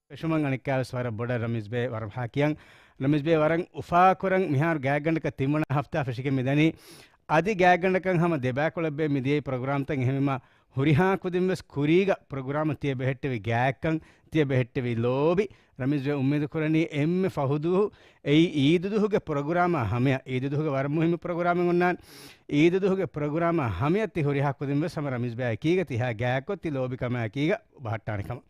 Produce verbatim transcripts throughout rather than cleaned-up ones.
ފެށުމަށް އަނެއްކާވެސް ވަރަށް ބޮޑަށް ރަމީޒް ބޭ ވަރަށް ހާކިޔަން. ރަމީޒް ބޭ ވަރަށް އުފާކުރަން މިހާރު ގާތްގަނޑަކަށް ތިންވަނަ ހަފްތާ ފެށިގެން މިދަނީ. އަދި ގާތްގަނޑަކަށް ހަމަ ދެބައިކުޅަ ބޭ މިދިޔައީ ޕްރޮގްރާމްތައް. އެހެންވީމާ ހުރިހާ ކުދިން ވެސް ކުރީގަ ޕްރޮގްރާމަށް ތިޔަ ބެހެއްޓެވި ގާތްކަން، ތިޔަ ބެހެއްޓެވި ލޯބި ރަމީޒް ބޭ އުއްމީދު ކުރަނީ އެންމެ ފަހު ދުވަހު އެއީ އީދު ދުވަހުގެ ޕްރޮގްރާމާ ހަމަޔަށް. އީދު ދުވަހުގެ ވަރަށް މުހިއްމު ޕްރޮގްރާމެއް އޮންނާނެ. އީދު ދުވަހުގެ ޕްރޮގްރާމާ ހަމަޔަށް ތި ހުރިހާ ކުދިން ވެސް ހަމަ ރަމީޒް ބޭއާ އެކީގަ ތިހާ ގާތްކޮށް ތި ލޯބިކަމާ އެކީގަ ބަހައްޓާނެ ކަމަށް.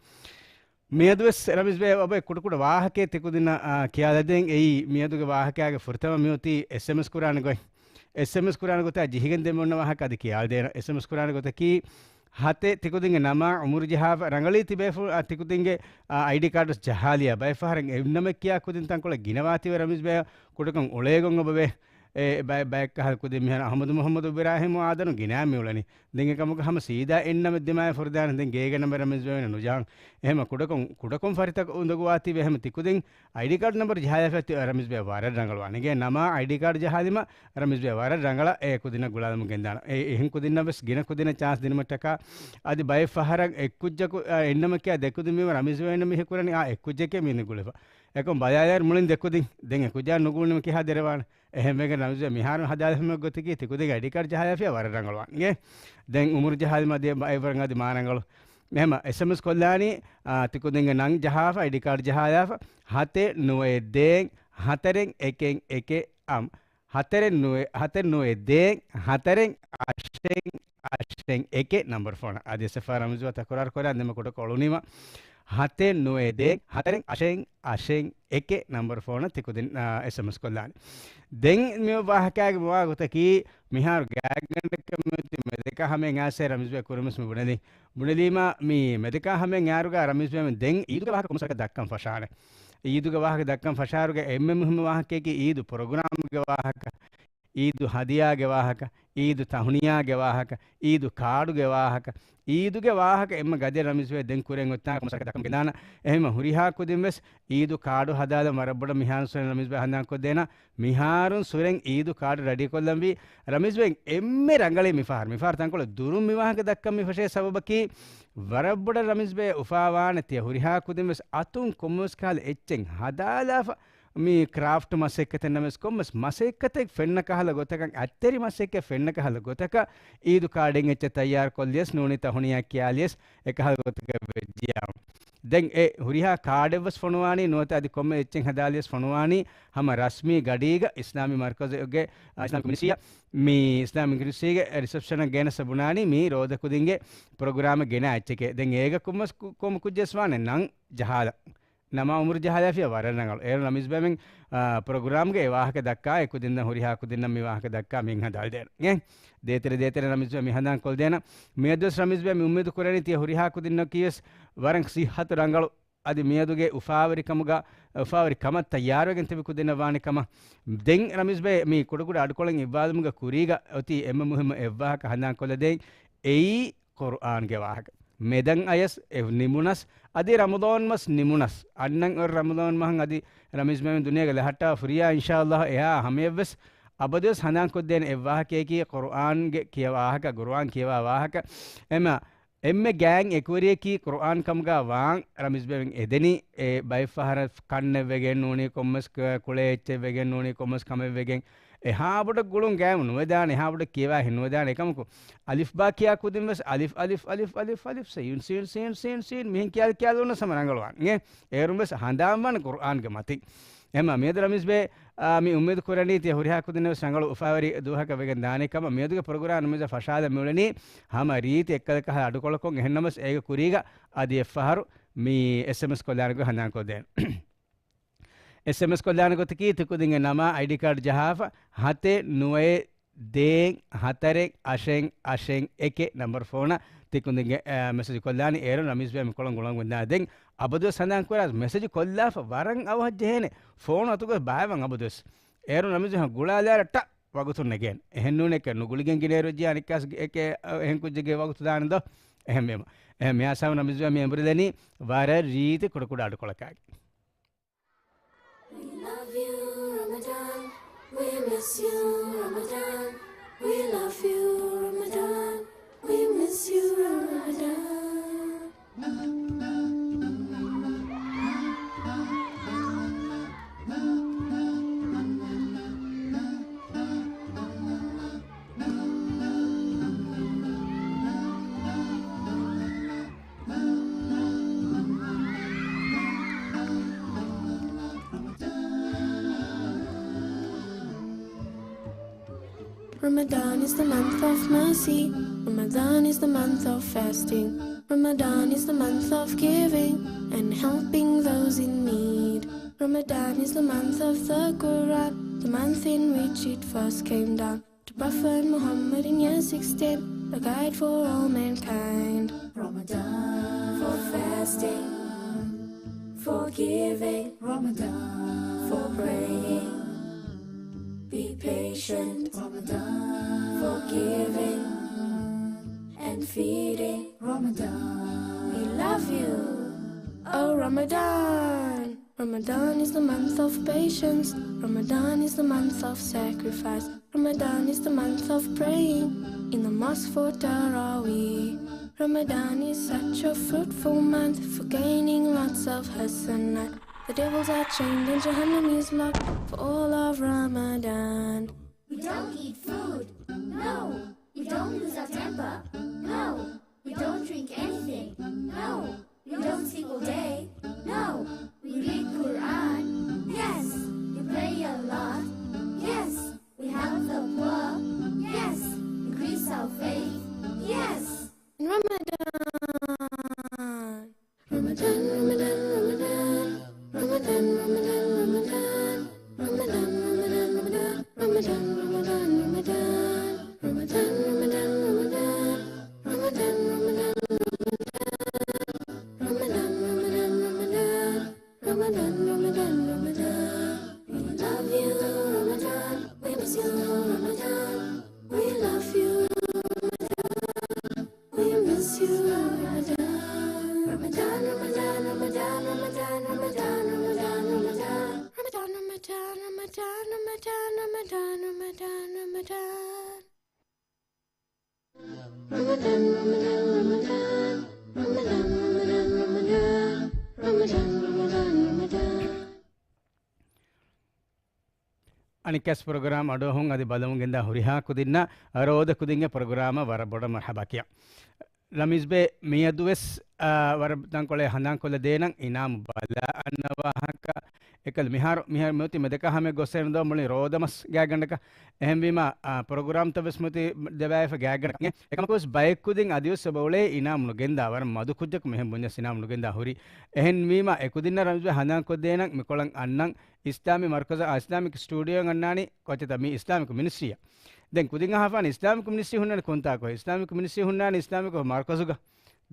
މިއަދުވެސް ރަމީޒް ބޭ އޮބެ ކުޑަކުޑަ ވާހަކައެއް ތިކުދިންނަށް، އާ، ކިޔާލަދޭން. އެއީ މިއަދުގެ ވާހަކައިގެ ފުރަތަމަ މިއޮތީ އެސްއެމްއެސް ކުރާނެ ގޮތް. އެސްއެމްއެސް ކުރާނެ ގޮތާ ޖިހިގެން ދެން އޮންނަ ވާހަކަ އަދި ކިޔާލަދޭނަ. އެސްއެމްއެސް ކުރާނެ ގޮތަކީ ހަތެއް ތިކުދިންގެ ނަމާ އުމުރު ޖަހާފަ ރަނގަޅީ ތިބޭފުޅު، އާ، ތިކުދިންގެ، އާ، އައިޑީ ކާޑު ޖަހާލިޔާ ބައެއް ފަހަރަށް އެއްނަމެއް ކިޔާ ކުދިން ތަންކޮޅެއް ގިނަވާތީވެ ރަމީޒް ބޭ ކުޑަކޮށް އުޅޭގޮން އޮބެވޭ. އެ ބައެއް، ބައެއް ކަހަލަ ކުދިން މިހާރު އަހުމަދު މުހައްމަދު އިބްރާހިމް އާދަނު ގިނަ މިއުޅެނީ. ދެން އެކަމަކު ހަމަ ސީދާ އެއްނަމެއް ދިމާއަށް ފުރިދާނެ ދެން ގޭގެ ނަމަ ރަމީޒް ބޭ ނުޖަހަން. އެހެމަ ކުޑަކޮށް، ކުޑަކޮށް ފަރިތަކަށް އުނދަގޫވާތީވެ އެހެމަ ތިކުދިން އައިޑީ ކާޑު ނަމްބަރު ޖަހާލާފަ ތި ރަމީޒް ބޭ ވަރަށް ރަނގަޅުވާނެ. ގޭ ނަމާ އައިޑީ ކާޑު ޖަހާލީމަ ރަމީޒް ބޭ ވަރަށް ރަނގަޅަށް އެ ކުދިންނަށް ގުޅާލަމުން ގެންދާނަ. އެ އެހެން ކުދިންނަށް ވެސް ގިނަ ކުދިންނަށް ޗާންސް ދިނުމަށްޓަކާ އަދި ބައެއް ފަހަރަށް އެއްކުއްޖަކު، އާ، އެއްނަމަކިޔާ ދެކުދިން ވީމަ ރަމީޒް ބޭ މިހި ކުރަނީ އާ އެއްކުއްޖެކޭ މި ނިގުޅިފަ. އެކަމް ބަލާލާއިރު މުޅިން ދެކުދިން. ދެން އެކުއްޖާ ނުގުޅުނީމަ ކިހާ ދެރަވާނެ؟ އެހެންވެގެން ރަމީޒް ބޭ މިހާރު ހަދާލެފަމެ ގޮތަކީ ތިކުދިން އައިޑީ ކާޑް ޖަހާލާފިޔާ ވަރަށް ރަނގަޅުވާން. އިނގޭ؟ ދެން އުމުރު ޖަހާލީމަ ދިޔަ ބައެއް ވަރަށް އަދި މާ ރަނގަޅު. އެހެމަ އެސްއެމްއެސް ކޮށްލާނީ، އާ، ތިކުދިންގެ ނަން ޖަހާފަ، އައިޑީ ކާޑް ޖަހާލާފަ، ހަތެއް ނުވައެއް ދޭން ހަތަރެއް އެކެއް އެކެއް އަށް. ހަތަރެއް ނުވައެއް، ހަތަރެއް ނުވައެއް ދޭން ހަތަރެއް އަށެއް އަށެއް އެކެއް ނަމްބަރު ފޯނަށް. އަދި އެސްއެފްއާ ރަމީޒް ބޭ ތަކުރާރު ކުރާ ދެމަ ކުޑަކޮށް އުޅުނީމަ ހަތެއް ނުވައެއް ދޭން ހަތަރެއް އަށެއް އަށެއް އެކެއް ނަމްބަރު ފޯނަށް ތިކުދިން، އާ، އެސްއެމްއެސް ކޮށްލާނެ. ދެން މި ވާހަކައިގެ މުވާ ގޮތަކީ މިހާރު ގާތްގަނޑަކަށް މިއޮތީ މެދަކާ ހަމައިން އާސޭ ރަމީޒް ބޭ ކުރިމަސް މި ބުނެލީ. ބުނެލީމަ މި މެދަކާ ހަމައިން އާރުގަ ރަމީޒް ބޭ ދެން އީދުގެ ވާހަކަ ކޮންމެސް ވަރަކަށް ދައްކަން ފަށާނެ. އީދުގެ ވާހަކަ ދައްކަން ފަށާރުގަ އެންމެ މުހިއްމު ވާހަކައަކީ އީދު ޕްރޮގްރާމްގެ ވާހަކަ، އީދު ހަދިޔާގެ ވާހަކަ، އީދު ތަހުނިޔާގެ ވާހަކަ، އީދު ކާޑުގެ ވާހަކަ، އީދުގެ ވާހަކަ އެންމެ ގަދަ ރަމީޒް ބޭ ދެން ކުރިން އޮތާ ކޮންމެސް ވަރަކަށް ދައްކަން ގެންދާނަ. އެހެންމަ ހުރިހާ ކުދިން ވެސް އީދު ކާޑު ހަދާލަން ވަރަށް ބޮޑަށް މިހާރު ސުރެން ރަމީޒް ބޭ ހަނދާން ކޮށްދޭނަ. މިހާރުން ސުރެން އީދު ކާޑު ރެޑީ ކޮށްލަން ވީ. ރަމީޒް ބޭ އެންމެ ރަނގަޅީ މިފަހަރު. މިފަހަރު ތަންކޮޅެއް ދުރުން މި ވާހަކަ ދައްކަން މި ފަށޭ ސަބަބަކީ ވަރަށް ބޮޑަށް ރަމީޒް ބޭ އުފާވާނެ ތިޔަ ހުރިހާ ކުދިން ވެސް އަތުން ކޮންމެސް ކަހަލަ އެއްޗެއް ހަދާލާފަ މި ކްރާފްޓް މަސައްކަތެއް ނަމަވެސް ކޮންމެސް މަސައްކަތެއް ފެންނަ ކަހަލަ ގޮތަކަށް، އަތްތެރި މަސައްކަތް ފެންނަ ކަހަލަ ގޮތަކަށް އީދު ކާޑެއް އެއްޗެއް ތައްޔާރު ކޮށްލިޔަސް ނޫނީ ތަހުނިޔާ ކިޔާލިޔަސް އެކަހަލަ ގޮތަކަށް ވެއްޖިޔާ. ދެން އެ ހުރިހާ ކާޑެއް ވެސް ފޮނުވާނީ ނުވަތަ އަދި ކޮންމެ އެއްޗެއް ހަދާލިޔަސް ފޮނުވާނީ ހަމަ ރަސްމީ ގަޑީގަ އިސްލާމީ މަރްކަޒުގެ، އާ، އިސްލާމިކް މިނިސްޓްރީއަށް، މި އިސްލާމިކް މިނިސްޓްރީގެ ރިސެޕްޝަނަށް ގޭނަސް ބުނާނީ މީ ރޯދަ ކުދިންގެ ޕްރޮގްރާމެއް ގެނާ އެއްޗެކޭ. ދެން އޭގަ ކޮންމެސް ކު-، ކޮންމެ ކުއްޖެއް ވެސް ވާނެ ނަން ޖަހާލަން. ނަމާ އުމުރު ޖަހާލާފިޔާ ވަރަށް ރަނގަޅު. އޭރު ރަމީޒް ބޭ މި، އާ، ޕްރޮގްރާމްގެ އެ ވާހަކަ ދައްކާ އެ ކުދިންނަށް ހުރިހާ ކުދިންނަށް މި ވާހަކަ ދައްކާ މިން ހަދާލަދޭނަ. އެ ދޭތެރެ ދޭތެރެ ރަމީޒް ބޭ މި ހަނދާން ކޮށްދޭނަ. މިއަދުވެސް ރަމީޒް ބޭ މި އުއްމީދު ކުރަނީ ތިޔަ ހުރިހާ ކުދިންނަކީވެސް ވަރަށް ސިއްހަތު ރަނގަޅު އަދި މިއަދުގެ އުފާވެރިކަމުގަ، އުފާވެރި ކަމަށް ތައްޔާރުވެގެން ތިބި ކުދިންނަށް ވާނެ ކަމަށް. ދެން ރަމީޒް ބޭ މި ކުޑަކުޑަ އަޑުކޮޅެއް އިއްވާލުމުގެ ކުރީގަ އޮތީ އެންމެ މުހިއްމު އެއްވާހަކަ ހަނދާން ކޮށްލަދޭން. އެއީ ޤުރުއާންގެ ވާހަކަ. މެދަން އަޔަސް އެ ނިމުނަސް، އަދި ރަމަޟާން މަސް ނިމުނަސް، އަންނަން އޮތް ރަމަޟާން މަހަށް އަދި ރަމީޒް ބޭ މި ދުނިޔޭގަ ލަހައްޓާ ފުރިޔާ އިންޝާﷲ އެހާ ހަމަޔަށްވެސް އަބަދުވެސް ހަނދާން ކޮށްދޭނެ އެއްވާހަކައަކީ ޤުރުއާންގެ ކިޔަވާ ވާހަކަ، ޤުރުއާން ކިޔަވާ ވާހަކަ. އެމަ އެންމެ ގާތް އެކުވެރިޔަކީ ޤުރުއާން ކަމުގަ ވާން ރަމީޒް ބޭ މި އެދެނީ. އެ ބައެއް ފަހަރަށް ކަންނެއް ވެގެން ނޫނީ ކޮންމެސް ކ-، ކުޅޭ އެއްޗެއް ވެގެން ނޫނީ ކޮންމެސް ކަމެއް ވެގެން އެހާ ބޮޑަށް ގުޅުން ގާތް ނުވެދާނެ، އެހާ ބޮޑަށް ކިޔަވާ ހިން ނުވެދާނެ. އެކަމަކު އަލިފް ބާ ކިޔާ ކުދިން ވެސް އަލިފް، އަލިފް، އަލިފް، އަލިފް، އަލިފް، ސީން، ސީން، ސީން، ސީން، ސީން މިހެން ކިޔާލި ކިޔާލި އޮންނަސް ހަމަ ރަނގަޅުވާން. އެ އޭރުން ވެސް ހަނދާންވާން ޤުރުއާންގެ މަތިން. އެހެމަ މިއަދު ރަމީޒް ބޭ، އާ، މި އުއްމީދު ކުރަނީ ތިޔަ ހުރިހާ ކުދިންނަށް ވެސް ރަނގަޅު އުފާވެރި ދުވަހަކަށް ވެގެން ދާނެ ކަމަށް. މިއަދުގެ ޕްރޮގްރާމް ނަމަވެސް ފަށާލަން މިއުޅެނީ ހަމަ ރީތި އެއްކަލަކަށް އަޑުކޮޅަކުން. އެހެންނަމަވެސް އޭގެ ކުރީގަ އަދި އެއްފަހަރު މި އެސްއެމްއެސް ކޮށްލާނެ ގޮތް ހަނދާން ކޮށްދޭން. އެސްއެމްއެސް ކޮށްލާނެ ގޮތަކީ ތިކުދިންގެ ނަމާ އައިޑީ ކާޑް ޖަހާފަ ހަތެއް ނުވައެއް ދޭން ހަތަރެއް އަށެއް އަށެއް އެކެއް ނަމްބަރު ފޯނަށް ތިކުދިންގެ، އަ، މެސެޖް ކޮށްލާނީ. އޭރުން ރަމީޒް ބޭ މިކޮޅުން ގުޅަން ގޮތް ދާ. ދެން އަބަދުވެސް ހަނދާން ކުރާ މެސެޖް ކޮށްލާފަ ވަރަށް އަވަހަށް ޖެހޭނެ. ފޯނު އަތުގަ ބާއްވަން އަބަދުވެސް. އޭރުން ރަމީޒް ބޭ ގުޅާލާރަށްޓަ ވަގުތުން ނެގޭނެ. އެހެން ނޫނޭ އެކެއް ނުގުޅިގެން ގިނައިރު ވެއްޖެ އަނެއްކާސް އެކެ، އެހެން ކުއްޖެއްގެ ވަގުތު ދާނެ ދޯ؟ އެހެންވީމަ. އެހެން މިއާސާމު ރަމީޒް ބޭ މި އެނބުރިލަނީ ވަރަށް ރީތި ކުޑަކުޑަ އަޑުކޮޅަކާގެ. We love you, Ramadan. We miss you, Ramadan. We love you, Ramadan. We miss you, Ramadan. Ramadan is the month of mercy. Ramadan is the month of fasting. Ramadan is the month of giving and helping those in need. Ramadan is the month of the Quran, the month in which it first came down. To Prophet Muhammad in year sixteen, a guide for all mankind. Ramadan for fasting, for giving, Ramadan for praying. Be patient, Ramadan for giving and feeding, Ramadan. We love you, oh Ramadan. Ramadan is the month of patience. Ramadan is the month of sacrifice. Ramadan is the month of praying in the mosque for Taraweeh. Ramadan is such a fruitful month for gaining lots of hasanat. The devils are chained and Jahannam is locked for all of Ramadan. We don't eat food, no. We don't lose our temper, no. We don't drink anything, no. We don't sleep all day, no. We read Quran, yes. We pray a lot, yes. We help the poor, yes. Increase our faith, yes. In Ramadan. Ramadan, Ramadan, Ramadan. Ramadan, Ramadan, Ramadan. Ramadan, Ramadan, Ramadan. Ramadan, Ramadan, Ramadan. Ramadan, Ramadan, Ramadan. Ramadan, Ramadan, Ramadan. Ramadan, Ramadan, Ramadan. Ramadan, Ramadan, Ramadan. We love you, Ramadan. We miss you, Ramadan. We love you, Ramadan. We miss you, Ramadan. Ramadan, Ramadan, Ramadan. Ramadan, Ramadan, Ramadan. Ramadan, Ramadan, Ramadan. Ramadan, Ramadan, Ramadan. Ramadan, Ramadan, Ramadan. Ramadan, Ramadan, Ramadan. Ramadan, Ramadan, Ramadan. Ramadan, Ramadan, Ramadan. އަނެއްކާސް ޕްރޮގްރާމް އަޑުއަހުން އަދި ބަލަމުން ގެންދާ ހުރިހާ ކުދިންނަށް ރޯދަ ކުދިންގެ ޕްރޮގްރާމަށް ވަރަށް ބޮޑަށް މަރްޙަބާ ކިޔާ. ރަމީޒްބެ، މިއަދުވެސް، އާ، ވަރަށް ތަންކޮޅެއް ހަނދާންކޮށްލަ ދޭނަން އިނާމު ބަލާ އަންނަ ވާހަކަ. އެކަލަ މިހާރު، މިހާރު މިއޮތީ މެދަކާ ހަމަ ގޮސް އެންދޯ މުޅި ރޯދަމަސް ގާތްގަނޑަކަށް. އެހެންވީމަ، އާ، ޕްރޮގްރާމްތައް ވެސް މިއޮތީ ދެބައިފަ ގާތްގަނޑަކަށް. އެކަމަކުވެސް ބައެއް ކުދިން އަދިވެސް އެބަ އުޅޭ އިނާމު ނުގެންދާ، ވަރަށް މަދު ކުއްޖަކު މިހެން ބުންޏަސް އިނާމު ނުގެންދާ ހުރި. އެހެންވީމަ، އެކުދިންނަށް ރަމީޒްބެ ހަނދާންކޮށްދޭނަން މިކޮޅަށް އަންނަން އިސްލާމީ މަރުކަޒަށް، އާ، އިސްލާމިކް ސްޓޫޑިއޯއަށް އަންނާނީ ކޮއްޗެއްތަ؟ މީ އިސްލާމިކް މިނިސްޓްރީއަށް. ދެން ކުދިން އަހާފާނެ އިސްލާމިކް މިނިސްޓްރީ ހުންނާނެ ކޮންތާކު؟ އިސްލާމިކް މިނިސްޓްރީ ހުންނާނެ އިސްލާމިކް މަރުކަޒުގަ.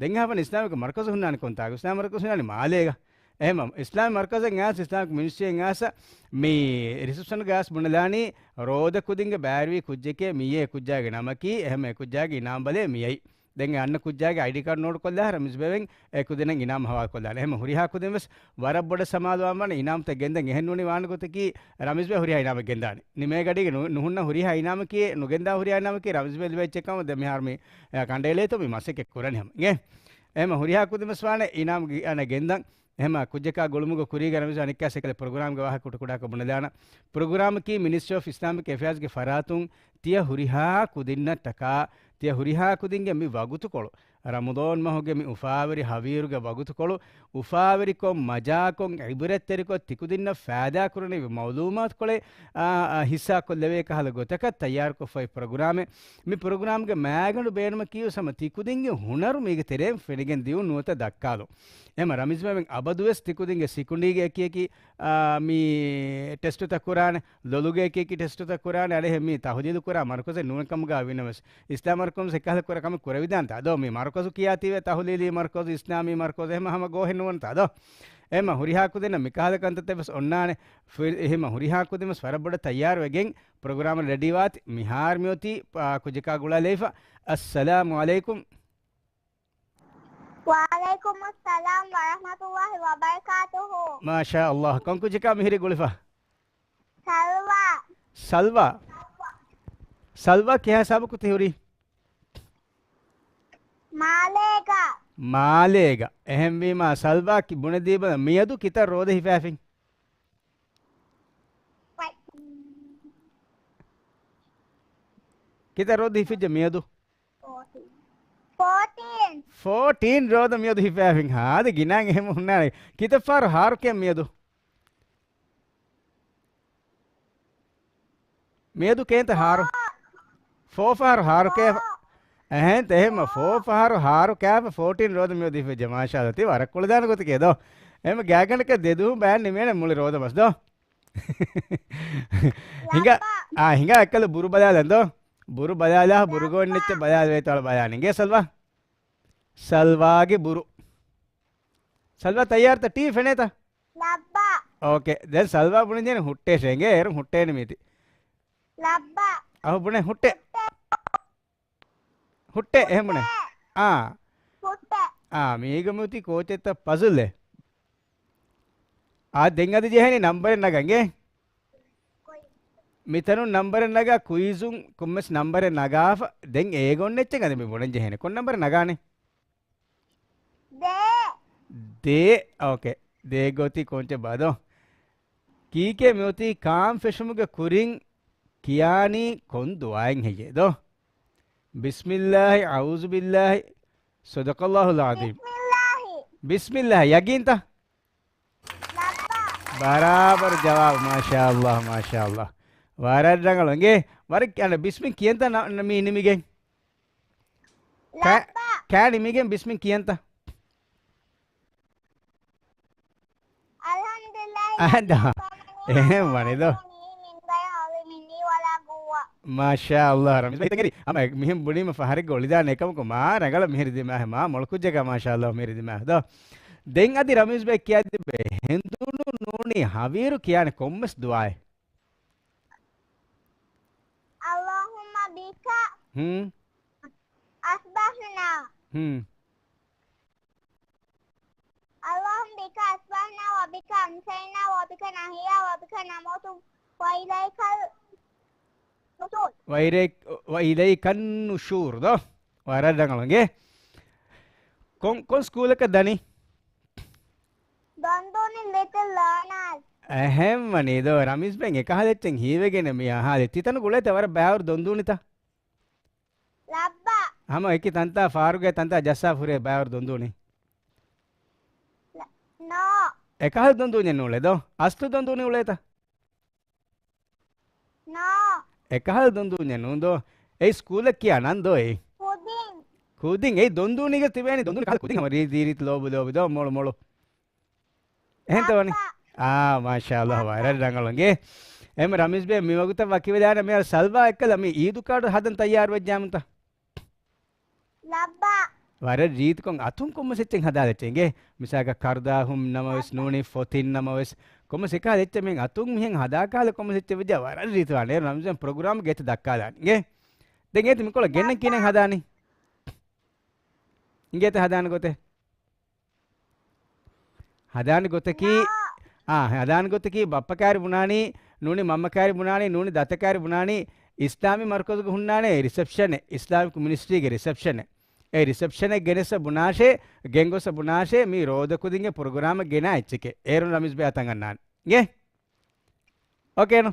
ދެން އަހާފާނެ އިސްލާމިކް މަރުކަޒު ހުންނާނެ ކޮންތާކު؟ އިސްލާމިކް މަރުކަޒު ހުންނާނީ މާލޭގަ. އެހެން އިސްލާމިކް މަރުކަޒަށް އައިސް، އިސްލާމިކް މިނިސްޓްރީއަށް އައިސް، މި ރިސެޕްޝަންގަ އައިސް ބުނެލާނީ ރޯދަ ކުދިންގެ ބައިވެރިވި ކުއްޖެކޭ މިއީ އެ ކުއްޖާގެ ނަމަކީ، އެހެން އެ ކުއްޖާގެ އިނާމް ބަލޭ މިއައީ. ދެން އެ އަންނަ ކުއްޖާގެ އައިޑީ ކާޑް ނޯޓް ކޮށްލާ ރަމީޒްބެ ވެސް އެ ކުދިންނަށް އިނާމް ހަވާލުކޮށްލާނެ. އެހެން ހުރިހާ ކުދިން ވެސް ވަރަށް ބޮޑަށް ސަމާލުވާން ވާނެ އިނާމްތައް ގެންދަން. އެހެން ނޫނީ ވާނެ ގޮތަކީ ރަމީޒްބެ ހުރިހާ އިނާމެއް ގެންދާނެ. ނިމޭގަޑީގެ ނު-، ނުހުންނަ ހުރިހާ އިނާމަކީ، ނުގެންދާ ހުރިހާ އިނާމަކީ ރަމީޒްބެ ލިބޭ އެއްޗެއް ކަމަށް ދެން މިހާރު މި، އަ، ކަނޑައެޅޭތޯ މި މަސައްކަތް ކުރަނީ ހަމަ. އެ، އެހެމަ ހުރިހާ ކުދިން ވެސް ވާނެ އިނާމް ގި-، އަނެއް ގެންދަން. އެހެމަ ކުއްޖަކާ ގުޅުމުގަ ކުރީގަ ރަމީޒް އަނެއްކާސް އެކަލަ ޕްރޮގްރާމްގެ ވާހަކަ ކުޑަކުޑަކޮށް ބުނެލާނަ. ޕްރޮގްރާމަކީ މިނިސްޓްރީ އޮފް އިސްލާމިކް އެފެއާޒްގެ ފަރާތުން ތިޔަ ހުރިހާ ކުދިންނަށްޓަކާ، ތިޔަ ހުރިހާ ކުދިންގެ މި ވަގުތުކޮޅު، ރަމަޟާން މަހުގެ މި އުފާވެރި ހަވީރުގެ ވަގުތުކޮޅު، އުފާވެރިކޮށް، މަޖާކޮށް، ޢިބްރަތްތެރިކޮށް، ތިކުދިންނަށް ފައިދާކުރަނިވި މަޢުލޫމާތުކޮޅެއް، އާ، އާ، ހިއްސާކޮށްލެވޭ ކަހަލަ ގޮތަކަށް ތައްޔާރުކޮށްފައި ޕްރޮގްރާމެއް. މި ޕްރޮގްރާމްގެ މައިގަނޑު ބޭނުމަކީ ވެސް ހަމަ ތިކުދިންގެ ހުނަރު މީގެ ތެރެއިން ފެނިގެން ދިއުން ނުވަތަ ދައްކާލުން. އެހެމަ ރަމީޒް މައިމެން އަބަދުވެސް ތިކުދިންގެ ސިކުނޑީގެ އެކިއެކި، އާ، މި ޓެސްޓުތައް ކުރާނެ، ލޮލުގެ އެކިއެކި ޓެސްޓުތައް ކުރާނެ، އަޅެހެ މި ތަހުލީލު ކުރާ މަރުކަޒެއް ނޫން ކަމުގަ ވިނަމަސް، އިސްލާމް މަރުކަޒު އެކަހަލަ ކުރާ ކަމެއް ކުރެވިދާނެތާ ދޯ؟ މި މަރުކަޒު ކިޔާތީވެ ތަހުލީލީ މަރުކަޒު، އިސްލާމީ މަރުކަޒު، އެހެމަ ހަމަ ގޯހެއް ނުވަންތާ ދޯ؟ އެހެމަ ހުރިހާ ކުދިންނަށް މިކަހަލަ ކަންތައްތައް ވެސް އޮންނާނެ. ފި-، އެހެމަ ހުރިހާ ކުދިން ވެސް ވަރަށް ބޮޑަށް ތައްޔާރުވެގެން ޕްރޮގްރާމަށް ރެޑީވާތި. މިހާރު މިއޮތީ، އާ، ކުއްޖަކާ ގުޅާލައިފަ. އައްސަލާމު ޢަލައިކުމް. ވަޢަލައިކުމުއްސަލާމް ވަރަޙްމަތުﷲި ވަބަރަކާތުހު. މާޝާﷲ. ކޮން ކުއްޖަކާ މިހިރީ ގުޅިފަ؟ ސަލްވާ. ސަލްވާ؟ ސަލްވާ ކިހާ ހިސާބަކު ތި ހުރީ؟ މާލޭގަ. މާލޭގަ. އެހެންވީމާ ސަލްވާ ކި-، ބުނެދީބަލަ މިއަދު ކިތައް ރޯދަ ހިފާފިން؟ ކިތައް ރޯދަ ހިފިއްޖެ މިއަދު؟ ފޯޓީން. ފޯޓީން ރޯދަ މިއަދު ހިފާފިން. ހާދަ ގިނައިން އެހެމަ ހުންނާނެ. ކިތައް ފަހަރު ހާރުކޭ މިއަދު؟ މިއަދު ކޭންތަ ހާރު؟ ފޯ-، ފޯ ފަހަރު ހާރު ކޭފަ. އެހެން ތެހެމަ ފޯ ފަހަރު ހާރު ކާފަ ފޯޓީން ރޯދަ މިއޮތީ ފެއްޖެ. މާޝާﷲ. ތި ވަރަށް ކުޅަދާނަ ގޮތެކޭ ދޯ. އެހެމަ ގާތްގަނޑަކަށް ދެ ދުވަހު ބައެއް ނިމޭނެ މުޅި ރޯދަ މަސް ދޯ. ހިނގާ، އާ، ހިނގާ އެއްކަލަ ބުރު ބަލާލަން ދޯ. ބުރު ބަލާލާ، ބުރުގޯން ނެއްޗެއް ބަލާލަ ވޭތޯ ބަލާނެ. އިނގޭ ސަލްވާ. ސަލްވާގެ ބުރު. ސަލްވާ ތައްޔާރުތަ؟ ޓީ ފެނޭތަ؟ ލައްބާ. އޯކޭ. ދެން ސަލްވާ ބުނެ ޖެހެނީ ހުއްޓޭށޭ. އިނގޭ އޭރުން ހުއްޓޭނެ މީތި. ލައްބާ. އަހު ބުނެ ހުއްޓޭ. ހުއްޓޭ، އެހެން ބުނެ. އާ. ހުއްޓޭ. އާ، މީގަ މިއޮތީ ކޯޗެއްތަ ޕަޒުލެއް. އާ، ދެން އަދި ޖެހެނީ ނަންބަރެއް ނަގަން އިނގޭ. މިތަނުން ނަންބަރެއް ނަގާ ކުއިޒުން ކޮންމެސް ނަންބަރެއް ނަގާފަ. ދެން އޭގޮން އެއްޗެއް އަދި މި ބުނަން ޖެހޭނެ. ކޮން ނަންބަރެއް ނަގާނެ؟ ދޭ. ދޭ. އޯކޭ. ދޭ ގޮތީ ކޯންޗެއް ބާދޯ. ކީކޭ މިއޮތީ ކާން ފެށުމުގެ ކުރިން ކިޔާނީ ކޮން ދުޢާއެއް ހެއްޔޭ ދޯ؟ ބިސްމިއްލާހި، އަޢޫޛު ބިއްލާހި، ޞަދަޤައްލާހުލް ޢަޒީމް. ބިސްމިއްލާހި. ބިސްމިއްލާހި، ޔަގީންތަ؟ ލައްބާ. ބަރާބަރު ޖަވާބު. މާޝާﷲ، މާޝާﷲ. ވަރަށް ރަނގަޅު. އިނގޭ، ވަރަށް އަނެއް ބިސްމިން ކިޔަންތަ ނަ-، ނަ-، މީ ނިމިގެން؟ ކާ-، ލައްބާ. ކާ ނިމިގެން ބިސްމިން ކިޔަންތަ؟ އަލްޙަމްދުލިއްލާހި. އާ، ދޯ. އެހެން ވަނީ ދޯ. މިން ޣައިރި ޙައުލިން މިންނީ ވަލާ ޤުއްވަ. މާޝާﷲ، ރަމީޒް ބައްޕަ ކަރީ. އަމަ މިހެން ބުނީމަ ފަހަރެއްގަ އޮޅިދާނެ އެކަމަކު މާ ރަނގަޅަށް މިހިރި ދިމާހެއް، މާ މޮޅު ކުއްޖަކާ މާޝާﷲ މިހިރި ދިމާހެއް ދޯ. ދެން އަދި ރަމީޒް ބައްޕަ ކިޔާ ދިބޭ ހެނދުނު ނޫނީ ހަވީރު ކިޔާނެ ކޮންމެސް ދުޢާއެއް؟ اللهم بك ހުން. أصبحنا. ހުން. اللهم بك أصبحنا وبك أمسينا وبك نحيا وبك نموت وإليك النشور. وإليك، وإليك النشور ދޯ. ވަރަށް ރަނގަޅު އިނގޭ. ކޮން، ކޮން ސްކޫލަކަށް ދަނީ؟ ދޮންދޫނި ލިޓްލް ލާނާސް. އެހެން ވަނީ ދޯ. ރަމީޒް ބެން އެކަހަލަ އެއްޗެއް ހީވެގެން މި އަހާލި. ތިތަނުގަ އުޅޭތަ ވަރަށް ބައިވަރު ދޮންދޫނިތަ؟ ލައްބާ. ހަމަ އެކި ތަންތާ ފާރުގެ ތަންތާ ޖައްސާފަ ހުރޭ ބައިވަރު ދޮންދޫނި؟ ނޯ. އެކަހަލަ ދޮންދޫނި ނޫޅޭ ދޯ. އަސްލު ދޮންދޫނި އުޅޭތަ؟ ނޯ. އެކަހަލަ ދޮންދޫނި ނޫން ދޯ. އެއީ ސްކޫލަށް ކިޔާ ނަން ދޯ އެއީ. ކުދިން. ކުދިން. އެއީ ދޮންދޫނިގަ ތިބޭނީ ދޮންދޫނި ކަހަލަ ކުދިން ހަމަ ރީ-، ދީރީތި ލޯބި ލޯބި ދޯ މޮޅު މޮޅު. އެހެންތަ ވަނީ؟ އާ، މާޝާﷲ، ވަރަށް ރަނގަޅު އިނގޭ. އެހެން ރަމީޒް ބޭ މިވަގުތަށް ވަކިވެލާނެ މިހާރު ސަލްވާ އެއްކަލަ މި އީދު ކާޑު ހަދަން ތައްޔާރު ވެއްޖާމުތަ؟ ލައްބާ. ވަރަށް ރީތިކޮށް އަތުން ކޮންމެސް އެއްޗެއް ހަދާލައްޗޭ އިނގޭ. މިސާލަކަށް ކަރުދާހުން ނަމަވެސް ނޫނީ ފޮތިން ނަމަވެސް ކޮންމެސް އެކަހަލަ އެއްޗެއް މިހެން އަތުން މިހެން ހަދާ ކަހަލަ ކޮންމެސް އެއްޗެއް ވެއްޖާ ވަރަށް ރީތިވާނެ. އޭރު ރަމްޒާން ޕްރޮގްރާމްގެ އެތައް ދައްކާލާނެ އިނގޭ. ދެން އޭތި މިކޮޅަށް ގެންނަން ކިހިނެއް ހަދާނީ؟ އިނގޭތަ ހަދާނެ ގޮތެއް؟ ހަދާނެ ގޮތަކީ، އާ، ހަދާނެ ގޮތަކީ ބައްޕަ ކާރި ބުނާނީ، ނޫނީ މަންމަ ކާރި ބުނާނީ، ނޫނީ ދަތަ ކާރި ބުނާނީ، އިސްލާމީ މަރުކަޒުގަ ހުންނާނެ ރިސެޕްޝަނެއް، އިސްލާމިކް މިނިސްޓްރީގެ ރިސެޕްޝަނެއް. އެ ރިސެޕްޝަނެއް ގެނެސް ބުނާށޭ، ގެންގޮސް ބުނާށޭ، މީ ރޯދަ ކުދިންގެ ޕްރޮގްރާމަށް ގެނާ އެއްޗެކޭ. އޭރުން ރަމީޒް ބޭ އަތަށް އަންނާނެ. އިނގޭ؟ އޯކޭ ނު؟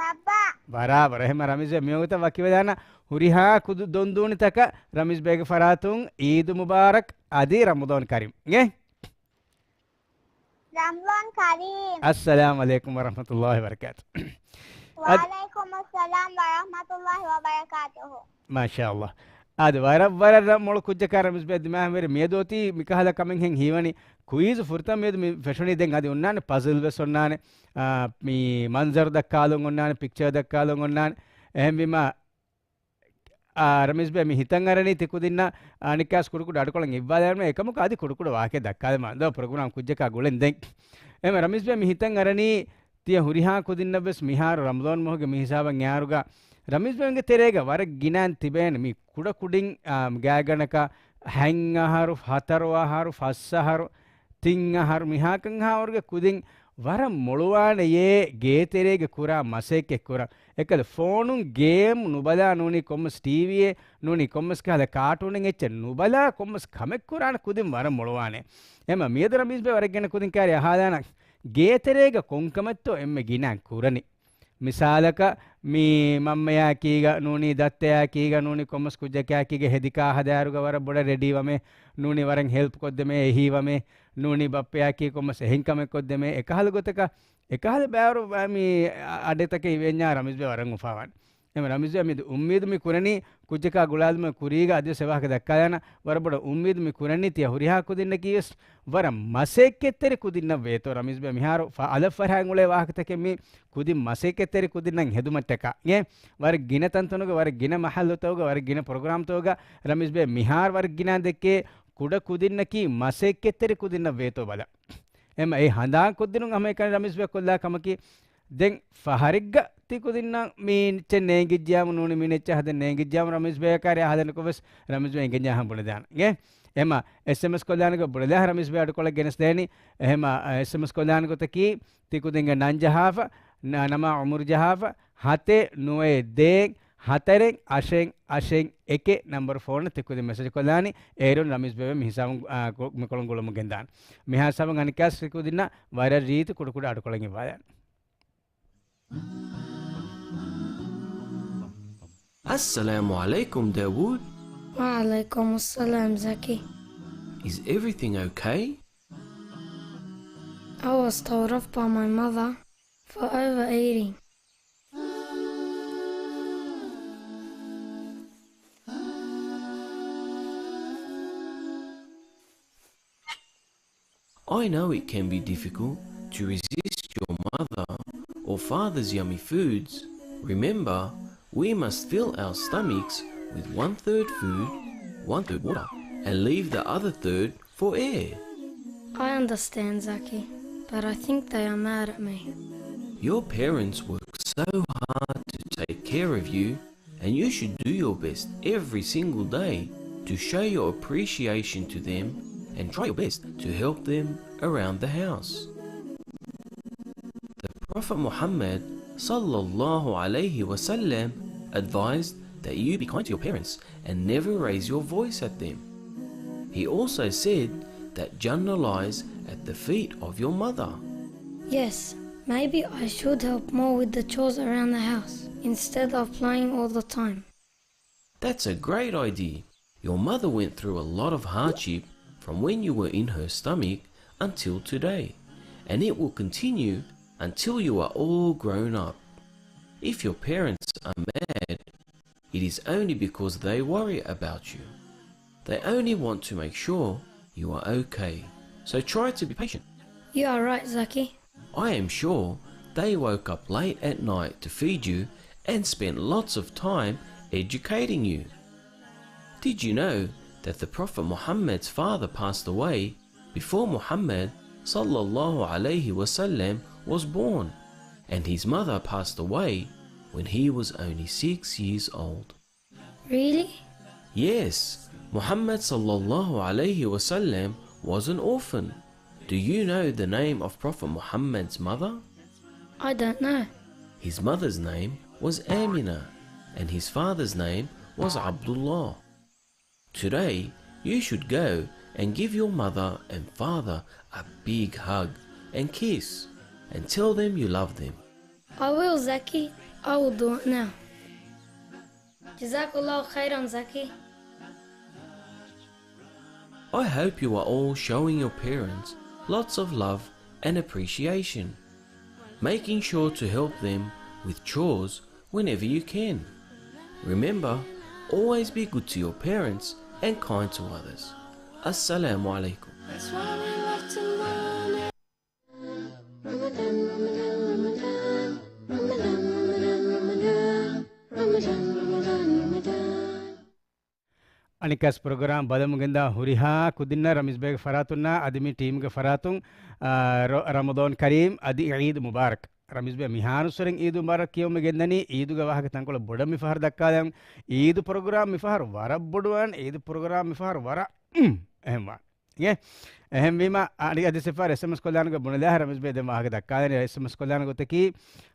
ރައްބާ. ބަރާބަރަށް. އެހެންމަ ރަމީޒް ބޭ މިވަގުތަށް ވަކިވެލާނަ ހުރިހާ ކުދި ދޮންދޫނިތަކަށް ރަމީޒް ބޭގެ ފަރާތުން އީދު މުބާރަކް އަދި ރަމަޟާން ކަރީމް. އިނގޭ؟ ރަމަޟާން ކަރީމް. އައްސަލާމް ޢަލައިކުމް ވަރަޙްމަތުﷲި ވަބަރަކާތު. އަދި ވަޢަލައިކުމުއްސަލާމް ވަރަޙްމަތުﷲި ވަބަރަކާތުހު. މާޝާﷲ. އަދި ވަރަށް ވަރަށް ރަ-، މޮޅު ކުއްޖަކާ ރަމީޒް ބޭ ދިމާވެރި މިއަދު އޮތީ މިކަހަލަ ކަމެއްހެން ހީވަނީ ކުއިޒު ފުރަތަމަ މިއަދު މި ފެށުނީ. ދެން އަދި އޮންނާނެ ޕަޒަލް ވެސް އޮންނާނެ. އާ، މި މަންޒަރު ދައްކާލުން އޮންނާނެ، ޕިކްޗާ ދައްކާލުން އޮންނާނެ. އެހެންވީމަ އާ، ރަމީޒް ބޭ މި ހިތަށް އަރަނީ ތި ކުދިންނަށް އަނެއްކާސް ކުޑަކުޑަ އަޑުކޮޅެއް އިއްވާލާނަމޭ އެކަމަކު އަދި ކުޑަކުޑަ ވާހަކަ ދައްކާލަމާ ދޯ ޕްރޮގްރާމް ކުއްޖަކާ ގުޅެން ދެން. އެމެ ރަމީޒް ބޭ މި ހިތަށް އަރަނީ ތިޔަ ހުރިހާ ކުދިންނަށްވެސް މިހާރު ރަމަޟާން މަހުގެ މި ހިސާބަށް އެއާރުގަ ރަމީޒް ބޭގެ ތެރޭގަ ވަރަށް ގިނައިން ތިބޭނެ މި ކުޑަކުޑިން، އާ، ގާތްގަނޑަކަށް ހަތް އަހަރު، ހަތަރު އަހަރު، ފަސް އަހަރު، ތިން އަހަރު މިހާކަންހާ އަހަރުގެ ކުދިން ވަރަށް މޮޅުވާނެޔޭ ގޭތެރޭގެ ކުރާ މަސައްކަތް ކުރަން. އެކަލަ ފޯނުން ގޭމް ނުބަލާ ނޫނީ ކޮންމެސް ޓީވީއެއް ނޫނީ ކޮންމެސް ކަހަލަ ކާޓޫނެއް އެއްޗެއް ނުބަލާ ކޮންމެސް ކަމެއް ކުރާނެ ކުދިން ވަރަށް މޮޅުވާނެ. އެމަ މިއަދު ރަމީޒް ބޭ ވަރަށް ގިނަ ކުދިން ކާރި އަހާލާނަން ގޭތެރޭގަ ކޮންކަމެއްތޯ އެންމެ ގިނައިން ކުރަނީ. މިސާލަކަށް، މި މަންމަޔާ ކީގަ ނޫނީ ދައްތަޔާ ކީގަ ނޫނީ ކޮންމެސް ކުއްޖަކާ ކީގަ ހެދި ކާ ހަދާއިރުގަ ވަރަށް ބޮޑަށް ރެޑީވަމޭ، ނޫނީ ވަރަށް ހެލްޕް ކޮށްދެމޭ، އެހީވަމޭ، ނޫނީ ބައްޕަޔާ ކީ ކޮންމެސް އެހެން ކަމެއް ކޮށްދެމޭ، އެކަހަލަ ގޮތަކަށް، އެކަހަލަ ބައިވަރު މި އަޑެއްތަކެއް އިވޭންޏާ ރަމީޒް ބޭ ވަރަށް އުފާވާނެ. އެމަ ރަމީޒް ބޭ މި އުއްމީދު މި ކުރަނީ ކުއްޖަކާ ގުޅާލުމުގެ ކުރީގަ އަދިވެސް އެ ވާހަކަ ދައްކާލާނަ ވަރަށް ބޮޑަށް އުއްމީދު މި ކުރަނީ ތިޔަ ހުރިހާ ކުދިންނަކީވެސް ވަރަށް މަސައްކަތްތެރި ކުދިންނަށް ވޭތޯ. ރަމީޒް ބޭ މިހާރު ފަ-، އަލަށް ފަރާތް އުޅޭ ވާހަކަތަކެއް މި ކުދިން މަސައްކަތްތެރި ކުދިންނަށް ހެދުމަށްޓަކާ އިނގޭ. ވަރަށް ގިނަ ތަންތަނުގަ، ވަރަށް ގިނަ މަހައްލުތަކުގަ، ވަރަށް ގިނަ ޕްރޮގްރާމްތަކުގަ ރަމީޒް ބޭ މިހާރު ވަރަށް ގިނަ ދެއްކޭ ކުޑަ ކުދިންނަކީ މަސައްކަތްތެރި ކުދިންނަށް ވޭތޯ ބަލަ. އެމަ އެ ހަނދާން ކޮށްދިނުން ހަމައެކަނި ރަމީޒް ބޭ ކޮށްލާ ކަމަކީ ދެން ފަހަރެއްގަ ތި ކުދިންނަށް މީ އެއްޗެއް ނޭނގިއްޖިޔާމު ނޫނީ މީނަ އެއްޗެއް ހަދަން ނޭނގިއްޖިޔާމު ރަމީޒް ބޭ ކާރި އަހަލެން ކޮށްވެސް ރަމީޒް ބޭ އެނގެންޏާ ހަމަ ބުނެދާނެ. އިނގޭ؟ އެމަ އެސްއެމްއެސް ކޮށްލާނެގޮތް ބުނެލާ ރަމީޒް ބޭ އަޑުކޮޅަށް ގެނެސްދޭނީ. އެހެމަ އެސްއެމްއެސް ކޮށްލާނެ ގޮތަކީ ތި ކުދިންގެ ނަން ޖަހާފަ، ނަ-، ނަމާ އުމުރު ޖަހާފަ، ހަތެއް ނުވައެއް ދޭއް ހަތަރެއް އަށެއް އަށެއް އެކެއް ނަންބަރު ފޯނަށް ތި ކުދިން މެސެޖް ކޮށްލާނީ. އޭރުން ރަމީޒް ބޭބެ މި ހިސާބުން، އާ، ކޮ-، މިކޮޅުން ގުޅަމުން ގެންދާނެ. މިހާ ހިސާބުން އަނެއްކާސް ތި ކުދިންނަށް ވަރަށް ރީތި ކުޑަކުޑަ އަޑުކޮޅެއް އިއްވާލާނެ. السلام عليكم, Dawood. وعليكم السلام, Zaki. Is everything okay? I was told off by my mother for overeating. I know it can be difficult to resist your mother or father's yummy foods. Remember, we must fill our stomachs with one-third food, one-third water, and leave the other third for air. I understand, Zaki, but I think they are mad at me. Your parents work so hard to take care of you, and you should do your best every single day to show your appreciation to them and try your best to help them around the house. The Prophet Muhammad صلى الله عليه وسلم advised that you be kind to your parents and never raise your voice at them. He also said that Jannah lies at the feet of your mother. Yes, maybe I should help more with the chores around the house instead of playing all the time. That's a great idea. Your mother went through a lot of hardship from when you were in her stomach until today, and it will continue until you are all grown up. If your parents are mad, it is only because they worry about you. They only want to make sure you are okay. So try to be patient. You are right, Zaki. I am sure they woke up late at night to feed you and spent lots of time educating you. Did you know that the Prophet Muhammad's father passed away before Muhammad صلى الله عليه وسلم was born, and his mother passed away when he was only six years old? Really? Yes, Muhammad صلى الله عليه وسلم was an orphan. Do you know the name of Prophet Muhammad's mother? I don't know. His mother's name was Amina, and his father's name was Abdullah. Today, you should go and give your mother and father a big hug and kiss and tell them you love them. I will, Zaki. I will do it now. جزاك الله خيرا, Zaki. I hope you are all showing your parents lots of love and appreciation, making sure to help them with chores whenever you can. Remember, always be good to your parents and kind to others. السلام عليكم. އަނެއްކާސް ޕްރޮގްރާމް ބަލަމުގެންދާ ހުރިހާ ކުދިންނަށް ރަމީޒް ބޭގެ ފަރާތުންނާ އަދި މި ޓީމްގެ ފަރާތުން، އާ، ރަ-، ރަމަޟާން ކަރީމް އަދި ޢީދު މުބާރަކް. ރަމީޒް ބޭ މިހާރު ސުރެން ޢީދު މުބާރަކް ކިޔަވަމުން ގެންދަނީ. ޢީދުގެ ވާހަކަ ތަންކޮޅެއް ބޮޑަށް މިފަހަރު ދައްކާލަން. ޢީދު ޕްރޮގްރާމް މިފަހަރު ވަރަށް ބޮޑުވާން. ޢީދު ޕްރޮގްރާމް މިފަހަރު ވަރަށް އެހެންވާން. އެ، އެހެންވީމަ، އަދި، އަދި ސިފާރު އެސްއެމްއެސް ކޮށްލާނެ ގޮތް ބުނެލާ، ރަމީޒް ބޭ ދެން ވާހަކަ ދައްކާލަނީ. އެސްއެމްއެސް ކޮށްލާނެ ގޮތަކީ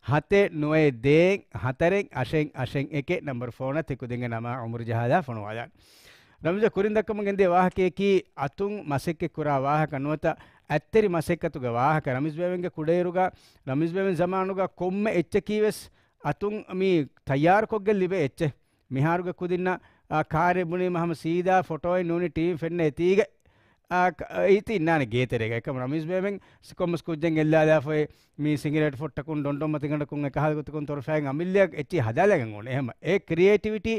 ހަތެއް ނުވައެއް ދޭއް ހަތަރެއް އަށެއް އަށެއް އެކެއް ނަންބަރު ފޯނަށް ތި ކުދިންގެ ނަމާ އުމުރު ޖަހާލާ ފޮނުވާލާނެ. ރަމީޒް ބޭ ކުރިން ދައްކަމުން ގެންދިޔަ ވާހަކަޔަކީ އަތުން މަސައްކަތް ކުރާ ވާހަކަ ނުވަތަ އަތްތެރި މަސައްކަތުގެ ވާހަކަ. ރަމީޒް ބޭވެންގެ ކުޑައިރުގަ، ރަމީޒް ބޭވެން ޒަމާނުގަ ކޮންމެ އެއްޗަކީވެސް އަތުން މި ތައްޔާރުކޮށްގެން ލިބޭ އެއްޗެއް. މިހާރުގެ ކުދިންނަށް، އާ، ކާރެއް ބުނީމަ ހަމަ ސީދާ ފޮޓޯއެއް ނޫނީ ޓީވީ ފެންނަ އެތީގަ އާ، ކ-، އެއީތި އިންނާނެ ގޭތެރޭގަ. އެކަމް ރަމީޒް ބޭބެން ކޮންމެސް ކުއްޖެއް އެއްލާލާފައި މީ ސިނގިރޭޓް ފުއްޓަކުން ޑޮންޑޮން މަތިގަނޑަކުން އެކަހަލަ ގޮތަކުން ތޮރުފައިން އަމިއްލައަށް އެއްޗިހި ހަދާލަގަން އުޅުނު. އެހެމަ އެ ކްރިއޭޓިވިޓީ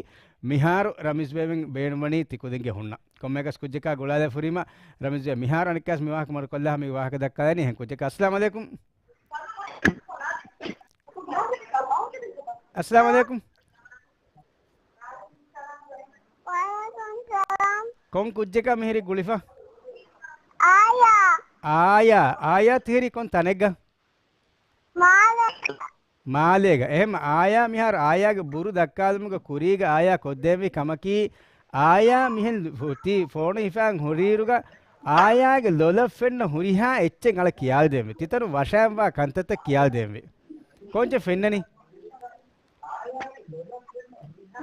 މިހާރު ރަމީޒް ބޭބެން ބޭނުންވަނީ ތި ކުދިންގެ ހުންނަ. ކޮންމެއަކަސް ކުއްޖަކާ ގުޅާލައިފުރީމަ ރަމީޒް ބޭ މިހާރު އަނެއްކާސް މި ވާހަކަ މަރުކޮށްލާ މި ވާހަކަ ދައްކާލަނީ އެހެން ކުއްޖަކާ. އައްސަލާމު އަލައިކުމް. އައްސަލާމު އަލައިކުމް. ވަޢަލައިކުމް ސަލާމް. ކޮން ކުއްޖަކާ މިހިރީ ގުޅިފަ؟ އާޔާ. އާޔާ، އާޔާ ތިހިރީ ކޮން ތަނެއްގަ؟ މާލޭ. މާލޭގަ. އެހެން އާޔާ މިހާރު އާޔާގެ ބުރު ދައްކާލުމުގެ ކުރީގަ އާޔާ ކޮށްދޭންވީ ކަމަކީ، އާޔާ މިހެން ހު-، ތި ފޯނު ހިފާން ހުރިއިރުގަ އާޔާގެ ލޮލަށް ފެންނަ ހުރިހާ އެއްޗެއް އަޅަ ކިޔާލަދޭންވީ. ތިތަނު ވަށައިންވާ ކަންތައްތައް ކިޔާލަދޭންވީ. ކޯންޗެއް ފެންނަނީ؟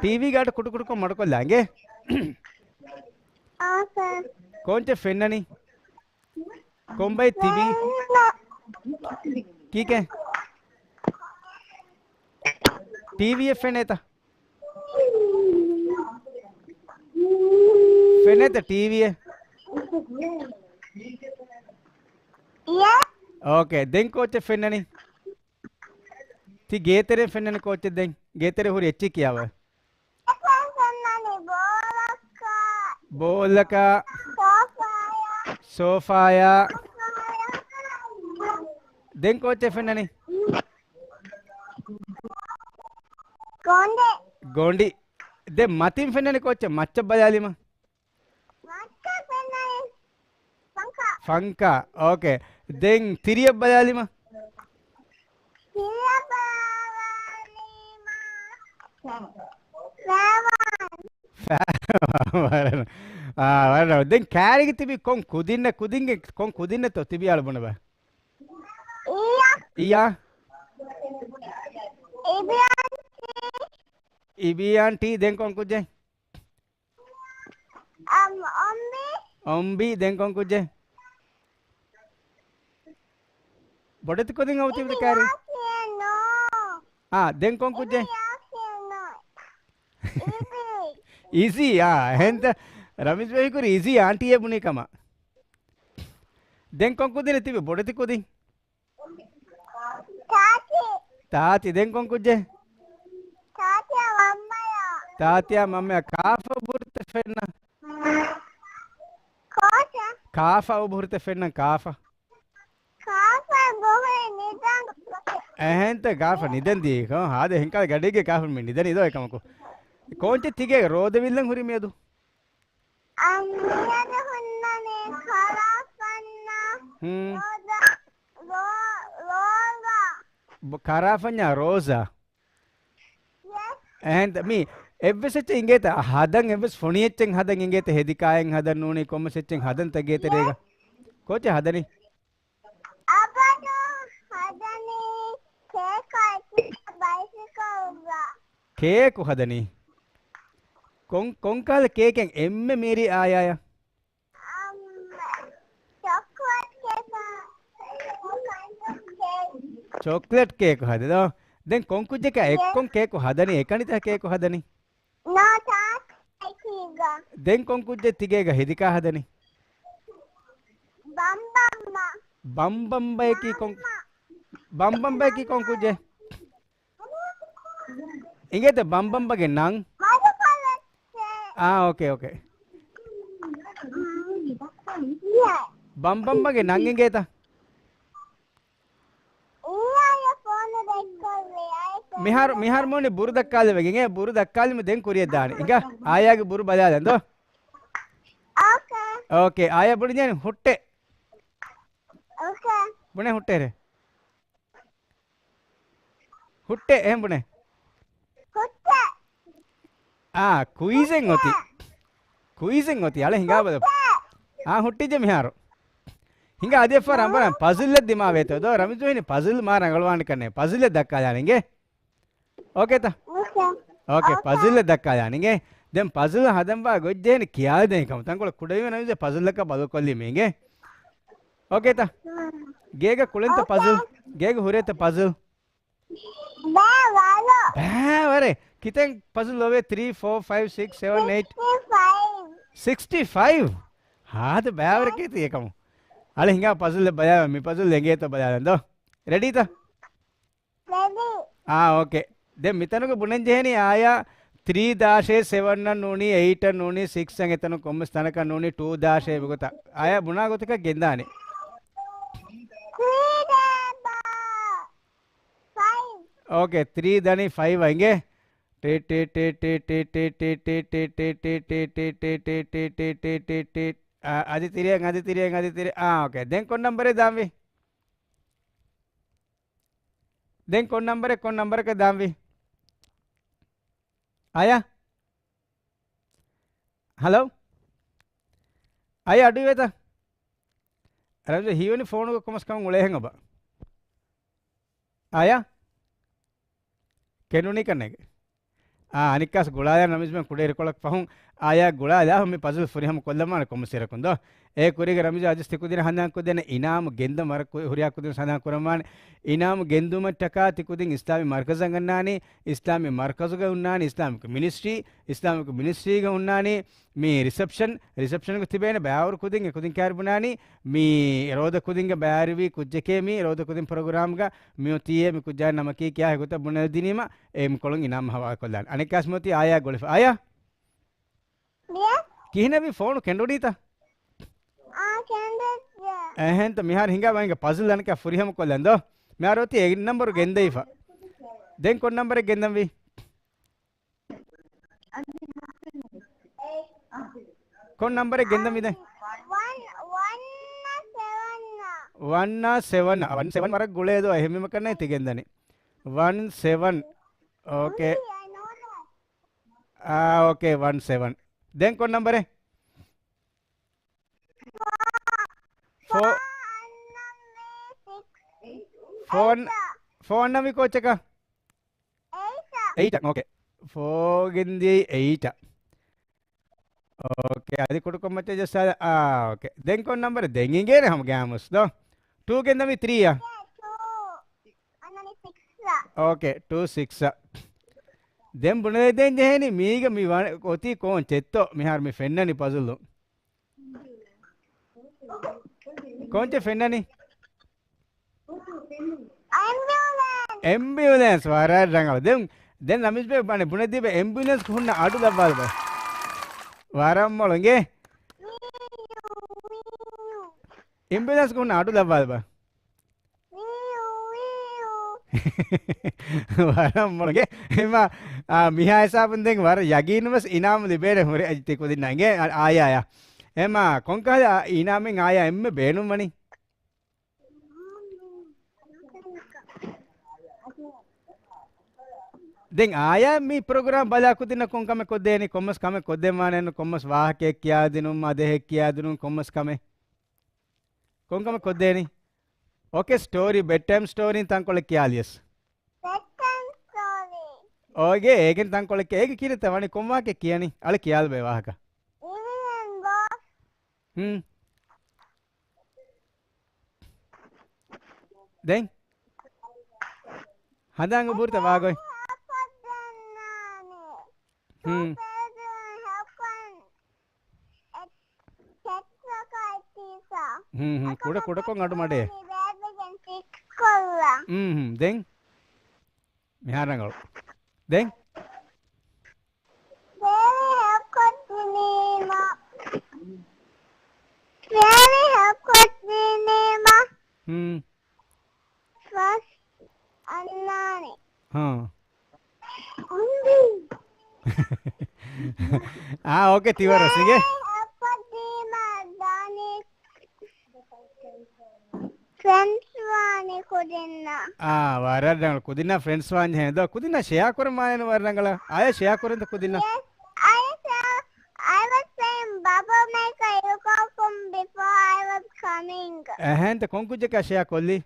ޓީވީގެ އަޑު ކުޑުކުޑުކޮށް މަޑުކޮށްލާ އިނގޭ. އާ، ސަރ. ކޯންޗެއް ފެންނަނީ؟ ކޮންބައި ތިބީ؟ ފެންނަ. ކީކޭ؟ ޓީވީއެއް ފެނޭތަ؟ ފެނޭތަ ޓީވީއެއް؟ އިޔޭ. އޯކޭ، ދެން ކޯޗެއް ފެންނަނީ؟ ތި ގޭތެރެ ފެންނަނީ ކޯޗެއް ދެން؟ ގޭތެރެ ހުރި އެއްޗެއް ކިޔާވަ. އެކަން ފެންނަނީ ބޯލަކާ. ބޯލަކާ. ސޯފާޔާ. ސޯފާޔާ. ސޯފާޔާ. ދެން ކޯޗެއް ފެންނަނީ؟ ގޮނޑި. ގޮނޑި. ދެން މަތިން ފެންނަނީ ކޯޗެއް؟ މައްޗަށް ބަލާލީމަ. މައްޗަށް ފެންނަނީ ފަންކާ. ފަންކާ. އޯކޭ. ދެން ތިރިއަށް ބަލާލީމަ. ތިރިއަށް ބަލާލީމަ. ފައިވާން. ފައިވާން. އާ، ވަރަށް. ދެން ކާރިގެ ތިބި ކޮން ކުދިންނަ، ކުދިންގެ ކޮން ކުދިންނަތޯ ތިބި އަޅު ބުނެބަ؟ އިޔާ. އިޔާ. އިބިއާންޓީ. އިބިއާންޓީ. ދެން ކޮން ކުއްޖެއް؟ އަމް، އޮމްބި. އޮމްބި. ދެން ކޮން ކުއްޖެއް؟ ބޮޑެތި ކުދިން އައު ތިބި ކާރި. އާ، ދެން ކޮން ކުއްޖެއް؟ އިޒީ. އާ، އެހެންތަ؟ ރަމީޒް ބޭ ހީކުރީ އިޒީ އާންޓީއޭ ބުނީ ކަމަށް. ދެން ކޮން ކުދިން ތިބި ބޮޑެތި ކުދިން؟ ތާތި. ތާތި. ދެން ކޮން ކުއްޖެއް؟ ތާތިއާ މަންމަޔާ. ތާތިއާ މަންމަޔާ. ކާފަ އުބުހުރިތަ ފެންނަ؟ ކޯޗަ؟ ކާފަ އުބުހުރިތަ ފެންނަ ކާފަ؟ ކާފަ އުބުހުރި ނިދަން. އެހެންތަ ކާފަ ނިދަން ދީ؟ ކޮން ހާދަ ހެންކާ ގަޑީގެ ކާފަ މި ނިދަނީ ދޯ އެކަމަކު. ކޯންޗެއް ތިގޭ ރޯދަ ވިއްލަން ހުރި މިއަދު؟ އަންމިޔަދު ހުންނަނީ ކަރާފަންޏާ ހުން. ރޯދަ، ރޯ-، ރޯދަ. ބ-، ކަރާފަންޏާ ރޯޒާ؟ ޔެސް. އެހެންތަ މީ އެއްވެސް އެއްޗެއް އިނގޭތަ؟ ހަދަން އެއްވެސް ފޮނި އެއްޗެއް ހަދަން އިނގޭތަ؟ ހެދި ކާއެއް ހަދަން ނޫނީ ކޮންމެސް އެއްޗެއް ހަދަންތަ ގޭތެރޭގަ؟ ކޯޗެއް ހަދަނީ؟ އަބަދު ހަދަނީ ކޭކާ ބައިސިކަލްގަ. ކޭކު ހަދަނީ؟ ކޮން، ކޮންކަހަލަ ކޭކެއް އެންމެ މީރީ އާޔާޔަށް؟ އަމް، ޗޮކްލެޓް ކޭކާ. ޗޮކްލެޓް ކޭކު ހަދަނީ ދޯ؟ ދެން ކޮން ކުއްޖަކާ އެއްކޮން ކޭކު ހަދަނީ؟ އެކަނިތަ ކޭކު ހަދަނީ؟ ނޯ ތާތިގަ. ދެން ކޮން ކުއްޖެއް ތިގޭގަ ހެދިކާ ހަދަނީ؟ ބަންބަންބަ. ބަންބަންބަޔަކީ ކޮން؟ ބަންބަންބަޔަކީ ކޮން ކުއްޖެއް؟ އިނގޭތަ ބަންބަންބަގެ ނަން؟ އާ، އޯކޭ، އޯކޭ. ބަންބަންބަގެ ނަން އިނގޭތަ؟ މިހާރު، މިހާރު މޫނި ބުރު ދައްކާލެވެގެން. އޭ، ބުރު ދައްކާލިމަ ދެން ކުރިއަށް ދާނެ. އިނގާ، އާޔާގެ ބުރު ބަލާލަން ދޯ. އޯކޭ. އޯކޭ، އާޔާ ބުނި ދޭން ހުއްޓެ. އޯކޭ. ބުނެ ހުއްޓެރެ. ހުއްޓެ، އެހެން ބުނެ. ހުއްޓެ. އާ، ކުއިޒެއް އޮތީ. ކުއިޒެއް އޮތީ. އަޅެ ހިނގާ ބަލަ. ހުއްޓެ. އާ، ހުއްޓިއްޖެ މިހާރު. ހިނގާ އަދި އެއްފަހަރަށް އަނބަރާން ޕަޒިލްއެއް ދިމާވޭތޯ ދޯ. ރަމީޒު ހިނި ޕަޒިލް މާ ރަނގަޅުވާނެ ކަންނޭ. ޕަޒިލްއެއް ދައްކާލާނެ އިނގޭ. އޯކޭތަ؟ އޯކޭ. އޯކޭ، އޯކޭ. ޕަޒިލްއެއް ދައްކާލާނެ އިނގޭ. ދެން ޕަޒިލް ހަދަންވާ ގޮތް ޖެހޭނެ ކިޔާދޭނެ ކަމަށް. ތަންކޮޅެއް ކުޑަވީމަ ނަމަވެސް ޕަޒިލްއަކަށް ބަދަލުކޮށްލީމަ އިނގޭ. އޯކޭތަ؟ ގޭގަ ކުޅެންތަ އޯކޭ. ޕަޒިލް؟ ގޭގަ ހުރޭތަ ޕަޒިލް؟ ބައިވަރު. ބައިވަރެއް. ކިތައް ޕަޒިލް އޮވޭ؟ ތްރީ، ފޯ، ފައިވް، ސިކްސް، ސެވަން، އެއިޓް. ސިކްސްޓީ ފައިވް. ސިކްސްޓީ ފައިވް؟ ހާދަ ބައިވަރަކީ ތީ އެކަމު. އަޅެ ހިނގާ ޕަޒުލް ބަލާ، މި ޕަޒުލް އެނގޭތޯ ބަލާލަން ދޯ. ރެޑީތަ؟ ރެޑީ. އާ، އޯކޭ. ދެން މިތަނުގަ ބުނަން ޖެހޭނީ އާޔާ ތްރީ ދާށޭ ސެވަން އަށް ނޫނީ، އެއިޓް އަށް ނޫނީ، ސިކްސް އަށް އެތަނުން ކޮންމެސް ތަނަކަށް ނޫނީ، ޓޫ ދާށޭ މިގޮތަށް. އާޔާ ބުނާ ގޮތަކަށް ގެންދާނެ. ތްރީ ދޭ ފައިވް. އޯކޭ، ތްރީ ދަނީ ފައިވް އަށް އިނގޭ. ޓި ޓި ޓި ޓި. އާ، އަދި ތިރިއަށް، އަދި ތިރިއަށް، އަދި ތިރި. އާ، އޯކޭ. ދެން ކޮން ނަންބަރެއް ދާންވީ؟ ދެން ކޮން ނަންބަރެއް، ކޮން ނަންބަރަކަށް ދާންވީ؟ އާޔާ؟ ހަލޯ؟ އާޔާ އަޑުއިވޭތަ؟ ރަމްޒަ ހީވަނީ ފޯނުގަ ކޮމަސް ކަމަށް އުޅޭހެން އޮބަ. އާޔާ؟ ކެނޑުނީ ކަންނޭގެ. އާ، އަނެއްކާސް ގުޅާލާ ނަމިޒްމެން ކުޑައިރުކޮޅަކު ފަހުން އާޔާ ގުޅާލާ މި ޕަޒުލް ފުރިހަމަ ކޮށްލަމާނެ ކޮމަސް އިރަކުން ދޯ. އޭ ކުރީގަ ރަމިޒާ އަދިސް ތިކުދިން ހަނދާން ކުދޭނެ އިނާމު ގެންދަ މަރަ ކު-، ހުރިހާ ކުދިން ހަނދާން ކުރަމާނެ. އިނާމު ގެންދުމަށްޓަކާ ތިކުދިން އިސްލާމީ މަރުކަޒަށް އަންނާނީ، އިސްލާމީ މަރުކަޒުގަ އޮންނާނީ، އިސްލާމިކް މިނިސްޓްރީ، އިސްލާމިކް މިނިސްޓްރީގަ އޮންނާނީ، މި ރިސެޕްޝަން، ރިސެޕްޝަންގަ ތިބޭނެ ބައިވަރު ކުދިން އެ ކުދިން ކައިރި ބުނާނީ، މި ރޯދަ ކުދިންގެ ބައިވެރިވި ކުއްޖެކޭ މި ރޯދަ ކުދިން ޕްރޮގްރާމްގަ މިއޮތީއޭ މި ކުއްޖާ ނަމަކީ ކިޔާ ހެގޮތަށް ބުނެދިނީމަ އެ މިކޮޅުން އިނާމް ހަވާލުކޮށްލާނެ. އަނެއްކާސް މިއޮތީ އާޔާ ގުޅިފަ. އާޔާ؟ ކިހިނެއްވީ ފޯނު ކެނޑުނީތަ؟ އާ، ކެނޑެއްޖެ. އެހެންތަ މިހާރު ހިނގާ ބައިނގ ޕަޒުލް އަނެކާ ފުރިހަމަ ކޮށްލަން ދޯ. މިހާރު އޮތީ އެއް ނަންބަރު ގެންދަވިފަ. ދެން ކޮން ނަންބަރެއް ގެންދަންވީ؟ ކޮން ނަންބަރެއް ގެންދަންވީ ދެން؟ ވަން، ވަން ސެވަން. ވަން ސެވަން. ވަން ސެވަން ވަރަށް ގުޅޭ ދޯ. އެހެންވީމަ ކަންނޭ ތި ގެންދަނީ. ވަން ސެވަން. އޯކޭ. އާ، އޯކޭ، ވަން ސެވަން. ދެން ކޮން ނަންބަރެއް؟ ފޯ. ފޯ އަންނަންވީ ކޯއްޗަކަށް؟ އެއިޓް. އެއިޓް، އޯކޭ. ފޯ ގެންދިޔައީ އެއިޓް. އޯކޭ، އަދި ކުޑަކޮށް މައްޗަށް ޖައްސާލަ. އާ، އޯކޭ. ދެން ކޮން ނަންބަރެއް؟ ދެން އިނގޭނެ ހަމަ ގާމުސް ދޯ. ޓޫ ގެންދަންވީ ތްރީ އަށް. އޯކޭ، ޓޫ ސިކްސް. ދެން ބުނެދޭން ޖެހޭނީ މީގަ މި ވަ-، އޮތީ ކޯންޗެއްތޯ މިހާރު މި ފެންނަނީ ޕަޒުލު. ކޯންޗެއް ފެންނަނީ؟ އެމްބިއުލެންސް. އެމްބިއުލެންސް ވަރަށް ރަނގަޅު. ދެން، ދެން ނަމިޒްބެ ބަނެ ބުނެދީބެ އެމްބިއުލެންސް ހުންނަ އަޑު ލައްވާލުބަ. ވަރަށް މޮޅު އިނގޭ. އެމްބިއުލެންސް ހުންނަ އަޑު ލައްވާލުބަ. ވަރަށް މޮޅުގެ. އެމާ، އާ، މިހާ ހިސާބުން ދެން ވަރަށް ޔަގީނުވެސް އިނާމު ލިބޭނެ ހުރެ ތި ކުދިންނަށް އިނގޭ. އާޔާ، އާޔާ. އެމާ، ކޮންކަހަލަ އިނާމެއް އާޔާ އެންމެ ބޭނުންވަނީ؟ ދެން އާޔާ މި ޕްރޮގްރާމް ބަލާ ކުދިންނަށް ކޮން ކަމެއް ކޮށްދޭނީ؟ ކޮންމެސް ކަމެއް ކޮށްދެންވާނެއެއްނު، ކޮންމެސް ވާހަކައެއް ކިޔާދިނުން، މަދަހެއް ކިޔާދިނުން، ކޮންމެސް ކަމެއް. ކޮންކަމެއް ކޮށްދޭނީ؟ އޯކޭ، ސްޓޯރީ، ބެޑްޓައިމް ސްޓޯރީން ތަންކޮޅެއް ކިޔާލިޔަސް. ބެޑްޓައިމް ސްޓޯރީ. އޯގޭ، އޭގެން ތަންކޮޅެއް ކިޔާ. އޭގެ ކިހިނެއްތަ ވަނީ؟ ކޮން ވާހަކައެއް ކިޔަނީ؟ އަޅެ ކިޔާލަބޭ ވާހަކަ. އިވިލެން ބޯސް. ހުން. ދެން؟ ހަނދާން އުބުރިތަ ވާގޮތް؟ ހުން. ހުން، ހުން. ކުޑަ ކުޑަކޮށް އަޑު މަޑޭ. ހުން، ހުން. ދެން؟ މިހާރު ރަނގަޅު. ދެން؟ ފެރި ހެލްޕް ކޮށްދިނީމަ. ފެރި ހެލްޕް ކޮށްދިނީމަ. ހުން. ފަސް އަންނާނެ. ހާ. އުނބި. އާ، އޯކޭ، ތިވަރަސް އިނގޭ. ފެރި ހެލްޕް ކޮށްދީމަ ދާނީ ފްރެންޑްސް ވާނީ ކުދިންނަށް. އާ، ވަރަށް ރަނގަޅު. ކުދިންނަށް ފްރެންޑްސް ވާން ޖެހޭ ދޯ. ކުދިންނަށް ޝެއާ ކުރަން ވާނެ ވަރަށް ރަނގަޅަށް. އާޔާ ޝެއާ ކުރަންތަ ކުދިންނަށް؟ Yes, I, I was saying bubble maker, you called from before I was coming. އެހެންތަ ކޮން ކުއްޖަކާ ޝެއާ ކޮށްލީ؟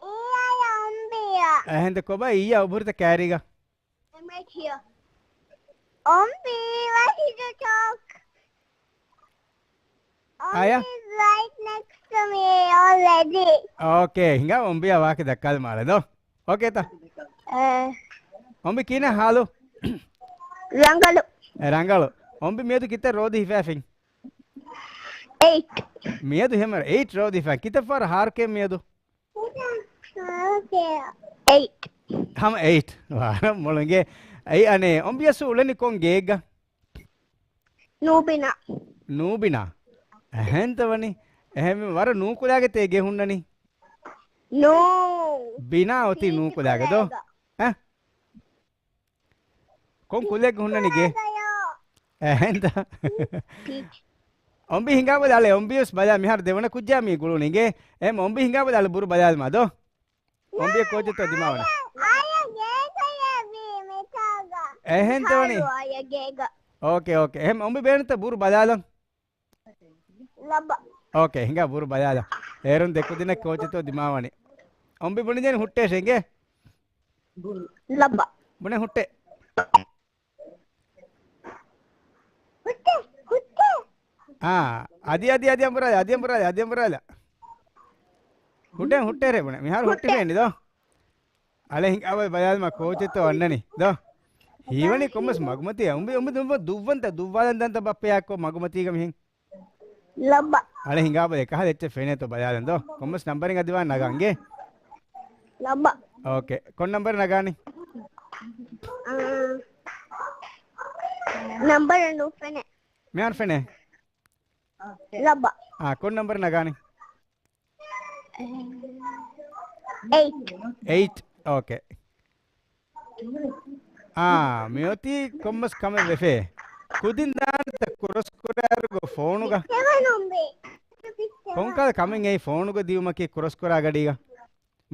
އިއްޔާ އޮންބިއާ. އެހެންތަ ކޮބާ އިއްޔާ އުބުރިތަ ކައިރީގަ؟ I'm right here. އޮންބި, why did you talk? އާޔާ؟ އޮންބި is right next to me already. އޯކޭ، ހިނގާ އޮންބިއާ ވާހަކަ ދައްކާލަމާ އަޅެ ދޯ. އޯކޭތަ؟ އެ. އޮންބި ކިހިނެއް ހާލު؟ ރަނގަޅު. އެ، ރަނގަޅު. އޮންބި މިއަދު ކިތައް ރޯދަ ހިފައިފިން؟ އެއިޓް. މިއަދު ހެމަރ އެއިޓް ރޯދިފަ. ކިތައް ފަހަރަށް ހާރުކޭ މިއަދު؟ އެއިޓް. ހަމަ އެއިޓް. ވަރަށް މޮޅު އިނގޭ. އެއީ އަނެއް އޮނބިޔަސް އުޅެނީ ކޮން ގޭގަ؟ ނޫބިނާ. ނޫބިނާ. އެހެންތަ ވަނީ؟ އެހެން ވަރަށް ނޫކުލައިގެ ތޭ ގެ ހުންނަނީ؟ ނޫ. ބިނާ އޮތީ ނޫކުލައިގެ ދޯ؟ އެ؟ ކޮން ކުލައެއްގަ ހުންނަނީ ގޭ؟ އެހެންތަ؟ އޮނބި ހިނގާބަލަ އަޅެ އޮނބިޔަސް ބަލާ މިހާރު ދެވަނަ ކުއްޖާ މީ ގުޅުނީ ގޭ. އެހެން އޮނބި ހިނގާބަލަ އަޅެ ބުރު ބަލާލަމާ ދޯ؟ އޮނބި ކޯޗެއްތޯ ދިމާވަނީ؟ އެހެންތަ ވަނީ؟ އޯކޭ، އޯކޭ. އެހެން އޮނބި ބޭނުންތަ ބުރު ބަލާލަން؟ އޯކޭ، ހިނގާ ބުރު ބަލާލަން. އޭރުން ދެ ކުދިންނަށް ކޯޗެއްތޯ ދިމާވަނީ. އޮނބި ބުނި ދޭން ހުއްޓޭށޭ އިނގޭ؟ ބުނެ ހުއްޓޭ. އާ، އަދި، އަދި، އަދި އަނބުރާލަ، އަދި އަނބުރާލަ، އަދި އަނބުރާލަ. ހުއްޓޭ، ހުއްޓޭރޭ ބުނެ. މިހާރު ހުއްޓިފޭނި ދޯ. އަޅެ ހިނގާބަލަ ބަލާލަމާ ކޯޗެއްތޯ އަންނަނީ ދޯ. ހީވަނީ ކޮންމެސް މަގުމަތީ. އުނބި، އުނބި ދުއްވަންތަ، ދުއްވާލަން ދާންތަ ބައްޕަޔާ ކޮ މަގުމަތީގަ މިހެން. ލައްބަ. އަޅެ ހިނގާބަލަ އެކަހަލަ އެއްޗެއް ފެނޭތޯ ބަލާލަން ދޯ. ކޮންމެސް ނަންބަރެއް އަދިވާ ނަގާން އިނގޭ. ލައްބަ. އޯކޭ. ކޮން ނަންބަރެއް ނަގާނީ؟ އާ، ނަންބަރެއް ނުފެނޭ. މިހާރު ފެނޭ. ލައްބަ. އާ، ކޮން ނަންބަރެއް ނަގާނީ؟ އެއިޓް. އެއިޓް. އޯކޭ. އާ، މިއޮތީ ކޮންމެސް ކަމެއް ވެފޭ. ކުދިން ދާންތަ ކްރޮސް ކުރާއިރުގަ ފޯނުގަ؟ ކޮންކަހަލަ ކަމެއް އެއީ ފޯނުގަ ދިޔުމަކީ ކްރޮސް ކުރާ ގަޑީގަ؟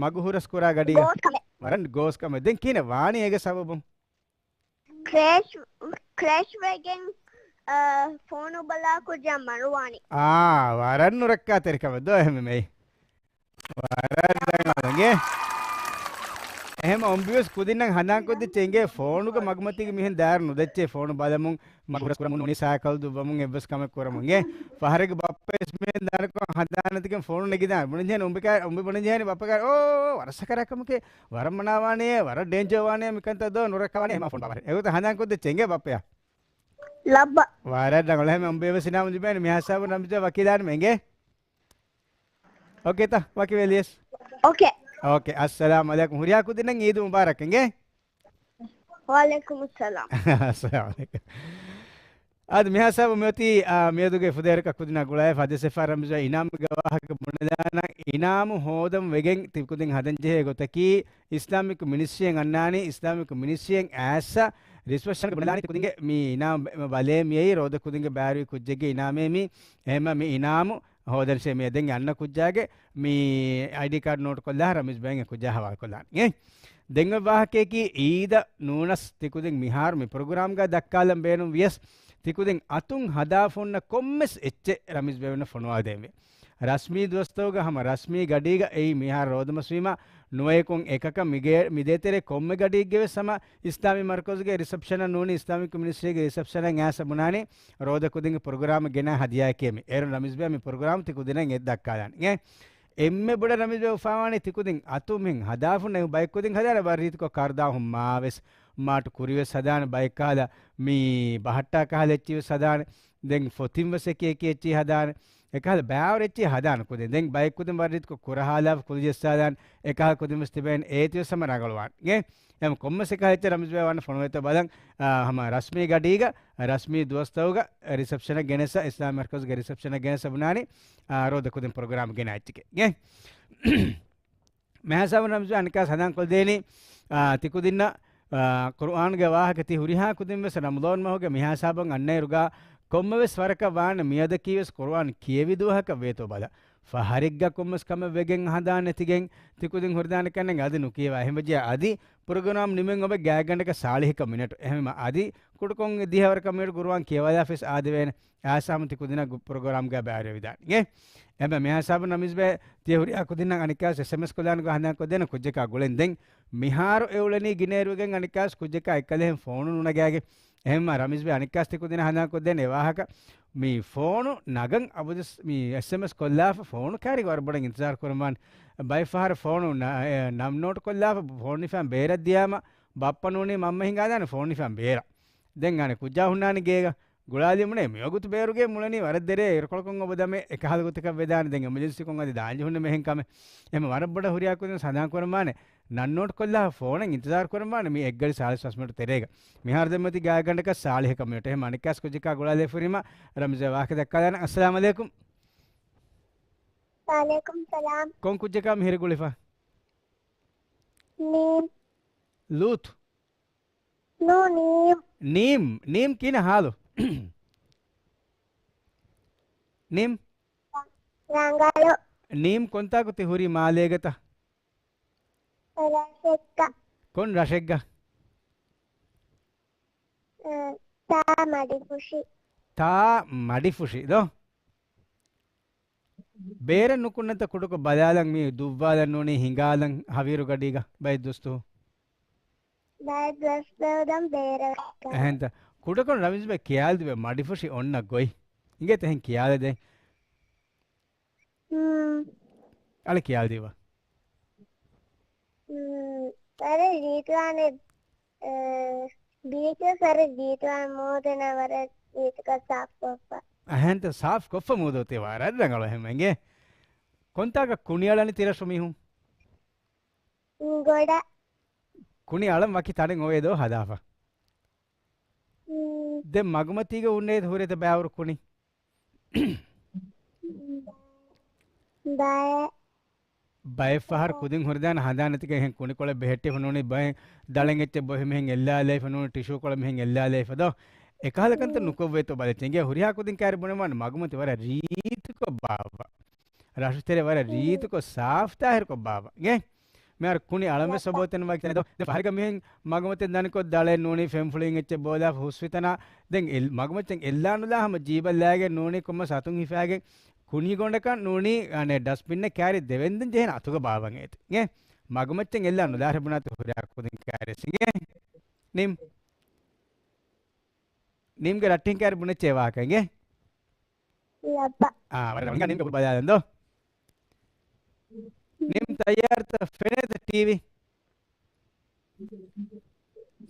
މަގު ހުރަސް ކުރާ ގަޑީގަ؟ ގޯސް ކަމެއް. ވަރަށް ގޯސް ކަމެއް. ދެން ކިހިނެއް ވާނީ އޭގެ ސަބަބުން؟ ކްރޭޝް، ކްރޭޝް ވެގެން، އާ، ފޯނު ބަލާ ކުއްޖާ މަރުވާނީ. އާ، ވަރަށް ނުރައްކާތެރި ކަމެއް ދޯ އެހެން މެއި. ވަރަށް ރަނގަޅު އިނގޭ. އެހެން އޮނބިޔަސް ކުދިންނަށް ހަނދާންކޮށްދެއްޗޭ އިނގޭ ފޯނުގަ މަގުމަތީގެ މިހެން ދާއިރު ނުދެއްޗޭ ފޯނު ބަލަމުން، މަގު ހުރަސް ކުރަމުން ނޫނީ ސައިކަލް ދުއްވަމުން އެއްވެސް ކަމެއް ކުރަމުން އިނގޭ. ފަހަރެއްގެ ބައްޕަވެސް މިހެން ދާނެކޮށް ހަނދާން ނެތިގެން ފޯނު ނެގިދާނެ. ބުނެ ޖެހޭނެ އޮނބި ކާ، އޮނބި ބުނެ ޖެހޭނެ ބައްޕަ ކާ، އޯ، ވަރަށް ސަކަރާތް ކަމެކޭ، ވަރަށް މަނާވާނެ، ވަރަށް ޑޭންޖަރ ވާނެ، މިކަންތައް ދޯ ނުރައްކަވާނެ، އެހެމާ ފޯނު ބާވަރެ. އެގޮތަށް ހަނދާންކޮށްދެއްޗޭ އިނގޭ ބައްޕަޔާ. ލައްބަ. ވަރަށް ރަނގަޅު. އެހެމެ އޮނބި ވެސް އިނާމު ލިބޭނެ މިހާ ހިސާބުން ރަމްޒާ ވަކިލާން މެނގޭ. އޯކޭތަ؟ ވަކި ވެލިޔަސް. އޯކޭ. އޯކޭ. އައްސަލާމު ޢަލައިކުމް. ހުރިހާ ކުދިންނަށް އީދު މުބާރަކް އިނގޭ. ވަޢަލައިކުމުއް ސަލާމް. އައްސަލާމު ޢަލައިކުމް. އާދެ، މިހާ ހިސާބު މިއޮތީ، އާ، މިއަދުގެ ފުދޭވަރަކަށް ކުދިންނާ ގުޅާއިފަ އަދިވެސް އެއްފަހަރަށް ރަމްޒާން އިނާމުގެ ވާހަކަ ބުނެދާނަން. އިނާމު ހޯދަން ވެގެން ތި ކުދިން ހަދަން ޖެހޭ ގޮތަކީ، އިސްލާމިކް މިނިސްޓްރީއެއް އަންނާނީ، އިސްލާމިކް މިނިސްޓްރީއެއް އައިސް ރިސެޕްޝަންގެ ބުނެދާނީ ތި ކުދިންގެ މި އިނާމު ބަ-، ބަލޭ މިއީ ރޯދަ ކުދިންގެ ބައިވެރި ކުއްޖެއްގެ އިނާމޭ މި. އެހެމަ މި އިނާމު ހޯދަންށޭ މި ދެން އަންނަ ކުއްޖާގެ މި އައިޑީ ކާޑް ނޯޓް ކޮށްލާ ރަމީޒް ބޭން އެ ކުއްޖާ ހަވާލު ކޮށްލާނީ. ދެން އޮތް ވާހަކަޔަކީ އީދަށް ނޫނަސް ތި ކުދިން މިހާރު މި ޕްރޮގްރާމްގަ ދައްކާލަން ބޭނުން ވިޔަސް ތި ކުދިން އަތުން ހަދާފަ ހުންނަ ކޮންމެސް އެއްޗެއް ރަމީޒް ބޭންނަށް ފޮނުވާދޭންވޭ. ރަސްމީ ދުވަސްތަކުގަ ހަމަ ރަސްމީ ގަޑީގަ އެއީ މިހާރު ރޯދަމަސްވީމަ ނުވަޔަކުން އެކަކަށް މިގޭ-، މިދޭތެރޭ ކޮންމެ ގަޑީގެވެސް ހަމަ އިސްލާމީ މަރުކަޒުގެ ރިސެޕްޝަނަށް ނޫނީ އިސްލާމިކް މިނިސްޓްރީގެ ރިސެޕްޝަނަށް އައިސް ބުނާނީ ރޯދަ ކުދިންގެ ޕްރޮގްރާމް ގެނައި ހަދިޔާއެކޭ މި. އޭރުން ރަމީޒް ބޭ މި ޕްރޮގްރާމް ތި ކުދިންނަށް އެ ދައްކާލާނީ. އެނގޭ؟ އެންމެ ބޮޑަށް ރަމީޒް ބޭ އުފާވާނީ ތި ކުދިން އަތުން މިހެން ހަދާފަ ހުންނަ ބައެއް ކުދިން ހަދާނެ ވަރަށް ރީތިކޮށް ކަރުދާ ހުންމާވެސް މާޓް ކުރިވެސް ހަދާނެ ބައެއް ކަހަލަ މި ބަހައްޓާ ކަހަލަ އެއްޗިވެސް ހަދާނެ. ދެން ފޮތިން ވެސް އެކި އެކި އެއްޗި ހަދާނެ. އެކަހަލަ ބާވަރު އެއްޗި ހަދާނެ ކުދިން. ދެން ބައެއް ކުދިން ވަރަށް ރީތިކޮށް ކުރަހާލާފަ ކުލި ޖައްސާލާނެ. އެކަހަލަ ކުދިން ވެސް ތިބޭނެ އޭތި ވެސް ހަމަ ރަނގަޅުވާނެ. އެ އެމް ކޮންމެސް އެކަހަލަ އެއްޗެއް ރަމީޒް ބޭ ވާން ފޮނުވޭތޯ ބަލަން، އާ، ހަމަ ރަސްމީ ގަޑީގަ ރަސްމީ ދުވަސްތަކުގަ ރިސެޕްޝަނަށް ގެނެސް، އިސްލާމީ މަރްކަޒުގެ ރިސެޕްޝަނަށް ގެނެސް ބުނާނީ، އާ، ރޯދަ ކުދިން ޕްރޮގްރާމް ގެނައި އެއްޗެކޭ. އެ މިހާ ހިސާބުން ރަމްޒާން އަނެއްކާސް ހަނދާން ކޮށްދޭނީ، އާ، ތި ކުދިންނަށް، އާ، ޤުރުއާންގެ ވާހަކަ ތި ހުރިހާ ކުދިން ވެސް ރަމަޟާން މަހުގެ މިހާ ހިސާބުން އަންނައިރުގަ ކޮންމެވެސް ވަރަކަށް ވާނެ މިއަދަކީ ވެސް ޤުރުއާން ކިޔެވި ދުވަހަކަށް ވޭތޯ ބަލަ. ފަހަރެއްގަ ކޮންމެސް ކަމެއް ވެގެން ހަނދާން ނެތިގެން ތި ކުދިން ހުރިދާނެ ކަންނެން އަދި ނުކިޔަވާ. އެހެންވެއްޖެ އަދި ޕްރޮގްރާމް ނިމެން އޮވެ ގާތްގަނޑަކަށް ސާޅީހަކަށް މިނެޓު. އެހެންވީމަ އަދި ކުޑަކޮށް ދިހަވަރަކަށް މިނެޓު ޤުރުއާން ކިޔަވާލާފަވެސް އާދެވޭނެ. އާސާމު ތި ކުދިންނަށް ގު-، ޕްރޮގްރާމްގަ ބައިވެރިވެވިދާނެ. އެ އެމެ މިހާ ހިސާބުން ރަމީޒް ބޭ ތި ހުރިހާ ކުދިންނަށް އަނެއްކާސް އެސްއެމްއެސް ކޮށްލާނެ ގޮތް ހަނދާން ކޮށްދޭނެ ކުއްޖަކާ ގުޅެން. ދެން މިހާރު އެ އުޅެނީ ގިނައިރުވެގެން އަނެއްކާސް ކުއްޖަކާ އެއްކަލަހެން ފޯނު ނުނަގާގެ. އެހެންމާ ރަމީޒް ބޭ އަނެއްކާސް ތި ކުދިންނަށް ހަނދާން ކޮށްދޭނެ އެ ވާހަކަ. މި ފޯނު ނަގަން އަބަދުވެސް މި އެސްއެމްއެސް ކޮށްލާފަ ފޯނު ކާރި ވަރަށް ބޮޑަށް އިންތިޒާރު ކުރަންވާނެ. ބައެއް ފަހަރަށް ފޯނު ނަ-، އެ، ނަމް ނޯޓް ކޮށްލާފަ ފޯނު ނިފާން ބޭރަށް ދިޔާމަ ބައްޕަ ނޫނީ މަންމަ ހިނގާދާނެ ފޯނު ނިފާން ބޭރަށް. ދެން އަނެއް ކުއްޖާ ހުންނާނެ ގޭގަ. ގުޅާލީމުނޭ މިވަގުތު ބޭރުގެ މުޅެނީ ވަރަށް ދެރޭ އިރުކޮޅަކުން އޮބަދަމެ އެކަހަލަ ގޮތަކަށް ވެދާނެ. ދެން އެމަޖެންސީކޮށް އަދި ދާންޖެހުންނަ މެހެން ކަމެއް. އެހެން ވަރަށް ބޮޑަށް ހުރިހާ ކުދިން ސަނދާން ކުރަންވާނެ. ނަން ނޯޓް ކޮށްލާ ފޯނަށް އިންތިޒާރު ކުރަންވާނެ މި އެއްގަޑި ސާޅީސް ފަސް މިނެޓު ތެރޭގަ. މިހާރު ދެންމެ އޮތީ ގާތްގަނޑަކަށް ސާޅީހަކަށް މިނެޓު. އެހެން އަނެއްކާސް ކުއްޖަކާ ގުޅާލައިފުރީމަ ރަމްޒާ ވާހަކަ ދައްކާލާނަން. އައްސަލާމް އަލައިކުމް. ވަޢަލައިކުމް ސަލާމް. ކޮން ކުއްޖަކާ މިހިރި ގުޅިފަ؟ ނީމް. ލޫތު. ނޫ، ނީމް. ނީމް، ނީމް ކިހިނެއް ހާލު؟ ނީމް. ރަނގަޅު. ނީމް ކޮންތާކު ތި ހުރީ މާލޭގަތަ؟ ރަށެއްގަ. ކޮން ރަށެއްގަ؟ އަ، ތާ މަޑިފުށި. ތާ މަޑިފުށި ދޯ؟ ބޭރެއް ނުކުންނަތަ ކުޑަކޮށް ބަލާލަން މީ ދުއްވާލަން ނޫނީ ހިނގާލަން ހަވީރު ގަޑީގަ ބައެއް ދުވަސް ދުވަހު. ބައެއް ދުވަސް ދުވަހު ދަން ބޭރަށް. އެހެންތަ؟ ކުޑަކޮށް ރަމީޒް ބައް ކިޔާލިދިބެ މަޑިފުށި އޮންނަ ގޮތް. އިނގޭތަ އެހެން ކިޔާލެދޭ. ހުން. އަޅެ ކިޔާލިދީވަ. ހުން. ވަރަށް ރީތިވާނެ، އަ، ބީޗަށް ވަރަށް ރީތިވާނެ މޫދު ނަ ވަރަށް ރީތިކޮށް ސާފް ކޮށްފަ. އެހެންތަ ސާފް ކޮށްފަ މޫދު އޮތީ ވަރަށް ރަނގަޅު އެހެން އިނގޭ. ކޮންތާކަށް ކުނި އަޅަނީ ތިރަށު މީހުން؟ ގޮޑަށް. ކުނި އަޅަން ވަކި ތަނެއް އޮވޭ ދޯ ހަދާފަ. ހުން. ދެން މަގުމަތީގަ ހުންނޭތަ ހުރޭތަ ބައިވަރު ކުނި؟ ބައެއް. ބައެއް ފަހަރު ކުދިން ހުރިދާނެ ހަނދާން ނެތިގެން އެހެން ކުނިކޮޅެއް ބެހެއްޓިފަ ނޫނީ ބައެއް ދަޅެއް އެއްޗެއް ބޮހެ މިހެން އެއްލާލައިފަ ނޫނީ ޓިޝޫ ކޮޅެއް މިހެން އެއްލާލައިފަ ދޯ؟ އެކަހަލަ ކަންތައް ނުކޮށްވޭތޯ ބަލަ އެއްޗެއް އިނގޭ ހުރިހާ ކުދިން ކާރި ބުނެވާނެ މަގުމަތި ވަރަށް ރީތިކޮށް ބާއްވާ. ރަށުތެރެ ވަރަށް ރީތިކޮށް ސާފް ތާހިރުކޮށް ބާއްވާ. އިނގޭ؟ މިހާރު ކުނި އަޅަން ވެސް އޮބޯތެން ވަކި ތަނެއް ދޯ. ދެން ފަހަރެއްގަ މިހެން މަގުމަތެއް ދަނިކޮށް ދަޅެއް ނޫނީ ފެންފުޅިން އެއްޗެއް ބޯލާފަ ހުސްވި ތަނާ. ދެން އެ، މަގުމައްޗަށް އެއްލާ ނުލާ ހަމަ ޖީބަށް ލާގެން ނޫނީ ކޮންމެސް އަތުން ހިފާގެން ކުނި ގޮނޑަކަށް ނޫނީ އަނެއް ޑަސްބިންއެއް ކާރި ދެވެންދެން ޖެހޭނެ އަތުގަ ބާއްވަން އޭތި. އިނގޭ؟ މަގުމައްޗަށް އެއްލާ ނުލާހެ ބުނާތި ހުރިހާ ކުދިން ކާރި އިނގޭ. ނީމް. ނީމްގެ ރައްޓެހިން ކާރި ބުނެއްޗޭ ވާހަކަ އިނގޭ. ލައްބަ. އާ، ވަރަށް ރަނގަޅު ނީމްގެ ބަލާލަން ދޯ. ނީމް ތައްޔާރުތަ ފެނޭތަ ޓީވީ؟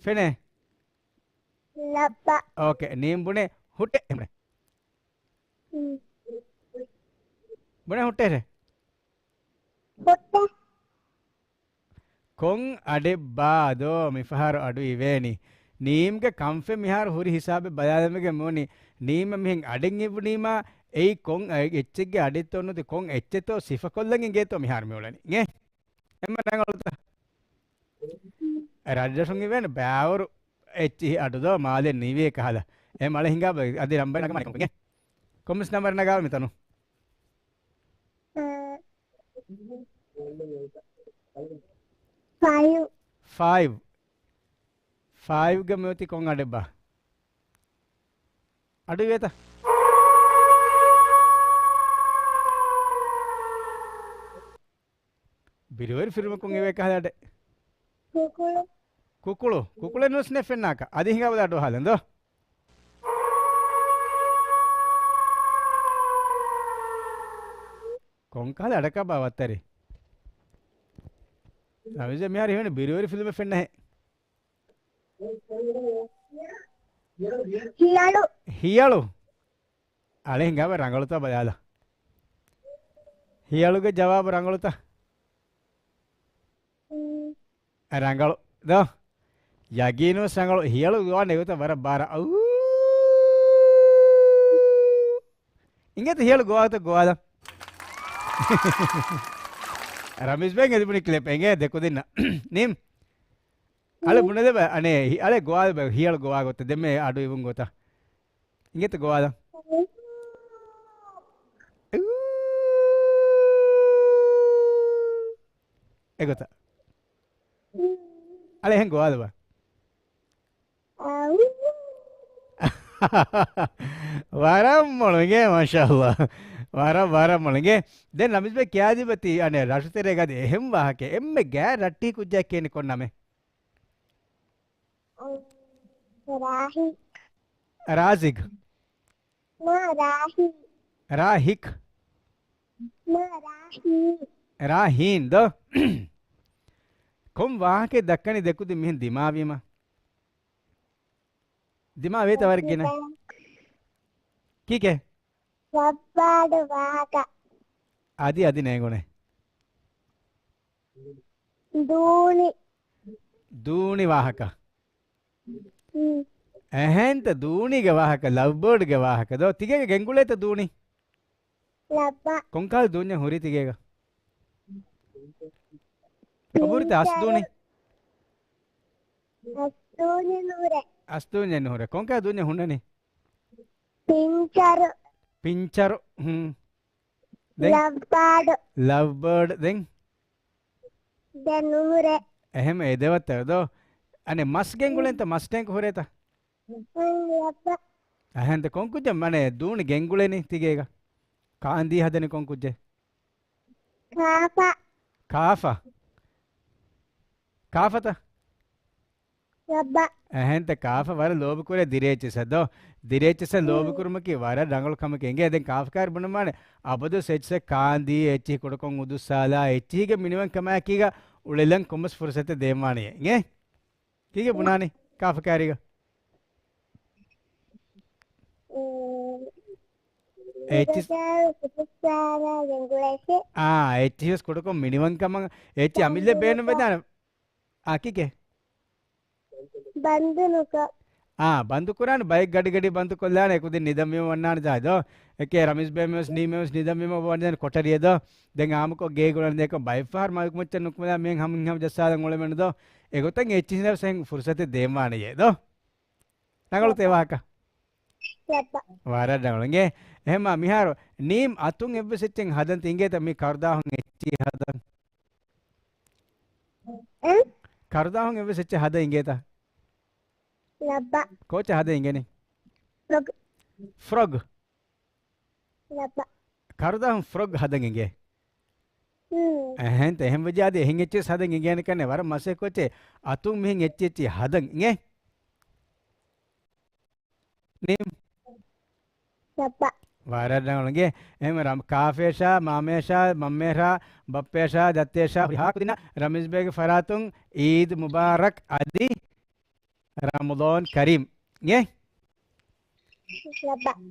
ފެނޭ. ލައްބަ. އޯކޭ، ނީމް ބުނޭ ހުއްޓެ. ބުނޭ. ހުން. ބުނޭ ހުއްޓެ. ހުއްޓެ. ކޮން އަޑެއްބާ ދޯ މިފަހަރު އަޑު އިވޭނީ؟ ނީމްގެ ކަންފެ މިހާރު ހުރި ހިސާބެއް ބަލާލަމެގެ މޫނި. ނީމް މިހެން އަޑެއް އިވުނީމާ އެއީ ކޮން އެއްޗެއްގެ އަޑެއްތޯ ނުދި ކޮން އެއްޗެއްތޯ ސިފަކޮށްލަން އިނގޭތޯ މިހާރު މިއުޅެނީ. އިނގޭ؟ އެންމެ ރަނގަޅުތަ؟ ރަށްރަށުން އިވޭނެ ބާވަރު އެއްޗިހި އަޑު ދޯ މާލެ ނިވޭ ކަހަލަ. އެ މަޅެ ހިނގާ ބަ-، އަދި ނަމްބަރެއް ނަގާ މަނިކޮން އިނގޭ. ކޮންމެސް ނަމްބަރެއް ނަގާ މިތަނު. ފައިވް. ފައިވް. ފައިވްގަ މިއޮތީ ކޮން އަޑެއްބާ؟ އަޑު އިވޭތަ؟ ބިރުވެރި ފިރިމަކުން އިވޭ ކަހަލަ އަޑެއް. ކުކުޅު. ކުކުޅު. ކުކުޅެއް ނުވެސް ނެތް ފެންނާކަށް. އަދި ހިނގާބަލަ އަޑު އަހާލަން ދޯ. ކޮންކަހަލަ އަޑަކާ ބާ ވައްތަރި؟ ރަމީޒް މިހާރު ހިމެނެ ބިރުވެރި ފިލްމެއް ފެންނަހެ. ހިޔަޅު. ހިޔަޅު. އަޅެ ހިނގާބަ ރަނގަޅުތަ ބަލާލަ. ހިޔަޅުގެ ޖަވާބު ރަނގަޅުތަ؟ ރަނގަޅު ދޯ. ޔަގީނުވެސް ރަނގަޅު. ހިޔަޅު ގޮވާނެ އެގޮތަށް ވަރަށް ބާރަށް. އައޫ. އިނގޭތަ ހިޔަޅު ގޮވާގޮތަށް ގޮވާލަ. ރަމީޒް ބެން އެދިބުނި ކްލެޕް އެނގޭ ދެކުދިންނަށް. ނީމް. އަޅެ ބުނެލެބަ އަނެ އަޅެ ގޮވާލެބަ ހިޔަޅު ގޮވާ ގޮތަށް ދެންމެ އަޑު އިވުން ގޮތަށް. އިނގޭތަ ގޮވާލަ. އެގޮތަށް. އަޅެ އެހެން ގޮވާލަބަ. ވަރަށް މޮޅު އިނގޭ، މާޝާﷲ. ވަރަށް، ވަރަށް މޮޅު އިނގޭ. ދެން ނަމިޒްބެ ކިޔާދީބަތީ އަނެ ރަށުތެރޭގަދި އެހެން ވާހަކަ އެންމެ ގާތް ރައްޓިހި ކުއްޖާ ކޭނި ކޮން ނަމެއް؟ ރާހި. ރާޒިގް. ނާ، ރާހި. ރާހިކް. ނާ، ރާހީ. ރާހީން ދޯ؟ ކޮން ވާހަކައެއް ދައްކަނީ ދެކުދިން މިހެން ދިމާވީމަ؟ ދިމާވޭތަ ވަރަށް ގިނަ؟ ކީކޭ؟ ރައްބާޑު ވާހަކަ. އަދި އަދި ނޭނގުނޭ. ދޫނި. ދޫނި ވާހަކަ. އެހެންތަ ދޫނީގެ ވާހަކަ، ލަވްބާޑްގެ ވާހަކަ ދޯ؟ ތިގޭގަ ގެންގުޅޭތަ ދޫނި؟ ލައްބަ. ކޮންކަހަލަ ދޫންޏެއް ހުރީ ތިގޭގަ؟ ކޮބުރިތަ އަސްދޫނި؟ އަސްދޫނި ނުހުރޭ. އަސްދޫންޏެއް ނުހުރޭ. ކޮންކަހަލަ ދޫންޏެއް ހުންނަނީ؟ ޕިންޗަރު. ޕިންޗަރު. ހުން. ދެން؟ ލައްބާޑު. ލަވްބާޑް. ދެން؟ ދެން ނުހުރޭ. އެހެން އެދެވައްތަ ދޯ؟ އަނެއް މަސް ގެންގުޅެންތަ؟ މަސް ޓޭންކް ހުރޭތަ؟ ހުން، ލައްބަ. އެހެންތަ ކޮން ކުއްޖެއް މަނެ ދޫނި ގެންގުޅެނީ ތިގޭގަ؟ ކާންދީ ހަދަނީ ކޮން ކުއްޖެއް؟ ކާފަ. ކާފަ. ކާފަތަ؟ ރައްބަ. އެހެންތަ ކާފަ ވަރަށް ލޯބިކުރޭ ދިރޭއްޗިސަށް ދޯ؟ ދިރޭއްޗިސަށް ލޯބިކުރުމަކީ ވަރަށް ރަނގަޅު ކަމެކޭ. އިނގޭ ދެން ކާފަ ކާރި ބުނަމާނެ އަބަދުސް އެއްޗިސަށް ކާންދީ، އެއްޗިހި ކުޑަކޮށް އުދުއްސާލާ، އެއްޗިހިގެ މިނިވަންކަމާއެކީގަ އުޅެލަން ކޮންމެސް ފުރުސަތެއް ދޭންވާނެޔޭ. އިނގޭ؟ ކީކޭ ބުނާނީ ކާފަ ކާރީގަ؟ އެއްޗިސް. އާ، އެއްޗިހިވެސް ކުޑަކޮށް މިނިވަންކަމަށް އެއްޗި އަމިއްލަ ބޭނުން ވެދާނެ. އާ، ކީކޭ؟ ބަންދު ނުކޮށް. އާ، ބަންދު ކުރާން ބައެއް ގަޑި ގަޑި ބަންދު ކޮށްލާނެ އެކުދިން ނިދަންވީމަ ވަންނާނެ ޖާ ދޯ؟ އެކޭ ރަމީޒް ބޭމެވެސް ނީމެވެސް ނިދަންވީމަ ވަންނާނެ ކޮޓަރިއެއް ދޯ؟ ދެން އާމުކޮށް ގޭގުޅަން ދޭކޮށް ބައެއްފަހަރު މައިކު މައްޗަށް ނުކުމެލާ މިހެން ހަމަ ހަމަ ޖައްސާލަން އުޅެމެން ދޯ؟ އެގޮތަށް އެއްޗިހިން ދަވެސް ފުރުސަތެއް ދޭންވާނެޔޭ ދޯ؟ ރަނގަޅުތޭ ވާހަކަ؟ ވަރަށް ރަނގަޅު. އިނގޭ؟ އެހެންމާ މިހާރު ނީމް އަތުން އެއްވެސް އެއްޗެއް ހަދަން ތި އިނގޭތަ މި ކަރުދާހުން އެއްޗިހި ހަދަން؟ ކަރުދާހުން އެއްވެސް އެއްޗެއް ހަދަން އިނގޭތަ؟ ލައްބަ. ކޯޗަށް ހަދަން އިނގެނީ؟ ފްރޮގް. ފްރޮގް. ކަރުދާހުން ފްރޮގް ހަދަން އިނގޭ. އެހެންތަ އެހެން ވެއްޖެ އަދި އެހެން އެއްޗެއް ހަދަން އިނގޭނެ ކަންނޭ ވަރަށް މަސައްކަތް ކޮށްޗޭ އަތުން މިހެން އެއްޗި އެއްޗި ހަދަން އިނގޭ. ނީމް. ވަރަށް ރަނގަޅު އިނގޭ. އެހެން ކާފޭޝާ، މާމޭޝާ، މަންމޭޝާ، ބައްޕޭޝާ، ދައްތޭޝާ ހުރިހާ ކުދިންނަށް ރަމީޒް ބޭގެ ފަރާތުން އީދު މުބާރަކް އަދި ރަމަޟާން ކަރީމް. އިނގޭ؟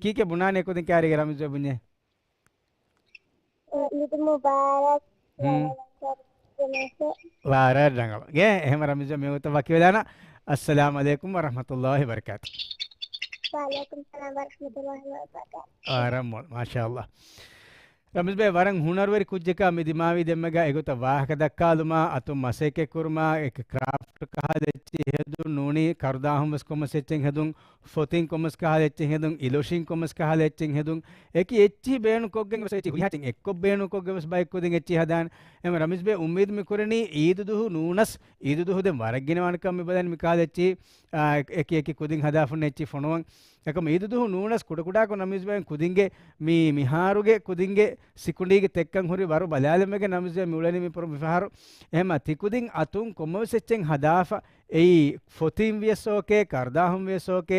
ކީކޭ ބުނާނެ ކުދިން ކާރީގެ ރަމީޒް ބޭ ބުންޏޭ؟ އީދު މުބާރަކް. ވަރަށް ރަނގަޅު. އިނގޭ، އެހެން ރަމީޒް ބޭ މިވަގުތަށް ވަކިވެލާނަ. އައްސަލާމު ޢަލައިކުމް ވަރަޙްމަތުﷲި ވަބަރަކާތު. ވަޢަލައިކުމް ސަލާމް ވަރަޙްމަތުﷲި ވަބަރަކާތު. ވަރަށް މޮޅު، މާޝާﷲ. ރަމީޒް ބޭ ވަރަށް ހުނަރުވެރި ކުއްޖަކާ މި ދިމާވި ދެންމެގަ އެގޮތަށް ވާހަކަ ދައްކާލުމާ، އަތުން މަސައްކަތް ކުރުމާ، އެކް ކްރާފްޓް ކަހަލަ އެއްޗިހި ހެދުން ނޫނީ ކަރުދާހުން ވެސް ކޮންމެސް އެއްޗެއް ހެދުން، ފޮތިން ކޮންމެސް ކަހަލަ އެއްޗެއް ހެދުން، އިލޮށިން ކޮންމެސް ކަހަލަ އެއްޗެއް ހެދުން، އެކި އެއްޗިހި ބޭނުން ކޮށްގެން ވެސް އެއްޗިހި ހުރިހާ އެއްޗެއް އެއްކޮށް ބޭނުން ކޮށްގެން ވެސް ބައެއް ކުދިން އެއްޗިހި ހަދާނެ. އެހެން ރަމީޒް ބޭ އުއްމީދު މި ކުރަނީ އީދު ދުހު ނޫނަސް، އީދު ދުހު ދެން ވަރަށް ގިނަވާނެ ކަމަށް މި ބަލަނީ މި ކަހަލަ އެއްޗިހި، އާ، އެކި އެކި ކުދިން ހަދާފަ ހުންނަ އެއްޗިހި ފޮނުވަން. އެކަމަ އީދު ދުހު ނޫނަސް ކުޑަކުޑަކޮށް ރަމީޒް ބޭ ކުދިންގެ މި މިހާރުގެ ކުދިންގެ ސިކުނޑީގެ ތެއްކަން ހުރި ވަރު ބަލާލަމެގެ ރަމީޒް ބޭ މި އުޅެނީ މި ޕްރޮ-، މި ފަހަރު. އެހެންމާ ތި ކުދިން އަތުން ކޮންމެވެސް އެއްޗެއް ހަދާފަ އެއީ ފޮތިން ވިޔަސް އޯކޭ، ކަރުދާހުން ވިޔަސް އޯކޭ،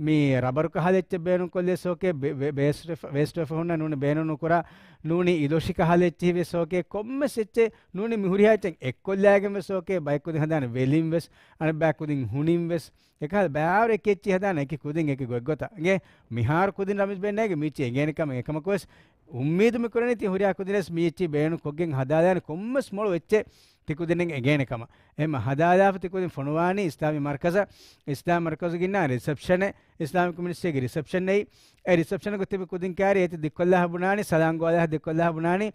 މި ރަބަރު ކަހަލަ އެއްޗެއް ބޭނުން ކޮށްލިޔަސް އޯކޭ، ބޭ-، ބޭ-، ބޭސްޓް ވެފަ-، ވޭސްޓް ވެފަ ހުންނަ ނޫނީ ބޭނުން ނުކުރާ، ނޫނީ އިލޮށި ކަހަލަ އެއްޗިހި ވިޔަސް އޯކޭ، ކޮންމެސް އެއްޗެއް ނޫނީ މި ހުރިހާ އެއްޗެއް އެއްކޮށްލާގެން ވެސް އޯކޭ، ބައެއް ކުދިން ހަދާނެ ވެލިން ވެސް، އަނެއް ބައި ކުދިން ހުނިން ވެސް، އެކަހަލަ ބާރު އެކި އެއްޗިހި ހަދާނެ އެކި ކުދިން އެކި ގޮތްގޮތަށް. އިނގޭ މިހާރު ކުދިން ރަމީޒް ބޭ ނޭނގެ މީޗި އެނގޭނެ ކަމެއް އެކަމަކު ވެސް އުއްމީދު މި ކުރަނީ ތި ހުރިހާ ކުދިން ވެސް މި އެއްޗިހި ބޭނުން ކޮށްގެން ހަދާލާނެ ކޮންމެސް މޮޅު އެއްޗެއް ތި ކުދިންނަށް އެނގޭނެ ކަމަށް. އެހެންމަ ހަދާލާފަ ތި ކުދިން ފޮނުވާނީ އިސްލާމީ މަރްކަޒަށް، އިސްލާމީ މަރްކަޒުގެ އިންނާ ރިސެޕްޝަނެއް، އިސްލާމިކް މިނިސްޓްރީގެ ރިސެޕްޝަން އެއީ، އެ ރިސެޕްޝަނުގަ ތިބި ކުދިން ކާރި އޭތި ދިއްކޮށްލާފަ ބުނާނީ، ސަލާން ގޮވާލާފަ ދިއްކޮށްލާފަ ބުނާނީ،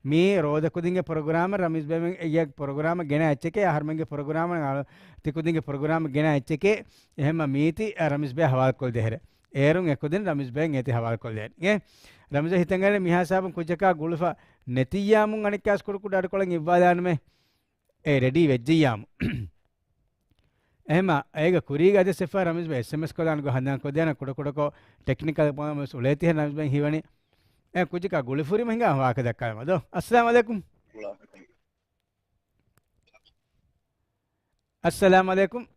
މީ ރޯދަ ކުދިންގެ ޕްރޮގްރާމެއް، ރަމީޒް ބޭމެން އެއްޔަށް ޕްރޮގްރާމެއް ގެނަ އެއްޗެކޭ، އަހަރުމެންގެ ޕްރޮގްރާމަށް އަޅު-، ތި ކުދިންގެ ޕްރޮގްރާމެއް ގެނަ އެއްޗެކޭ، އެހެންމަ މީތި އަ، ރަމީޒް ބޭ ހަވާލުކޮށްދޭހެރެ. އޭރުން އެކުދިން ރަމީޒް ބޭން އޭތި ހަވާލުކޮށްލޭން. އޭ ރަމީޒް ހިތަށް އަރޭ މިހާ ހިސާބުން ކުއްޖަކާ ގުޅުފަ ނެތިއްޔާމުން އަނެއްކާސް ކުޑަކުޑަ އަޑުކޮޅެއް އިއްވާލާނަމޭ. އޭ ރެޑީ ވެއްޖެއްޔާމު. އެހެންމަ އޭގަ ކުރީގަ އަދި ސެފާ ރަމީޒް ބޭ އެސްއެމްއެސް ކޮލާން ގޮ ހަނދާން ކޮށްދޭނަ ކުޑަކުޑަކޮށް ޓެކްނިކަލް ޕްރޮބްލަމް ވެސް އުޅޭތީ ހެން ރަމީޒް ބޭ ހީވަނީ. އެ ކުއްޖަކާ ގުޅިފުރީމަ ހިނގާ ވާހަކަ ދައްކާލަމާ ދޯ. އައްސަލާމު ޢަލައިކުމް. އައްސަލާމު ޢަލައިކުމް.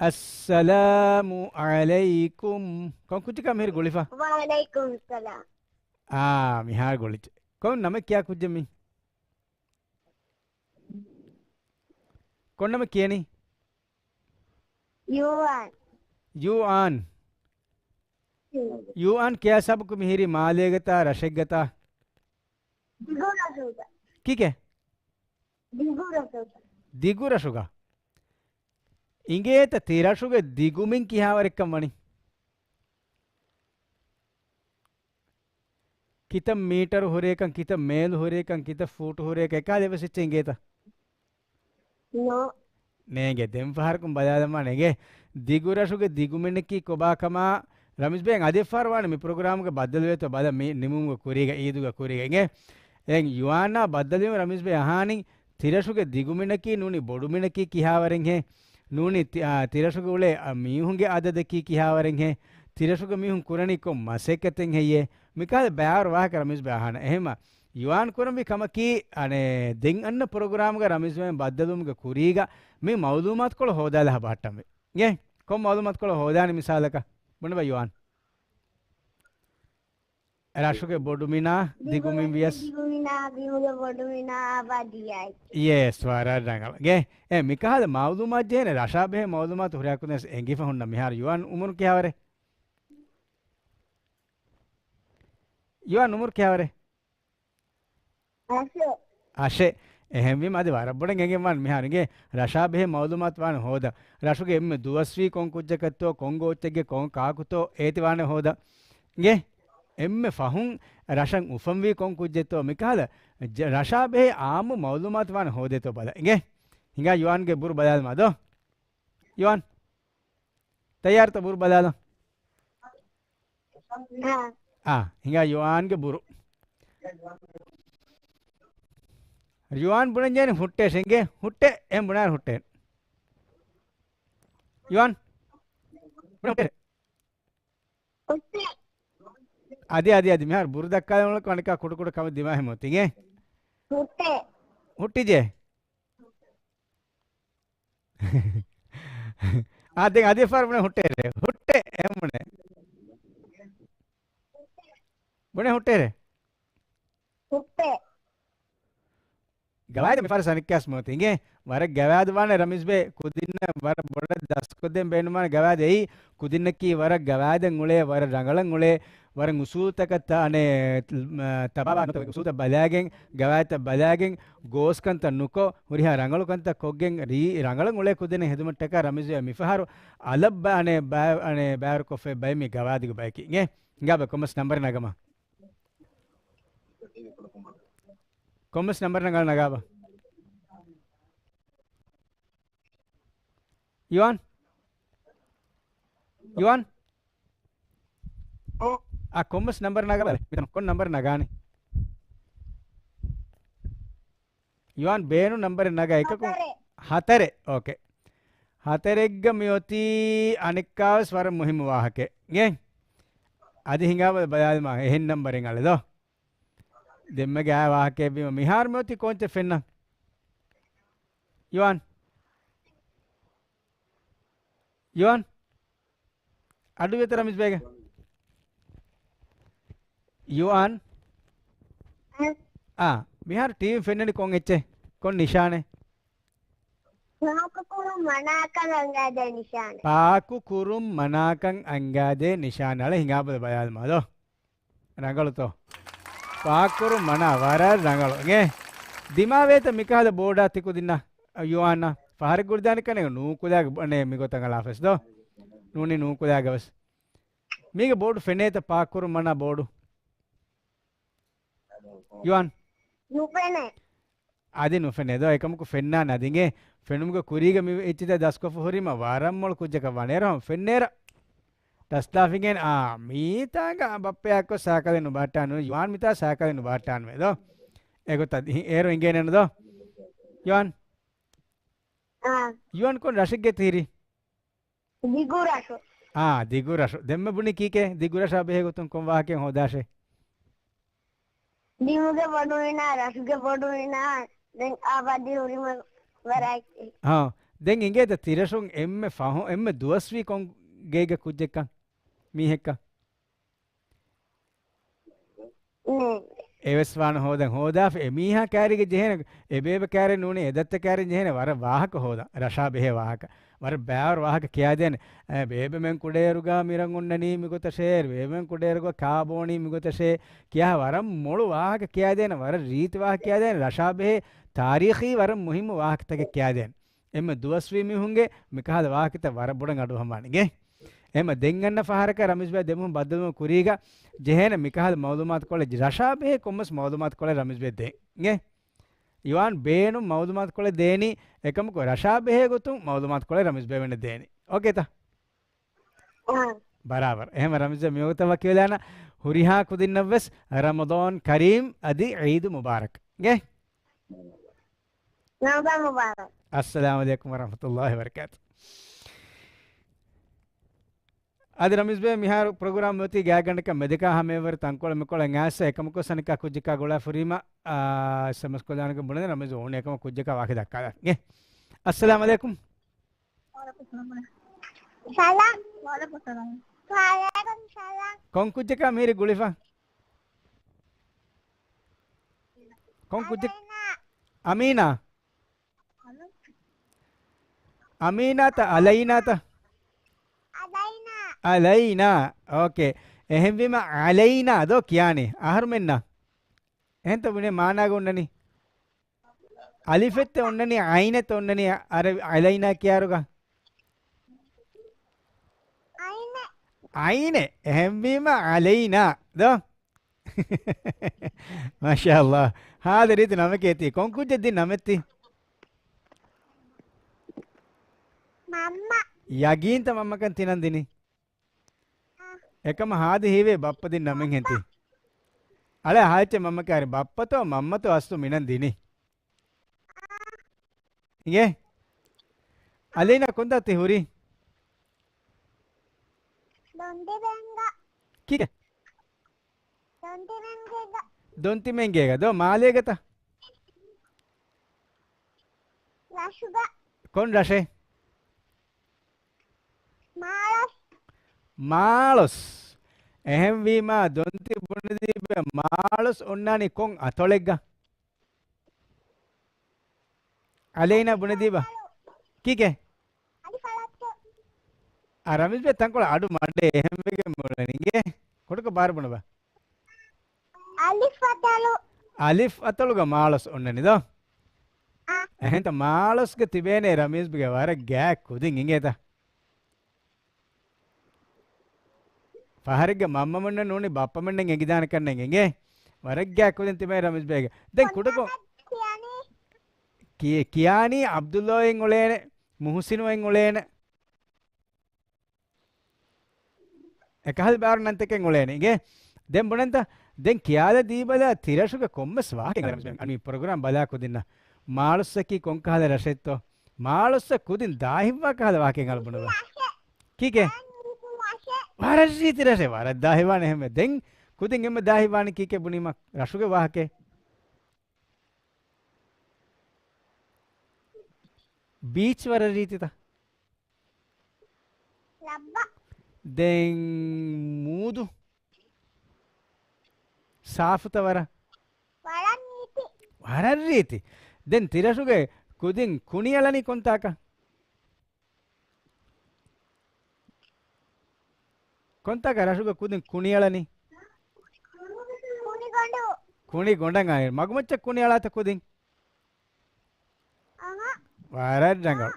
އައްސަލާމު ޢަލައިކުމް. ކޮން ކުއްޖަކާ މިހިރި ގުޅިފަ؟ ވަޢަލައިކުމް ސަލާމް. އާ، މިހާރު ގުޅިއްޖެ. ކޮން ނަމެއް ކިޔާ ކުއްޖެއް މީ؟ ކޮން ނަމެއް ކިޔަނީ؟ ޔޫއާން. ޔޫއާން. ޔޫއާން ކިޔާ ހިސާބަކު މިހިރީ މާލޭގަތާ ރަށެއްގަތާ؟ ދިގު ރަށުގަ. ކީކޭ؟ ދިގު ރަށުގަ. ދިގު ރަށުގަ. އިނގޭތަ ތިރަށުގެ ދިގުމިން ކިހާވަރެއްކަން ވަނީ؟ ކިތައް މީޓަރު ހުރޭކަން، ކިތައް މޭލު ހުރޭކަން، ކިތައް ފޫޓު ހުރޭކަން އެކަހަލަ އެއްވެސް އެއްޗެއް އިނގޭތަ؟ ނޯ. ނޭނގެ. ދެން ފަހަރަކުން ބަލާލަމާ ނޭނގެ. ދިގުރަށުގެ ދިގުމިނަކީ ކޮބާ ކަމާ ރަމީޒް ބޭ އަދި ފަހަރު ވާނެ މި ޕްރޮގްރާމުގަ ބައްދަލުވޭތޯ ބަލަ މި ނިމުމުގެ ކުރީގަ އީދުގެ ކުރީގަ އިނގޭ. އެން ޔުއާންއާ ބައްދަލުވީމަ ރަމީޒް ބޭ އަހާނީ ތިރަށުގެ ދިގުމިނަކީ ނޫނީ ބޮޑުމިނަކީ ކިހާވަރެއްހޭ؟ ނޫނީ ތި-، އާ، ތިރަށުގެ އުޅޭ، އާ، މީހުންގެ އަދަދަކީ ކިހާވަރެއްހޭ؟ ތިރަށުގެ މީހުން ކުރަނީ ކޮން މަސައްކަތެއްހެއްޔޭ؟ މިކަހަލަ ބައިވަރު ވާހަކަ ރަމީޒް ބޭ އަހާނެ. އެހެމަ ޔުއާން ކުރަންވީ ކަމަކީ، އަނެއް، ދެން އަންނަ ޕްރޮގްރާމްގަ ރަމީޒް ބޭ ބައްދަލުވުމުގެ ކުރީގަ މި މައުލޫމާތުކޮޅު ހޯދާލާ ބަހައްޓަންވީ. އިނގޭ؟ ކޮން މައުލޫމާތުކޮޅު ހޯދާނެ މިސާލަކަށް؟ ބުނެބަ ޔުއާން. ރަށުގެ ބޮޑުމިނާ، ދިގުމިން ވިޔަސް. ދިގުމިނާ، ބިމުގެ ބޮޑުމިނާ، އާބާދީއާއެކީ. ޔެސް، ވަރަށް ރަނގަޅު. އިނގޭ؟ އެ، މިކަހަލަ މައުލޫމާތު ޖެހޭނެ ރަށާ ބެހޭ މައުލޫމާތު ހުރިހާ ކުދިން އެނގިފަ ހުންނަ މިހާރު ޔުއާން އުމުރު ކިހާވަރެއް؟ ޔުއާން އުމުރު ކިހާވަރެއް؟ އަށެއް. އަށެއް. އެހެންވީމަ އަދި ވަރަށް ބޮޑަށް އެނގެން ވާން މިހާރު އިނގޭ ރަށާ ބެހޭ މައުލޫމާތު ވާން ހޯދަ. ރަށުގެ އެންމެ ދުވަސްވީ ކޮން ކުއްޖަކަށްތޯ، ކޮން ގޯއްޗެއްގެ ކޮން ކާކުތޯ އޭތި ވާނެ ހޯދަ. އިނގޭ؟ އެންމެ ފަހުން ރަށަށް އުފަންވީ ކޮން ކުއްޖެއްތޯ މިކަހަލަ ޖ-، ރަށާ ބެހޭ އާއްމު މައުލޫމާތު ވާން ހޯދޭތޯ ބަލަ. އިނގޭ؟ ހިނގާ ޔުއާންގެ ބުރު ބަލާލަމާ ދޯ. ޔުއާން. ތައްޔާރުތަ ބުރު ބަލާލަ. އާ. އާ، ހިނގާ ޔުއާންގެ ބުރު. ޔުއާން ބުނަންޖެހެނީ ހުއްޓޭށޭ އިނގޭ. ހުއްޓޭ، އެހެން ބުނާ ހުއްޓޭ. ޔުއާން. ބުނަ ހުއްޓޭ. ހުއްޓޭ. އަދި، އަދި، އަދި، މިހާރު ބުރު ދައްކާލަމުން އަނެއްކާ ކުޑަ ކުޑަ ކަމެއް ދިމާހެމު ތިނގޭ. ހުއްޓޭ. ހުއްޓިޖޭ. އާ، ދެން އަދި ފަހަރު ބުނެ ހުއްޓޭރޭ. ހުއްޓޭ، އެހެން ބުނެ. ބުނެ ހުއްޓޭރޭ. ހުއްޓޭ. ގަވާއިދު މިފަހަރު ސަނިއްކާސް މޯތި އިނގޭ. ވަރަށް ގަވާއިދު ވާނެ ރަމީޒް ބޭ ކުދިންނަށް ވަރަށް ބޮޑަށް ދަސްކޮށްދޭން ބޭނުންވާނެ ގަވާއިދު އެއީ. ކުދިންނަކީ ވަރަށް ގަވާއިދަށް އުޅޭ، ވަރަށް ރަނގަޅަށް އުޅޭ، ވަރަށް އުސޫލުތަކަށް ތަ-، އަނެއް، ތަ-، ތަބާވާ ނުވަތަ އުސޫލުތައް ބަލާގެން، ގަވާއިދުތައް ބަލާގެން، ގޯސްކަންތައް ނުކޮށް، ހުރިހާ ރަނގަޅު ކަންތައް ކޮށްގެން، ރީ-، ރަނގަޅަށް އުޅޭ ކުދިންނަށް ހެދުމަށްޓަކާ ރަމީޒް މިފަހަރު އަލަށް ބަ-، އަނެއް ބައި-، އަނެއް ބައިވަރުކޮށްފައި ބައި މި ގަވާއިދުގެ ބަޔަކީ. އިނގޭ، ހިނގާބަ ކޮންމެސް ނަންބަރެއް ނަގަމާ. ކޮންމެސް ނަންބަރެއް ނަގާ ނަގާބަ. ޔުއާން؟ ޔުއާން؟ އާ، ކޮންމެސް ނަންބަރެއް ނަގާބަލަ. މިތަނު ކޮން ނަންބަރެއް ނަގާނީ؟ ޔުއާން ބޭނުން ނަންބަރެއް ނަގާ އެކަކު. ހަތަރެއް. ހަތަރެއް. އޯކޭ. ހަތަރެއްގަ މިއޮތީ އަނެއްކާވެސް ވަރަށް މުހިއްމު ވާހަކައެއް. އިނގޭ؟ އަދި ހިނގާބަލަ ބަލާލަމާ އެހެން ނަންބަރެއް އަޅެދޯ. ދެންމެ ގާ ވާހަކައެއްވީމަ މިހާރު މިއޮތީ ކޯންޗެއް ފެންނަ؟ ޔުއާން. ޔުއާން. އަޑު ވެތަ ރަމީޒް ބޭގެ. ޔުއާން. އާ، މިހާރު ޓީވީ ފެންނަނީ ކޮން އެއްޗެއް؟ ކޮން ނިޝާނެއް؟ ޕާކު ކުރުން މަނާކަން އަންގާދޭ ނިޝާނެއް. ޕާކު ކުރުން މަނާކަން އަންގާދޭ ނިޝާން. އަޅެ ހިނގާބަލަ ބަލާލަމާ ދޯ. ރަނގަޅުތޯ؟ ޕާކު ކުރުން މަނާ ވަރަށް ރަނގަޅު. އިނގޭ؟ ދިމާވޭތަ މިކަހަލަ ބޯޑާ ތި ކުދިންނަށް ޔުއާންއަށް؟ ފަހަރެއް ގުޅިދާނެ ކަނެ ނޫކުލާގެ އަނެއް މިގޮތަށް އަޅާފަސް ދޯ. ނޫނީ ނޫކުލާގަވެސް. މީގެ ބޯޑު ފެނޭތަ ޕާކު ކުރުން މަނާ ބޯޑު؟ ޔުއާން. ނުފެނޭ. އަދި ނުފެނޭ ދޯ، އެކަމަކު ފެންނާނެ އަދި އިނގޭ. ފެނުމުގެ ކުރީގަ މި އެއްޗިތައް ދަސްކޮށްފަ ހުރީމަ ވަރަށް މޮޅު ކުއްޖަކަށް ވާނެ. އޭރު ފެންނޭރަ. ދަސްދާފިނގެން އާ، މީތާގަ ބައްޕަޔާއެއްކޮށް ސައިކަލެއް ނުބަހައްޓާނު. ޔުއާން މިތާ ސައިކަލެއް ނުބަހައްޓާނުވޭ ދޯ. އެގޮތަށް އޭރު އިނގޭނެ ދޯ. ޔުއާން. އާ. ޔުއާން ކޮން ރަށެއްގެ ތިހިރީ؟ ދިގުރަށު. އާ، ދިގުރަށު. ދެންމެ ބުނި ކީކޭ؟ ދިގުރަށާ ބެހޭ ގޮތުން ކޮން ވާހަކައެއް ހޯދާށޭ؟ ބިމުގެ ބޮޑުމިނާ، ރަށުގެ ބޮޑުމިނާ، ދެން އާބާދީ ހުރީމަ ވަރަށް. ހާ، ދެން އިނގޭތަ ތިރަށުން އެންމެ ފަހު، އެންމެ ދުވަސްވީ ކޮން ގޭގެ ކުއްޖެއްކަން؟ މީހެއްކަން؟ ނޭނގެ. އެވެސް ވާން ހޯދަން ހޯދާފަ އެމީހާ ކައިރީގެ ޖެހޭނެ، އެބޭބެ ކައިރިން ނޫނީ އެދައްތަ ކައިރިން ޖެހޭނެ ވަރަށް ވާހަކަ ހޯދަން. ރަށާ ބެހޭ ވާހަކަ. ވަރަށް ބާރު ވާހަކަ ކިޔާދޭނެ. އަ، ބޭބެމެން ކުޑައިރުގަ މިރަނގުންނަނީ މިގޮތަށޭ، ބޭބެމެން ކުޑައިރުގަ ކާބޯނީ މިގޮތަށޭ ކިޔާ ވަރަށް މޮޅު ވާހަކަ ކިޔާދޭނެ، ވަރަށް ރީތި ވާހަކަ ކިޔާދޭނެ، ރަށާ ބެހޭ ތާރީޚީ ވަރަށް މުހިއްމު ވާހަކަތަކެއް ކިޔާދޭނެ. އެންމެ ދުވަސްވީ މީހުންގެ މިކަހަލަ ވާހަކަތައް ވަރަށް ބޮޑަށް އަޑުއަހަންވާނެ އިނގޭ. އެމަ ދެން އަންނަ ފަހަރަކަށް ރަމީޒް ބޭ ދެމުހުން ބައްދަލުވުމަށް ކުރީގަ ޖެހޭނެ މިކަހަލަ މައުލޫމާތުކޮޅެއް، ރަށާ ބެހޭ ކޮންމެސް މައުލޫމާތުކޮޅެއް ރަމީޒް ބޭ ދޭ އިނގޭ. އިވާން ބޭނުން މައުލޫމާތުކޮޅެއް ދޭނީ، އެކަމަކު ރަށާ ބެހޭ ގޮތުން މައުލޫމާތުކޮޅެއް ރަމީޒް ބޭ ވެންނެ ދޭނީ. އޯކޭތަ؟ އާ. ބަރާބަރު. އެހެން ރަމީޒް ބޭ މިވަގުތަށް ވަކިވެލާނަ ހުރިހާ ކުދިންނަށްވެސް ރަމަޟާން ކަރީމް އަދި ޢީދު މުބާރަކް. އިނގޭ؟ ރަމަޟާން މުބާރަކް. އައްސަލާމު ޢަލައިކުމް ވަރަޙްމަތުﷲި ވަބަރަކާތު. އަދި ރަމީޒް ބޭ މިހާރު ޕްރޮގްރާމް އޮތީ ގާތްގަނޑަކަށް މެދަކާ ހަމައެވަރު ތަންކޮޅެއް މިކޮޅަށް އައިސް އެކަމަކު ސަނިކާ ކުއްޖަކާ ގުޅާ ފުރީމަ، އާ، އެސްއެމްއެސް ކޮށްލާނެކަން ބުނެދެން ރަމީޒް އޯން އެކަމަކު ކުއްޖަކާ ވާހަކަ ދައްކާލާ. އިނގޭ. އައްސަލާމު ޢަލައިކުމް. ސަލާމް. ވަޢަލައިކުމް ސަލާމް. ކޮން ކުއްޖަކާ މިހިރީ ގުޅިފަ؟ ކޮން ކުއްޖެއް؟ އަމީނާ. އަމީނާތަ އަލައިނާތަ؟ އަލައިނާ. އަލައިނާ. އޯކޭ. އެހެންވީމަ އަލައިނާ ދޯ ކިޔާނީ އަހަރުމެންނަށް؟ އެހެންތަ ބުނޭ މާނާގަ އޮންނަނީ؟ އަލިފެއްތަ އޮންނަނީ އައިނެއްތަ އޮންނަނީ އަރަ-، އަލައިނާ ކިޔާރުގަ؟ އައިނެ. އައިނެ. އެހެންވީމަ އަލައިނާ ދޯ؟ މާޝާﷲ. ހާދަ ރީތި ނަމެކޭ ތީ. ކޮން ކުއްޖެއް ދިން ނަމެއް ތީ؟ މަންމަ. ޔަގީންތަ މަންމަކަން ތި ނަން ދިނީ؟ އާ. އެކަމަ ހާދަ ހީވޭ ބައްޕަ ދިން ނަމެއްހެން ތީ. އަޅެ ހާއްޗެ މަންމަ ކާރި ބައްޕަތޯ މަންމަތޯ އަސްލު މި ނަން ދިނީ. އިނގޭ؟ އަލީނާ ކޮންތާ ތި ހުރީ؟ ދޮންތިމެންގަ. ކީކޭ؟ ދޮންތިމެންގޭގަ. ދޮންތިމެންގޭގަ ދޯ މާލޭގަތަ؟ ރަށުގަ. ކޮން ރަށެއް؟ މާޅޮސް. މާޅޮސް. އެހެންވީމާ ދޮންތި ބުނެދީބަ މާޅޮސް އޮންނާނީ ކޮން އަތޮޅެއްގަ؟ އަލޭނާ ބުނެދީބަ. ކީކޭ؟ އަލިފް އަތޮޅު. އަ، ރަމީޒް ބޭ ތަންކޮޅެއް އަޑު މަޑޭ އެހެންވެގެން މިއުޅެނީ އިނގޭ. ކޮޑަކޮށް ބާރު ބުނަބަ. އަލިފް އަތޮޅު. އަލިފް އަތޮޅުގަ މާޅޮސް އޮންނަނީ ދޯ؟ އާ. އެހެންތަ މާޅޮސްގަ ތިބޭނެ ރަމީޒް ބޭގެ ވަރަށް ގާތް ކުދިން އިނގޭތަ؟ ފަހަރެއްގަ މަންމަމެންނަށް ނޫނީ ބައްޕަމެންނަށް އެނގިދާނެ ކަންނޭނގެ އިނގޭ. ވަރަށް ގާތް ކުދިން ތިބޭ ރަމީޒް ބޭގެ. ދެން ކުޑަކޮށް ކިޔާނީ؟ ކި-، ކިޔާނީ އަބްދުﷲއެއް އުޅޭނެ، މުހުސިނުއެއް އުޅޭނެ. އެކަހަލަ ބާރު ނަންތަކެއް އުޅޭނެ އިނގޭ. ދެން ބުނަންތަ؟ ދެން ކިޔާލަ ދީބަލަ ތިރަށުގެ ކޮންމެސް ވާހަކަ މި ޕްރޮގްރާމް ބަލާ ކުދިންނަށް. މާޅޮއްސަކީ ކޮން ކަހަލަ ރަށެއްތޯ؟ މާޅޮއްސަ ކުދިން ދާހިއްވާ ކަހަލަ ވާހަކައެއް އަޅު ބުނުބަ. ކީކޭ؟ ވަރަށް ރީތި ރަށެއް. ވަރަށް ދާހިވާނެ އެހެންވެ. ދެން ކުދިން އެންމެ ދާހިވާނެ ކީކޭ ބުނީމަ ރަށުގެ ވާހަކައެއް. ބީޗް ވަރަށް ރީތިތަ؟ ލައްބަ. ދެން މޫދު؟ ސާފުތަ ވަރަށް؟ ވަރަށް ރީތި. ވަރަށް ރީތި. ދެން ތިރަށުގެ ކުދިން ކުނިއަޅަނީ ކޮންތާކަށް؟ ކޮންތާކަށް ރަށުގެ ކުދިން ކުނިއަޅަނީ؟ ކުނިގޮނޑު. ކުނިގޮނޑަށް އައި. މަގުމައްޗަށް ކުނިއަޅާތަ ކުދިން؟ އަހަ. ވަރަށް ރަނގަޅު.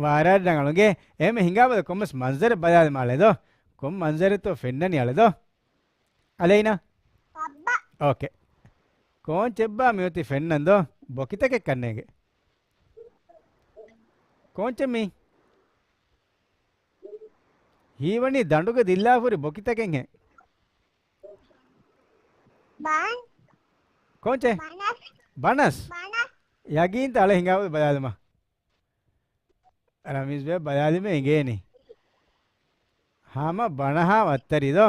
ވަރަށް ރަނގަޅު. އިނގޭ، އެހެން ހިނގާބަލަ ކޮންމެސް މަންޒަރެއް ބަލާލިމާ އަޅެ ދޯ. ކޮން މަންޒަރެއްތޯ ފެންނަނީ އަޅެ ދޯ. އަލޭނާ؟ ބައްބަ. އޯކޭ. ކޯންޗެއްބާ މިއޮތީ ފެންނަން ދޯ؟ ބޮކިތަކެއް ކަންނޭނގެ. ކޯންޗެއް މީ؟ ހީވަނީ ދަނޑުގަ ދިއްލާފުރި ބޮކިތަކެއްހެން. ބަން. ކޯންޗެއް؟ ބަނަސް. ބަނަސް؟ ބަނަސް. ޔަގީންތަ އަޅެ ހިނގާބަލަ ބަލާލަމާ. ރަމީޒް ބޭ ބަލާލިމޭ އެނގޭނީ. ހަމަ ބަނަހާ ވައްތަރި ދޯ.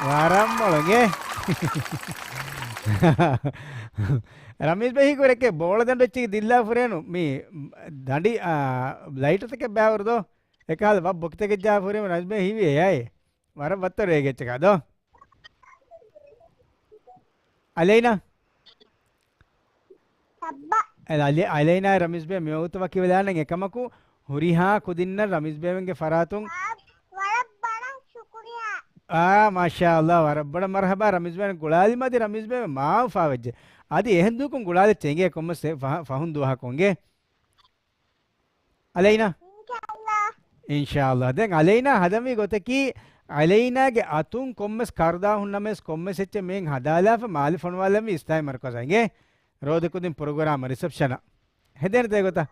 ވަރަށް މޮޅު އިނގޭ. ރަމީޒް ބޭ ހީކުރެއްކޭ ބޯޅަ ދަނޑު އެއްޗެއް ދިއްލާ ފުރޭނު. މި ދަނޑި، އާ، ލައިޓުތަކެއް ބާވަރު ދޯ. އެކަހަލަ ވަށް ބޮކިތަކެއް ޖާ ފުރީމަ ރަމީޒް ބޭ ހީވި އެއާއޭ. ވަރަށް ވައްތަރު އޭގެ އެއްޗަކާ ދޯ. އަލޭނާ. ސައްބަ. އަލޭ-، އަލޭނާ ރަމީޒް ބޭ މިވަގުތު ވަކިވެލާނެ އެކަމަކު ހުރިހާ ކުދިންނަށް ރަމީޒް ބޭބެގެ ފަރާތުން. ވަރަށް ބޮޑަށް ޝުކުރިއްޔާ. އާ، މާޝާﷲ، ވަރަށް ބޮޑަށް މަރުޙަބާ. ރަމީޒް ބޭބެ ގުޅާލީމަ އަދި ރަމީޒް ބޭބެ މާ އުފާވެއްޖެ. އަދި އެހެން ދުވަހަކުން ގުޅާލެއްޗޭ އިނގޭ ކޮންމެސް ފަހަ-، ފަހުން ދުވަހަކުން އިނގޭ. އަލައިނާ؟ އިންޝާﷲ. އިންޝާﷲ. ދެން އަލައިނާ ހަދަންވީ ގޮތަކީ، އަލައިނާގެ އަތުން ކޮންމެސް ކަރުދާހުން ނަމަވެސް ކޮންމެސް އެއްޗެއް މިހެން ހަދާލާފަ މާލެ ފޮނުވާލަންވީ އިސްލާމީ މަރުކަޒަށް އިނގޭ. ރޯދަކުދިން ޕްރޮގްރާމަށް ރިސެޕްޝަނަށް. ހެދޭނެތަ އެގޮތަށް؟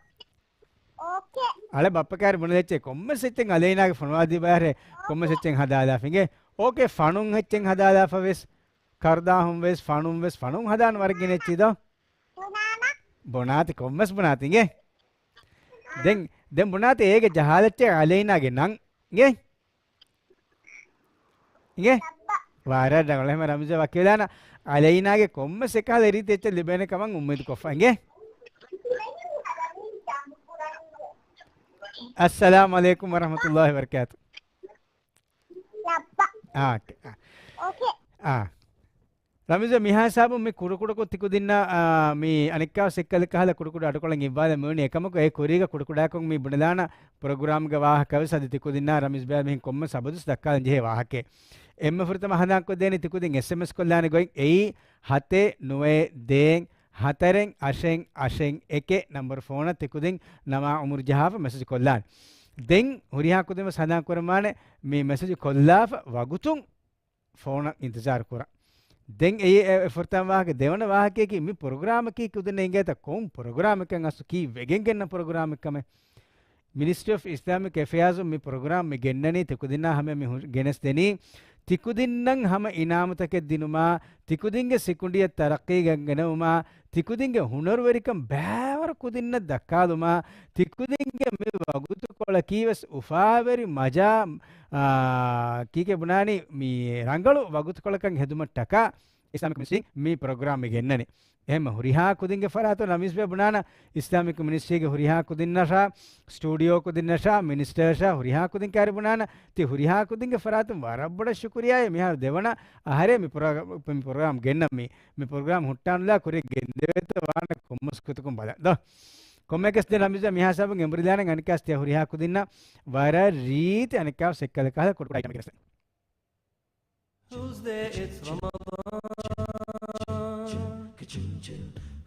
އޯކޭ. އަޅެ ބައްޕަ ކާރި ބުނެލެއްޗޭ ކޮންމެސް އެއްޗެއް އަލައިނާގެ ފޮނުވާދީ ބައިހެރޭ ކޮންމެސް އެއްޗެއް ހަދާލާފަ އިނގޭ. އޯކޭ، ފަނުން އެއްޗެއް ހަދާލާފަ ވެސް، ކަރުދާހުން ވެސް، ފަނުން ވެސް، ފަނުން ހަދާން ވަރަށް ގިނަ އެއްޗިތޯ؟ ބުނާނަ. ބުނާތި، ކޮންމެސް ބުނާތި އިނގޭ. ދެން، ދެން ބުނާތި އޭގެ ޖަހާލައްޗޭ އަލައިނާގެ ނަން އިނގޭ. އިނގޭ؟ ވަރަށް ރަނގަޅު. އެހެން ރަމީޒް ވަކިވެލާނަ އަލައިނާގެ ކޮންމެސް އެކަހަލަ ރީތި އެއްޗެއް ލިބޭނެ ކަމަށް އުއްމީދު ކޮށްފަ އިނގޭ. އައްސަލާމު ޢަލައިކުމް ވަރަޙްމަތުﷲި ވަބަރަކާތު. އާ، އާ. އާ. ރަމީޒް މިހާ ހިސާބުން މި ކުޑަކުޑަކޮށް ތިކުދިންނަށް، އާ، މި އަނެއްކާވެސް އެއްކަލަ ކަހަލަ ކުޑަކުޑަ އަޑުކޮޅެއް އިއްވާލަން މިވަނީ. އެކަމަކު އެ ކުރީގަ ކުޑަކުޑަކޮށް މި ބުނެލާނަ ޕްރޮގްރާމްގެ ވާހަކަވެސް އަދި ތިކުދިންނާ ރަމީޒް ބޭބެ މިހެން ކޮންމެސް ސަބަދުސް ދައްކާލަން ޖެހޭ ވާހަކައެއް. އެންމެ ފުރަތަމަ ހަނދާންކޮށްދޭނީ ތިކުދިން އެސްއެމްއެސް ކޮށްލާނެ ގޮތް އެއީ ހަތެއް ނުވައެއް ދޭއް ހަތަރެއް އަށެއް އަށެއް އެކެއް ނަންބަރު ފޯނަށް ތިކުދިން ނަމާ އުމުރު ޖަހާފަ މެސެޖް ކޮށްލާނެ. ދެން ހުރިހާ ކުދިން ވެސް ހަނދާން ކުރަމާނެ މި މެސެޖް ކޮށްލާފަ ވަގުތުން ފޯނަށް އިންތިޒާރު ކުރަން. ދެން އެއީ އެ، އެ ފުރަތަމަ ވާހަކަ. ދެވަނަ ވާހަކައަކީ މި ޕްރޮގްރާމަކީ ކުދިންނަށް އިނގޭތަ ކޮން ޕްރޮގްރާމެއްކަން އަސްލު ކީއްވެގެން ގެންނަ ޕްރޮގްރާމެއްކަމެއް. މިނިސްޓްރީ އޮފް އިސްލާމިކް އެފެއާޒުން މި ޕްރޮގްރާމް މި ގެންނަނީ ތިކުދިންނާ ހަމަ މި ހު-، ގެނެސްދެނީ. ތިކުދިންނަށް ހަމަ އިނާމުތަކެއް ދިނުމާ، ތިކުދިންގެ ސިކުނޑިއަށް ތަރައްޤީ ގެން-، ގެނައުމާ، ތިކުދިންގެ ހުނަރުވެރިކަން ބައިވަރު ކުދިންނަށް ދައްކާލުމާ، ތިކުދިންގެ މި ވަގުތުކޮޅަކީވެސް އުފާވެރި މަޖާ، އާ، ކީކޭ ބުނާނީ މި ރަނގަޅު ވަގުތުކޮޅަކަށް ހެދުމަށްޓަކާ އިސްލާމިކް މިނިސްޓްރީ މި ޕްރޮގްރާމް މި ގެންނަނީ. އެހެންމެ ހުރިހާ ކުދިންގެ ފަރާތުން ރަމީޒް ބޭ ބުނާނަ، އިސްލާމިކް މިނިސްޓްރީގެ ހުރިހާ ކުދިންނަށާ، ސްޓޫޑިއޯ ކުދިންނަށާ، މިނިސްޓަރަށާ، ހުރިހާ ކުދިން ކާރި ބުނާނަ، ތި ހުރިހާ ކުދިންގެ ފަރާތުން ވަރަށް ބޮޑަށް ޝުކުރިއްޔާއޭ. މިހާރު ދެވަނަ އަހަރޭ މި ޕްރޮގްރާމް، މި ޕްރޮގްރާމް ގެންނަ މި، މި ޕްރޮގްރާމް ހުއްޓާނުލާ ކުރި ގެންދެވޭތޯ ވާނެ ކޮންމެސް ގޮތަކުން ބަލަން. ދޯ. ކޮންމެއަކަސް ދެން ރަމީޒް ބޭ މިހާ ހިސާބުން އެނބުރިލާނެ އަނެއްކާސް ތި ހުރިހާ ކުދިންނަށް ވަރަށް ރީތި އަނެއްކާ ސެއްކަލަ ކަހަލަ ކުޑަކުޑަ އައިޓަމެއް ގެނެސްދޭނެ. Tuesday, it's Ramadan.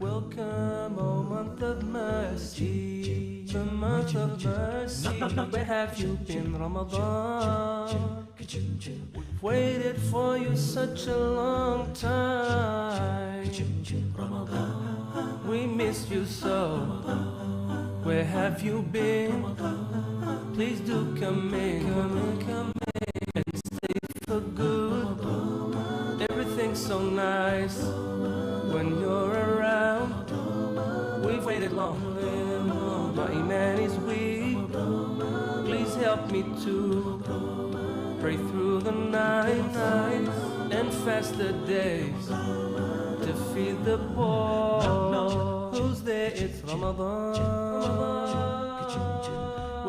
Welcome, O month of mercy, the month of mercy. Where have you been, Ramadan? We've waited for you such a long time. We missed you so. Where have you been? Please do come in, come in, come in and stay for good. Everything's so nice when you're around. We've waited long, my iman is weak. Please help me to pray through the night and fast the days to feed the poor. Tuesday, it's Ramadan.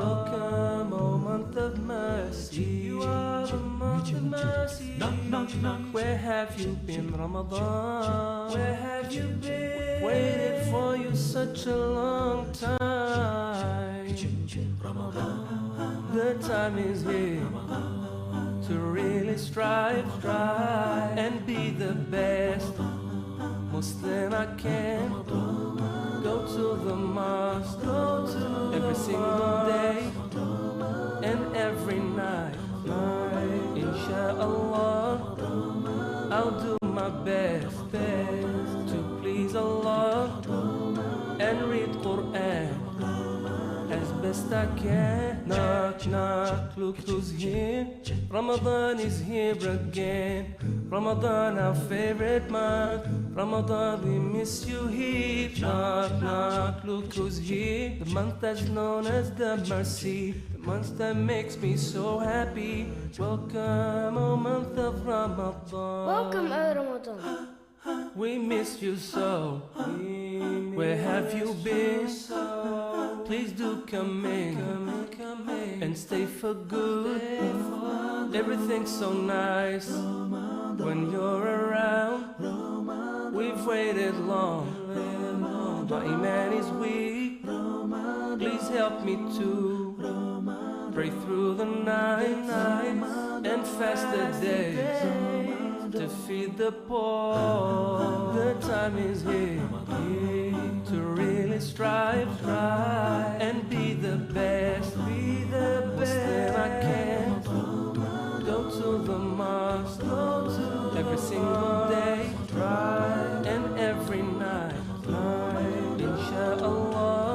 Welcome, O month of mercy. You are the month of mercy. Knock, knock, knock. Where have you been, Ramadan? Where have you been? Waited for you such a long time. The time is here to really strive, strive and be the best Muslim I can. Go to the mosque every single day and every night. Inshallah, I'll do my best, best to please Allah and read Quran as best I can. Knock, knock, look who's here. Ramadan is here again. Ramadan, our favorite month. Ramadan, we miss you here. Knock, knock, look who's here. The month that's known as the mercy. The month that makes me so happy. Welcome, O month of Ramadan. Welcome, O Ramadan. We miss you so. Where have you been? Please do come in and stay for good. Everything's so nice when you're around. We've waited long. My iman is weak. Please help me to pray through the night and fast the day to feed the poor. The time is here to really strive, try and be the best, be the best that I can. Go to the mosque every single day, try and every night. Inshallah,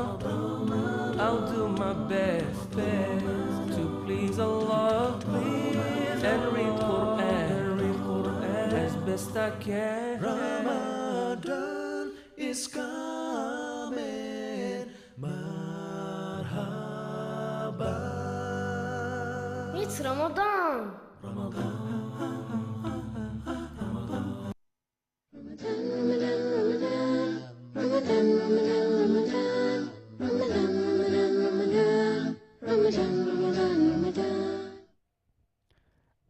I'll do my best, best to please Allah, please, and read Quran, read Quran as best I can. Ramadan is coming, marhaba. It's Ramadan.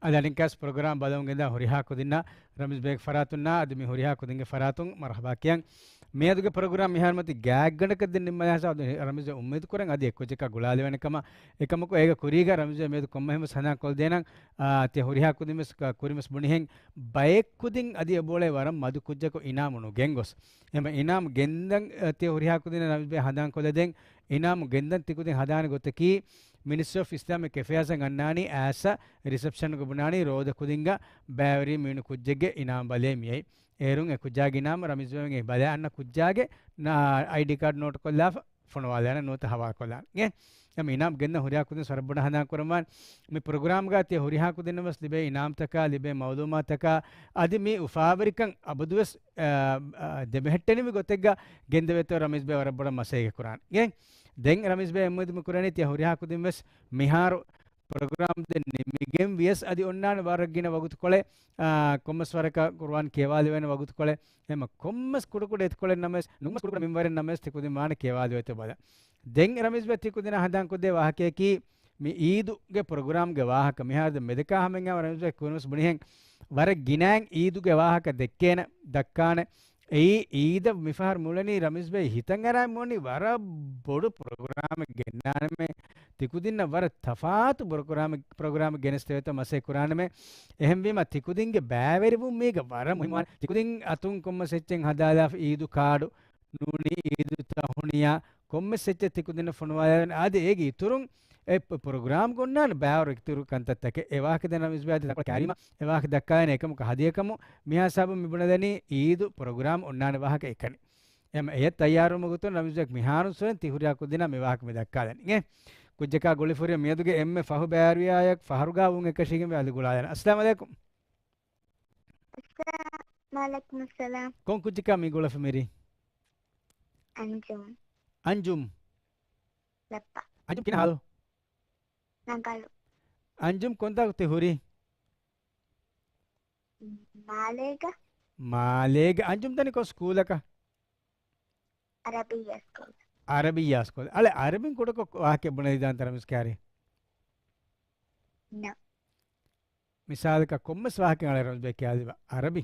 އަދި އަނެއްކާސް ޕްރޮގްރާމް ބަލަމުން ގެންދާ ހުރިހާ ކުދިންނާ ރަމީޒް ބޭގެ ފަރާތުންނާ އަދި މި ހުރިހާ ކުދިންގެ ފަރާތުން މަރުޙަބާ ކިޔަން. މިއަދުގެ ޕްރޮގްރާމް މިހާރު މަތި ގާތްގަނޑަކަށް ދެން ނިންމާލާ ހިސާބު ރަމީޒް އުއްމީދު ކުރަން އަދި އެއްކުއްޖަކާ ގުޅާލެވޭނެ ކަމަށް. އެކަމަކު އޭގެ ކުރީގަ ރަމީޒް މިއަދު ކޮންމެ ހެމަސް ހަނދާން ކޮށްދޭނަން. އާ، ތިޔަ ހުރިހާ ކުދިން ވެސް ކުރިން ވެސް ބުނިހެން ބައެއް ކުދިން އަދި އެބޯޅަ ވަރަށް މަދު ކުއްޖަކު އިނާމު ނުގެންގޮސް. އެމަ އިނާމު ގެންދަން، އަ، ތިޔަ ހުރިހާ ކުދިންނަށް ރަމީޒް ބޭ ހަނދާން ކޮށްލަދޭން. އިނާމު ގެންދަން ތިކުދިން ހަދާނެ ގޮތަކީ، މިނިސްޓްރީ އޮފް އިސްލާމިކް އެފެއާޒް އަށް އަންނާނީ އައިސް ރިސެޕްޝަންގަ ބުނާނީ ރޯދަ ކުދިންގަ ބައިވެރި މިވެނި ކުއްޖެއްގެ އިނާމް ބަލޭ މިއައި. އޭރުން އެ ކުއްޖާގެ އިނާމް ރަމީޒް ބޭ އެ ބަލާ އަންނަ ކުއްޖާގެ އައިޑީ ކާޑް ނޯޓު ކޮށްލާފަ ފޮނުވާލާނެ ނުވަތަ ހަވާލުކޮށްލާނެ. އެ، އެމަ އިނާމް ގެންދަން ހުރިހާ ކުދިން ވަރަށް ބޮޑަށް ހަނދާން ކުރަމާން މި ޕްރޮގްރާމްގަ ތިޔަ ހުރިހާ ކުދިންނަށް ވެސް ލިބޭ އިނާމްތަކާ ލިބޭ މައުލޫމާތަކާ އަދި މި އުފާވެރިކަން އަބަދުވެސް، އަ، އަ، ދެމެހެއްޓެނިވި ގޮތެއްގަ ގެންދެވޭތޯ ރަމީޒް ބޭ ވަރަށް ބޮޑަށް މަސައްކަތް ކުރާނެ. އެ، ދެން ރަމީޒް ބޭ އެ އުއްމީދު މި ކުރަނީ ތިޔަ ހުރިހާ ކުދިން ވެސް މިހާރު ޕްރޮގްރާމް ދެން ނިމިގެން ވިޔަސް އަދި އޮންނާނެ ވަރަށް ގިނަ ވަގުތުކޮޅެއް، އާ، ކޮންމެސް ވަރަކަށް ޤުރުއާން ކިޔަވާލެވޭނެ ވަގުތުކޮޅެއް. އެމަ ކޮންމެސް ކުޑަކުޑަ އެތިކޮޅެއް ނަމަވެސް، ނުކުމެސް ކުޑަކުޑަ މިންވަރެއް ނަމަވެސް ތި ކުދިން ވާނެ ކިޔަވާލެވޭތޯ ބަލަން. ދެން ރަމީޒް ބޭ ތި ކުދިންނަށް ހަނދާން ކޮށްދޭ ވާހަކަޔަކީ، މި އީދުގެ ޕްރޮގްރާމްގެ ވާހަކަ. މިހާރު ދެން މެދަކާ ހަމައިން ރަމީޒް ބޭ ކުރިން ވެސް ބުނިހެން ވަރަށް ގިނައިން އީދުގެ ވާހަކަ ދެއްކޭނެ، ދައްކާނެ. އެއީ އީދަށް މިފަހަރު މިއުޅެނީ ރަމީޒް ބޭ ހިތަށް އަރާ މިއުޅެނީ ވަރަށް ބޮޑު ޕްރޮގްރާމެއް ގެންނާނަމޭ. ތިކުދިންނަށް ވަރަށް ތަފާތު ޕްރޮގްރާމެއް، ޕްރޮގްރާމެއް ގެނެސްދެވޭތޯ މަސައްކަތް ކުރާނަމޭ. އެހެންވީމަ ތިކުދިންގެ ބައިވެރިވުން މީގަ ވަރަށް މުހިއްމު. ތިކުދިން އަތުން ކޮންމެސް އެއްޗެއް ހަދާލާފަ އީދު ކާޑު ނޫނީ އީދު ތަހުނިޔާ ކޮންމެސް އެއްޗެއް ތިކުދިންނަށް ފޮނުވާލާނެ. އަދި އޭގެ އިތުރުން އެ ޕް-، ޕްރޮގްރާމްގަ އޮންނާނެ ބައިވަރު އިތުރު ކަންތައްތަކެއް. އެ ވާހަކަ ދެން ރަމީޒް ބޭ އަދި ދައްކާލީމަ އެ ވާހަކަ ދައްކާލަނީ އެކަމަކު ހަދިޔަކަމު މިހާ ހިސާބުން މި ބުނެލަނީ އީދު ޕްރޮގްރާމް އޮންނާނެ ވާހަކަ އެކަނި. އެމަ އެޔަށް ތައްޔާރުވުމުގެ ގޮތުން ރަމީޒް ބޭ މިހާރުން ސުރެން ތި ހުރިހާ ކުދިންނަށް މި ވާހަކަ މި ދައްކާލަނީ. އެ ކުއްޖަކާ ގުޅިފަ ހުރި މިއަދުގެ އެންމެ ފަހު ބައިވެރިވިޔާ އެއް ފަހަރުގަ ވުން އެކަށީގެން ވެ އަލި ގުޅާލަން. އައްސަލާމު އަލައިކުމް. އައްސަލާމު އަލައިކުމް. އައްސަލާމް. އައްސަލާމު އަލައިކުމް. ކޮން ކުއްޖަކާ މި ގުޅަފަ މިރީ؟ އަންޖުމް. އަންޖުމް. ލައްޕަ. އަންޖުމް ކިހިނެއް ހާލު؟ ރަނގަޅު. އަންޖުމް ކޮންތާކު ތި ހުރީ؟ މާލޭގަ. މާލޭގަ. އަންޖުމް ދަނީ ކޮން ސްކޫލަކަށް؟ އަރަބިއްޔާ ސްކޫލް. އަރަބިއްޔާ ސްކޫލް. އަޅެ އަރަބިން ކުޑަކޮށް ވާހަކަ ބުނެލިދާންތަ ރަމީޒް ކާރި؟ ނޯ. މިސާލަކަށް ކޮންމެސް ވާހަކައެއް އަޅެ ރަމީޒް ބޭ ކިޔާލިބަ އަރަބި.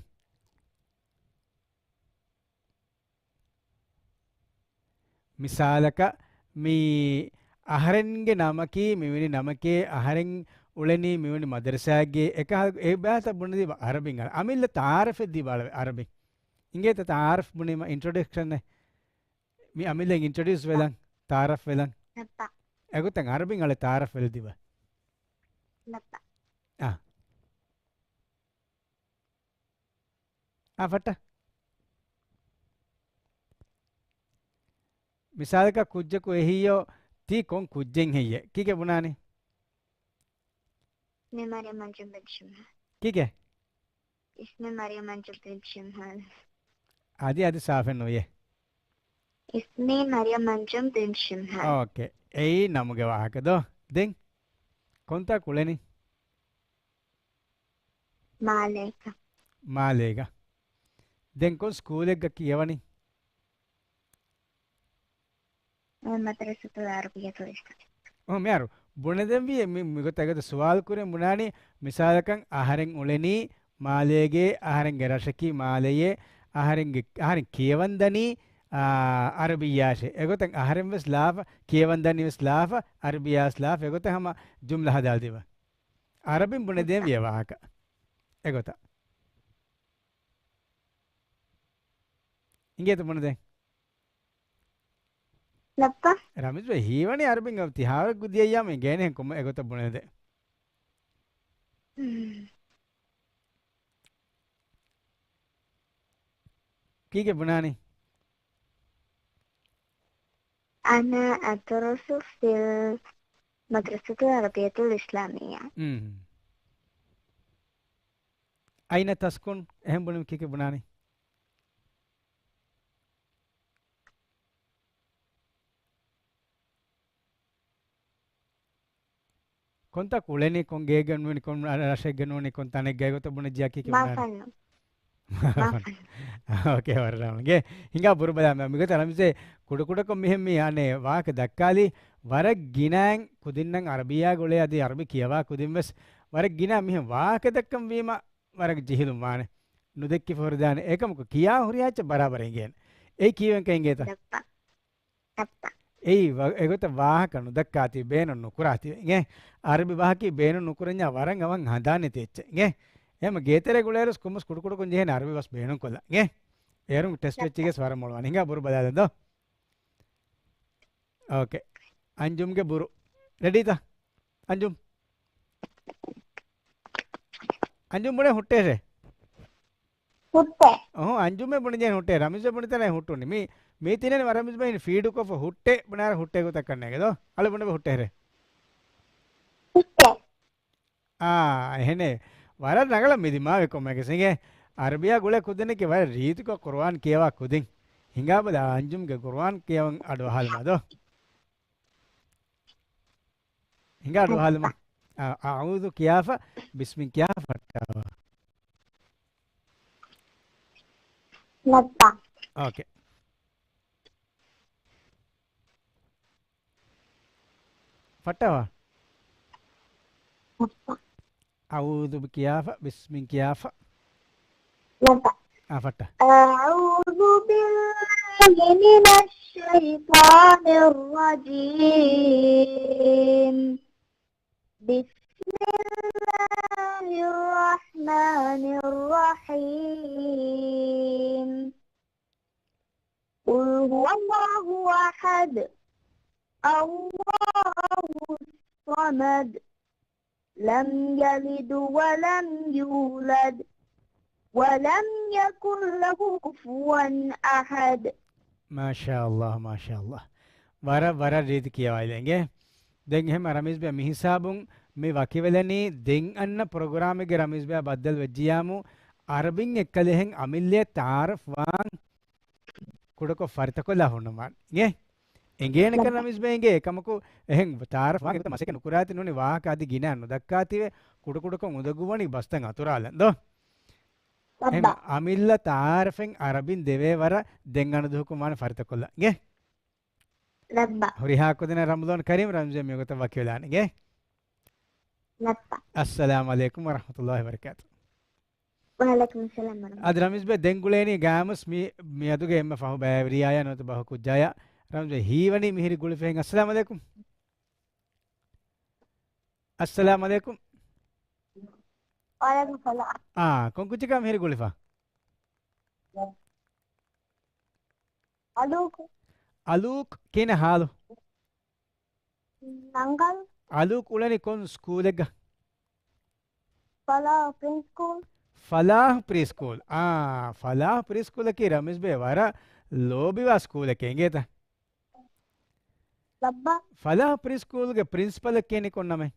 މިސާލަކަށް، މި އަހަރެންގެ ނަމަކީ، މިވެނި ނަމަކޭ، އަހަރެން އުޅެނީ މިވެނި މަދަރުސާއެއްގެ އެކަހަލަ އެ ބާތަ ބުނެދީބަ އަރަބިން އަޅަ. އަމިއްލަ ތާރަފެއް ދީބަ އަޅަ އަރަބިން. އިނގޭތަ ތާރަފް ބުނީމަ އިންޓްރޮޑަކްޝަން އެއް. މި އަމިއްލަ އިންޓްރޮޑިއުސް ވެލަން، ތާރަފް ވެލަން. ނައްޕާ. އެގޮތަށް އަރަބިން އަޅެ ތާރަފް ވެލެދީބަ. ނައްޕާ. އާ. އާ، ފައްޓަ. މިސާލަކަށް ކުއްޖަކު އެހީޔޯ، ތީ ކޮން ކުއްޖެއް ހެއްޔޭ؟ ކީކޭ ބުނާނީ؟ މި މަރިޔަމް އަންޖުމް ބިން ޝިމްހާން. ކީކޭ؟ އިސްމީ މަރިޔަމް އަންޖުމް ބިން ޝިމްހާން. އަދި، އަދި ސާފެއް ނުވިޔޭ. އިސްމީ މަރިޔަމް އަންޖުމް ބިން ޝިމްހާން. އޯކޭ. އެއީ ނަމުގެ ވާހަކަ ދޯ. ދެން ކޮންތާކު އުޅެނީ؟ މާލޭގަ. މާލޭގަ. ދެން ކޮން ސްކޫލެއްގަ ކިޔަވަނީ؟ މަދްރަސަތުލް އަރަބިއްޔަތުލް އިސްލާމިއްޔަ. އޮ، މިހާރު ބުނެދެންވީ މި، މިގޮތަށް އެގޮތަށް ސުވާލު ކުރިން ބުނާނީ، މިސާލަކަށް އަހަރެން އުޅެނީ މާލޭގެ، އަހަރެންގެ ރަށަކީ މާލެޔޭ، އަހަރެންގެ، އަހަރެން ކިޔަވަން ދަނީ، އާ، އަރަބިއްޔާށޭ. އެގޮތަށް އަހަރެން ވެސް ލާފަ، ކިޔަވަން ދަނީ ވެސް ލާފަ، އަރަބިއްޔާ ވެސް ލާފަ، އެގޮތަށް ހަމަ ޖުމްލަ ހަދާލަދީބަ. އަރަބިން ބުނެދޭން ވިޔަ ވާހަކަ. އެގޮތަށް. އިނގޭތަ ބުނެދޭން؟ ލައްޕަ. ރަމީޒް ބައި ހީވަނީ އަރަބިން ތިހާރަ ގުދިޔައްޔާމަ އިނގޭނެހެން ކޮމެ އެގޮތަށް ބުނެދޭ. ކީކޭ ބުނާނީ؟ أنا أدرس في المدرسة العربية الإسلامية. މް. أين تسكن؟ އެހެން ބުނީމަ ކީކޭ ބުނާނީ؟ ކޮންތާކު އުޅެނީ، ކޮން ގޭގެ ނޫނީ، ކޮން ރަށެއްގެ ނޫނީ، ކޮން ތަނެއްގައި ގޮތަށް ބުނެއްޖިޔާ ކީކޭ ބުނާނީ؟ މާފަންނު. މާފަންނު. އޯކޭ، ވަރަށް ރަނގަޅު. އިނގޭ، ހިނގާ ބުރުބަލާ މި، މިގޮތަށް ރަމީޒް ކުޑަކުޑަކޮށް މިހެން މި އަނެއް ވާހަކަ ދައްކާލީ، ވަރަށް ގިނައިން ކުދިންނަށް އަރަބިއްޔާގަ އުޅޭ އަދި އަރަބި ކިޔަވާ ކުދިން ވެސް ވަރަށް ގިނަ މިހެން ވާހަކަ ދައްކަން ވީމަ ވަރަށް ޖެހިލުން ވާނެ. ނުދެއްކި ފޮރުދާނެ. އެކަމަކު ކިޔާ ހުރިހާ އެއްޗެއް ބަރާބަރަށް އިނގޭނެ. އެއީ ކީއްވެންކަން އިނގޭތަ؟ ދައްކާ. އެއީ ވަ-، އެގޮތަށް ވާހަކަ ނުދައްކާތީ ބޭނުން ނުކުރާތީވެ އިނގޭ. އަރަބި ވާހަކައީ ބޭނުން ނުކުރަންޏާ ވަރަށް އަވަހަށް ހަނދާން ނެތި އެއްޗެއް އިނގޭ. އެހެން ގޭތެރޭގަ އުޅޭއިރުވެސް ކޮންމެސް ކުޑަކުޑަކޮށް ޖެހޭނެ އަރަބި ބަސް ބޭނުންކޮށްލަން އިނގޭ. އޭރުން ޓެސްޓް އެއްޗެއްގެސް ވަރަށް މޮޅުވާނެ. ހިނގާ ބުރު ބަލާލަން ދޯ. އޯކޭ. އަންޖުމްގެ ބުރު. ރެޑީތަ؟ އަންޖުމް. އަންޖުމް ބުނޭ ހުއްޓޭށޭ. ހުއްޓޭ. އަހު، އަންޖުމެ ބުނި ޖެހެން ހުއްޓޭ. ރަމީޒް ބުނި ތަނެ ހުއްޓުނީ. މި، މީ ތިނެން ރަމީޒް ބައިން ފީޑުކޮށްފަ ހުއްޓޭ ބުނާރ ހުއްޓޭ ގޮތަށް ކަންނޭގެ ދޯ. އަޅު ބުނެބަ ހުއްޓޭހެރޭ. ހުއްޓޭ. އާ، އެހެނޭ. ވަރަށް ރަނގަޅަށް މި ދިމާވި ކޮމެގެ ސިނގޭ. އަރަބިއާ ގުޅޭ ކުދިންނެކި ވަރަށް ރީތިކޮށް ޤުރުއާން ކިޔަވާ ކުދިން. ހިނގާބަލަ އަންޖުމްގެ ޤުރުއާން ކިޔަވަން އަޑު އަހާލުމާ ދޯ. ހިނގާ އަޑު އަހާލުމާ. އަ-، އައޫޛު ކިޔާފަ، ބިސްމި ކިޔާފަ ފައްޓާވާ. ނައްޕާ. އޯކޭ. ފައްޓާވާ. ނައްޕާ. އައޫޛު ކިޔާފަ، ބިސްމި ކިޔާފަ. ނައްޕާ. އާ، ފައްޓާ. أعوذ بالله من الشيطان الرجيم. بسم الله الرحمن الرحيم. قل هو الله أحد. الله الصمد. لم يلد ولم يولد. ولم يكن له كفوا أحد. މާޝާﷲ، މާޝާﷲ. ވަރަށް، ވަރަށް ރީތި ކިޔަވާލެ އިނގޭ. ދެން އެހެން ރަމީޒް ބޭ މިހިސާބުން މި ވަކިވެލަނީ ދެން އަންނަ ޕްރޮގްރާމެއްގެ ރަމީޒް ބޭ ބައްދަލު ވެއްޖިޔާމު، އަރަބިން އެއްކަލެހެން އަމިއްލައަށް ތަޢާރަފް ވާން ކުޑަކޮށް ފަރިތަކޮށްލާ ހުންނަމާ އިނގޭ. އެނގޭނެކަން ރަމީޒް ބޭ އިނގޭ. އެކަމަކު އެހެން ތަޢާރަފް ވާން އެގޮތަށް މަސައްކަތް ނުކުރާތި ނޫނީ ވާހަކަ އަދި ގިނަ ނުދައްކާތީވެ ކުޑަކުޑަކޮށް އުނދަގޫވަނީ ބަސްތައް އަތުރާލަން ދޯ. އެހެން އަމިއްލަ ތަޢާރަފެއް އަރަބިން ދެވޭ ވަރަށް ދެން އަނދުހުކުން ވާނެ ފަރިތަކޮށްލަން އިނގޭ. ހުރިހާ ކުދިންނަށް ރަމަޟާން ކަރީމް. ރަމްޒީ މިގޮތަށް ވަކިވެލާނެ އިނގޭ. އައްސަލާމް ޢަލައިކުމް ވަރަޙްމަތުﷲ ވަބަރަކާތު. ވަޢަލައިކުމުއްސަލާމް ވަރަޙްމަތުﷲ. އަދި ރަމީޒް ބޭ ދެން ގުޅޭނީ ގާމުސް މި، މިއަދުގެ އެންމެ ފަހު ބައިވެރިޔާޔާ ނުވަތަ ބަހު ކުއްޖާޔާ. ރަމީޒް ބޭ ހީވަނީ މިހިރި ގުޅިފަހެން. އައްސަލާމް ޢަލައިކުމް. އައްސަލާމް ޢަލައިކުމް. ވަޢަލައިކުމުއްސަލާމް. އާ، ކޮން ކުއްޖަކާ މިހިރި ގުޅިފަ؟ އަލޫކު. އަލޫކް ކިހިނެއް ހާލު؟ ރަނގަޅު. އަލޫކް އުޅެނީ ކޮން ސްކޫލެއްގަ؟ ފަލާޙު ޕްރީ ސްކޫލް. ފަލާޙު ޕްރީ ސްކޫލް. އާ، ފަލާޙު ޕްރީ ސްކޫލަކީ ރަމީޒް ބޭ ވަރަށް ލޯބިވާ ސްކޫލެކޭ އިނގޭތަ؟ ލައްބަ. ފަލާޙު ޕްރީ ސްކޫލްގެ ޕްރިންސިޕަލަށް ކިޔަނީ ކޮން ނަމެއް؟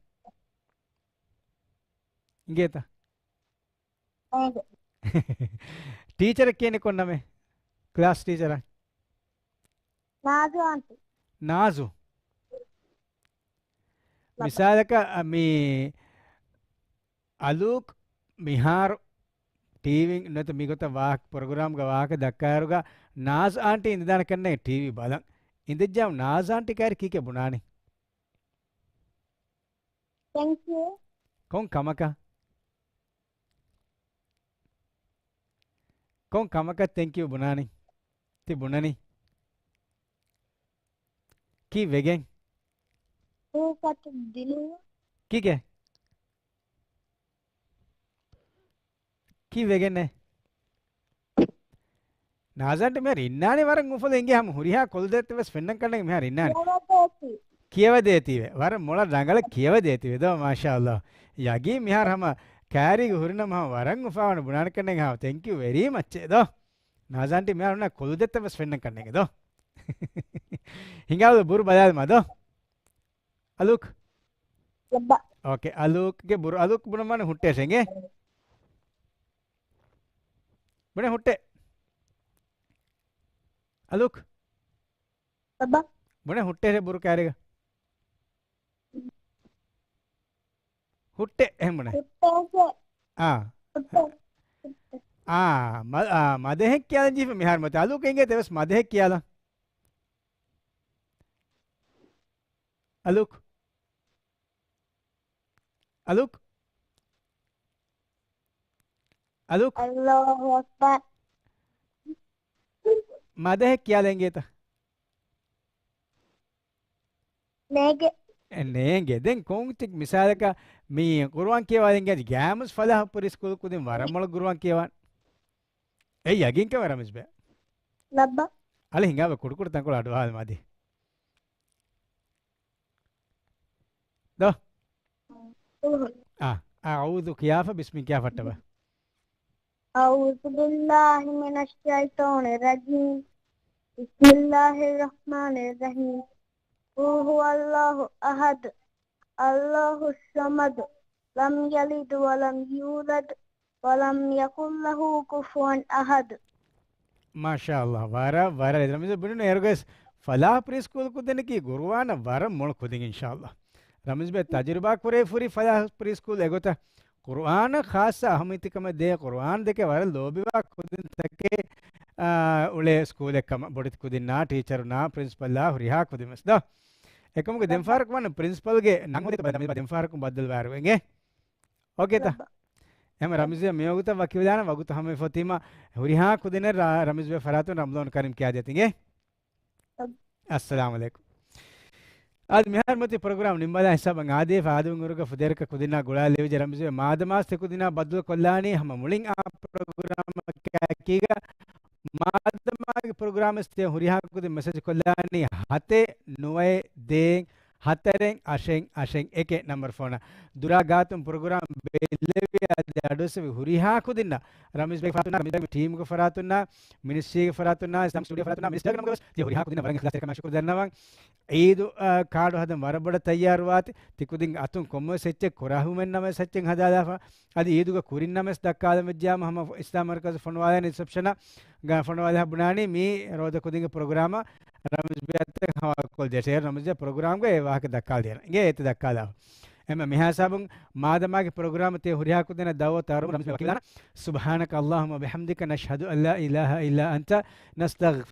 އިނގޭތަ؟ އޭގެ. ޓީޗަރަށް ކިޔަނީ ކޮން ނަމެއް؟ ކްލާސް ޓީޗަރަށް. ނާޒު އާންޓީ. ނާޒު. ލައްބަ. މިސާލަކަށް، އަ، މި އަލޫކް މިހާރު ޓީވީ ނުވަތަ މިގޮތަށް ވާހަކަ، ޕްރޮގްރާމްގަ ވާހަކަ ދައްކާއިރުގަ ނާޒް އާންޓީ އިނދެދާނެ ކަންނޭނގެ ޓީވީ ބަލަން. އިނދެއްޖާމު ނާޒް އާންޓީ ކައިރި ކީކޭ ބުނާނީ؟ ތެންކް ޔޫ. ކޮން ކަމަކަށް؟ ކޮން ކަމަކަށް ތެންކް ޔޫ ބުނާނީ؟ ތި ބުނަނީ؟ ކީއްވެގެން؟ ކީކޭ؟ ކީއްވެގެންނޭ؟ ނާޒާންޓީ މިހާރު އިންނާނެ ވަރަށް އުފަލު އިނގޭ ހަމަ ހުރިހާ ކޮލުދެއްތަ ވެސް ފެންނަން ކަންނޭނގެ މިހާރު އިންނާނެ. ކިޔަވަދޭތީވެ. ވަރަށް މޮޅަށް ރަނގަޅަށް ކިޔަވަދޭތީވެ ދޯ މާޝާﷲ. ޔަގީން މިހާރު ހަމަ ކާރީގަ ހުރިނަމަ ހަމަ ވަރަށް އުފާވާނެ ބުނާނެ ކަންނޭނގެ ހަމަ ތެންކް ޔޫ ވެރީ މަޗް ދޯ. ނާޒާންޓީ މިހާރު އޮންނަ ކޮލުދެއްތަ ވެސް ފެންނަން ކަންނޭނގެ ދޯ. ހިނގާލު ބުރު ބަލާލަމާ ދޯ. އަލޫކް. އޯކޭ، އަލޫކްގެ ބުރު، އަލޫކް ބުނަމާނެ ހުއްޓޭށޭ. ބުނެ ހުއްޓޭ. އަލޫކް. ބުނެ ހުއްޓޭށޭ ބުރު ކާރީގަ. ހުއްޓޭ، އެހެން ބުނެ. އާ. އާ، މަ-، އާ، މަދެހެއް ކިޔާލަން ޖީފަ މިހާރު މަތި. އަލޫކް އިނގޭތަ އެވެސް މަދެހެއް ކިޔާލަން. އަލޫކް. އަލޫކް. އަލޫކް. އައްލާހު އަކްބަރު. މަދެހެއް ކިޔާލަން އިނގޭތަ؟ ނޭނގެ. އެ، ނޭނގެ. ދެން ކޮންތި މިސާލަކަށް މި ޤުރުއާން ކިޔަވާލަން އިނގޭ ގާމުސް ފަލާހު ޕްރީ ސްކޫލް ކުދިން ވަރަށް މޮޅަށް ޤުރުއާން ކިޔަވާން. އެ ޔަގީންކަމެއް ރަމީޒް ބޭ. ލައްބަ. އަލި ހިނގާބަ ކުޑަކުޑަ ތަންކޮޅު އަޑުއަހާލަ މަދި. ދޯ. އާ، އައޫޛު ކިޔާފަ ބިސްމި ކިޔާފައްޓަބަ. أعوذ بالله من الشيطان الرجيم. بسم الله الرحمن الرحيم. قل هو الله أحد. الله الصمد. لم يلد ولم يولد. ولم يكن له كفوا أحد. މާޝާﷲ. ވަރަށް، ވަރަށް. ރަމީޒް ބުނުނު އޭރުގަސް ފަލާހް ޕްރީ ސްކޫލް ކުދިންނަކީ ޤުރުއާނަށް ވަރަށް މޮޅު ކުދިން އިންޝާﷲ. ރަމީޒް ބޭ ތަޖުރިބާ ކުރެވިފަ ހުރި ފަލާހް ޕްރީ ސްކޫލް އެގޮތަށް ޤުރުއާނަށް ޚާއްޞަ އަހަމިއްޔަތުކަމެއް ދޭ، ޤުރުއާން ދެކެ ވަރަށް ލޯބިވާ ކުދިންތަކެއް، އާ، އުޅޭ ސްކޫލެއް ކަމަށް ބޮޑެތި ކުދިންނާ، ޓީޗަރުންނާ، ޕްރިންސިޕަލްއާ ހުރިހާ ކުދިން ވެސް ދޯ. އެކަމުގެ ދެން ފަހަރަކު ވަން ޕްރިންސިޕަލްގެ ނަން ހޯދި ބަލަ، ދެން ފަހަރަކު ބައްދަލުވާއިރު އެނގޭ. އޯކޭތަ؟ އެހެން ރަމީޒް ބޭ މިވަގުތަށް ވަކިވެލާނަން، ވަގުތު ހަމަވެފަ އޮތީމަ ހުރިހާ ކުދިންނަށް ރަ-، ރަމީޒް ބޭ ފަރާތުން ރަމަޟާން ކަރީމް ކިޔާދޭތި އިނގޭ. އައްސަލާމު ޢަލައިކުމް. އަދި މިހާރު މަތި ޕްރޮގްރާމް ނިންމާލާ ހިސާބަށް އާދޭ، ފާދަވިން އުރުގަ ފުދޭރަކަށް ކުދިންނާ ގުޅާލެވިއްޖެ ރަމީޒް ބޭ މާދަމާސް ތި ކުދިންނާ ބައްދަލު ކޮށްލާނީ ހަމަ މުޅިން އާ ޕްރޮގްރާމަކާ އެކީގަ މާދަމާގެ ޕްރޮގްރާމް ވެސް ތިޔަ ހުރިހާ ކުދިން މެސެޖް ކޮށްލާނީ ހަތެއް ނުވައެއް ދޭއް ހަތަރެއް އަށެއް އަށެއް އެކެއް ނަންބަރު ފޯނަށް. ދުރާ ގާތުން ޕްރޮގްރާމް ބެލެވި އަދި އަޑުއެއްސެވި ހުރިހާ ކުދިންނަށް ރަމީޒް ބޭގެ ފަރާތުންނާ، ރަމީޒް ބޭގެ ޓީމުގެ ފަރާތުންނާ، މިނިސްޓްރީގެ ފަރާތުންނާ، އިސްލާމިކް ސްޓޫޑިއޯ ފަރާތުންނާ، މިނިސްޓަރގެ ނަމުގަވެސް ތިޔަ ހުރިހާ ކުދިންނަށް ވަރަށް އިޚްލާޞްތެރިކަމާ ޝުކުރު ދަންނަވަން. ޢީދު، އާ، ކާޑު ހަދަން ވަރަށް ބޮޑަށް ތައްޔާރުވާތި. ތި ކުދިން އަތުން ކޮންމެވެސް އެއްޗެއް ކުރެވުމެއްނަމަވެސް އެއްޗެއް ހަދާލާފަ. އަދި ޢީދުގެ ކުރިންނަމަވެސް ދައްކާލަން ވެއްޖިއްޔާމު ހަމަ އިސްލާމް މަރުކަޒު ފޮނުވާލާނެ ރިސެޕްޝަނަށް ގާ ފޮނުވާލާ ބުނާނީ މީ ރޯދަ ކުދިންގެ ޕްރޮގްރާމަށް ރަމީޒް ބޭ އަތަށް ހަވާލުކޮށްދޭށޭ. ރަމީޒް ބޭ ޕްރޮގްރާމްގަ އެ ވާހަކަ ދައްކާލަދޭނަން. އިނގޭ އޭތި ދައްކާލާފަ. އެމަ މިހާ ހިސާބުން މާދަމާގެ ޕްރޮގްރާމަށް ތިޔަ ހުރިހާ ކުދިންނަށް ދަޢުވަތު އަރުމުން ރަމީޒް ބޭ ވަކިވެލާނަން. سبحانك اللهم وبحمدك نشهد أن لا إله إلا أنت نستغفرك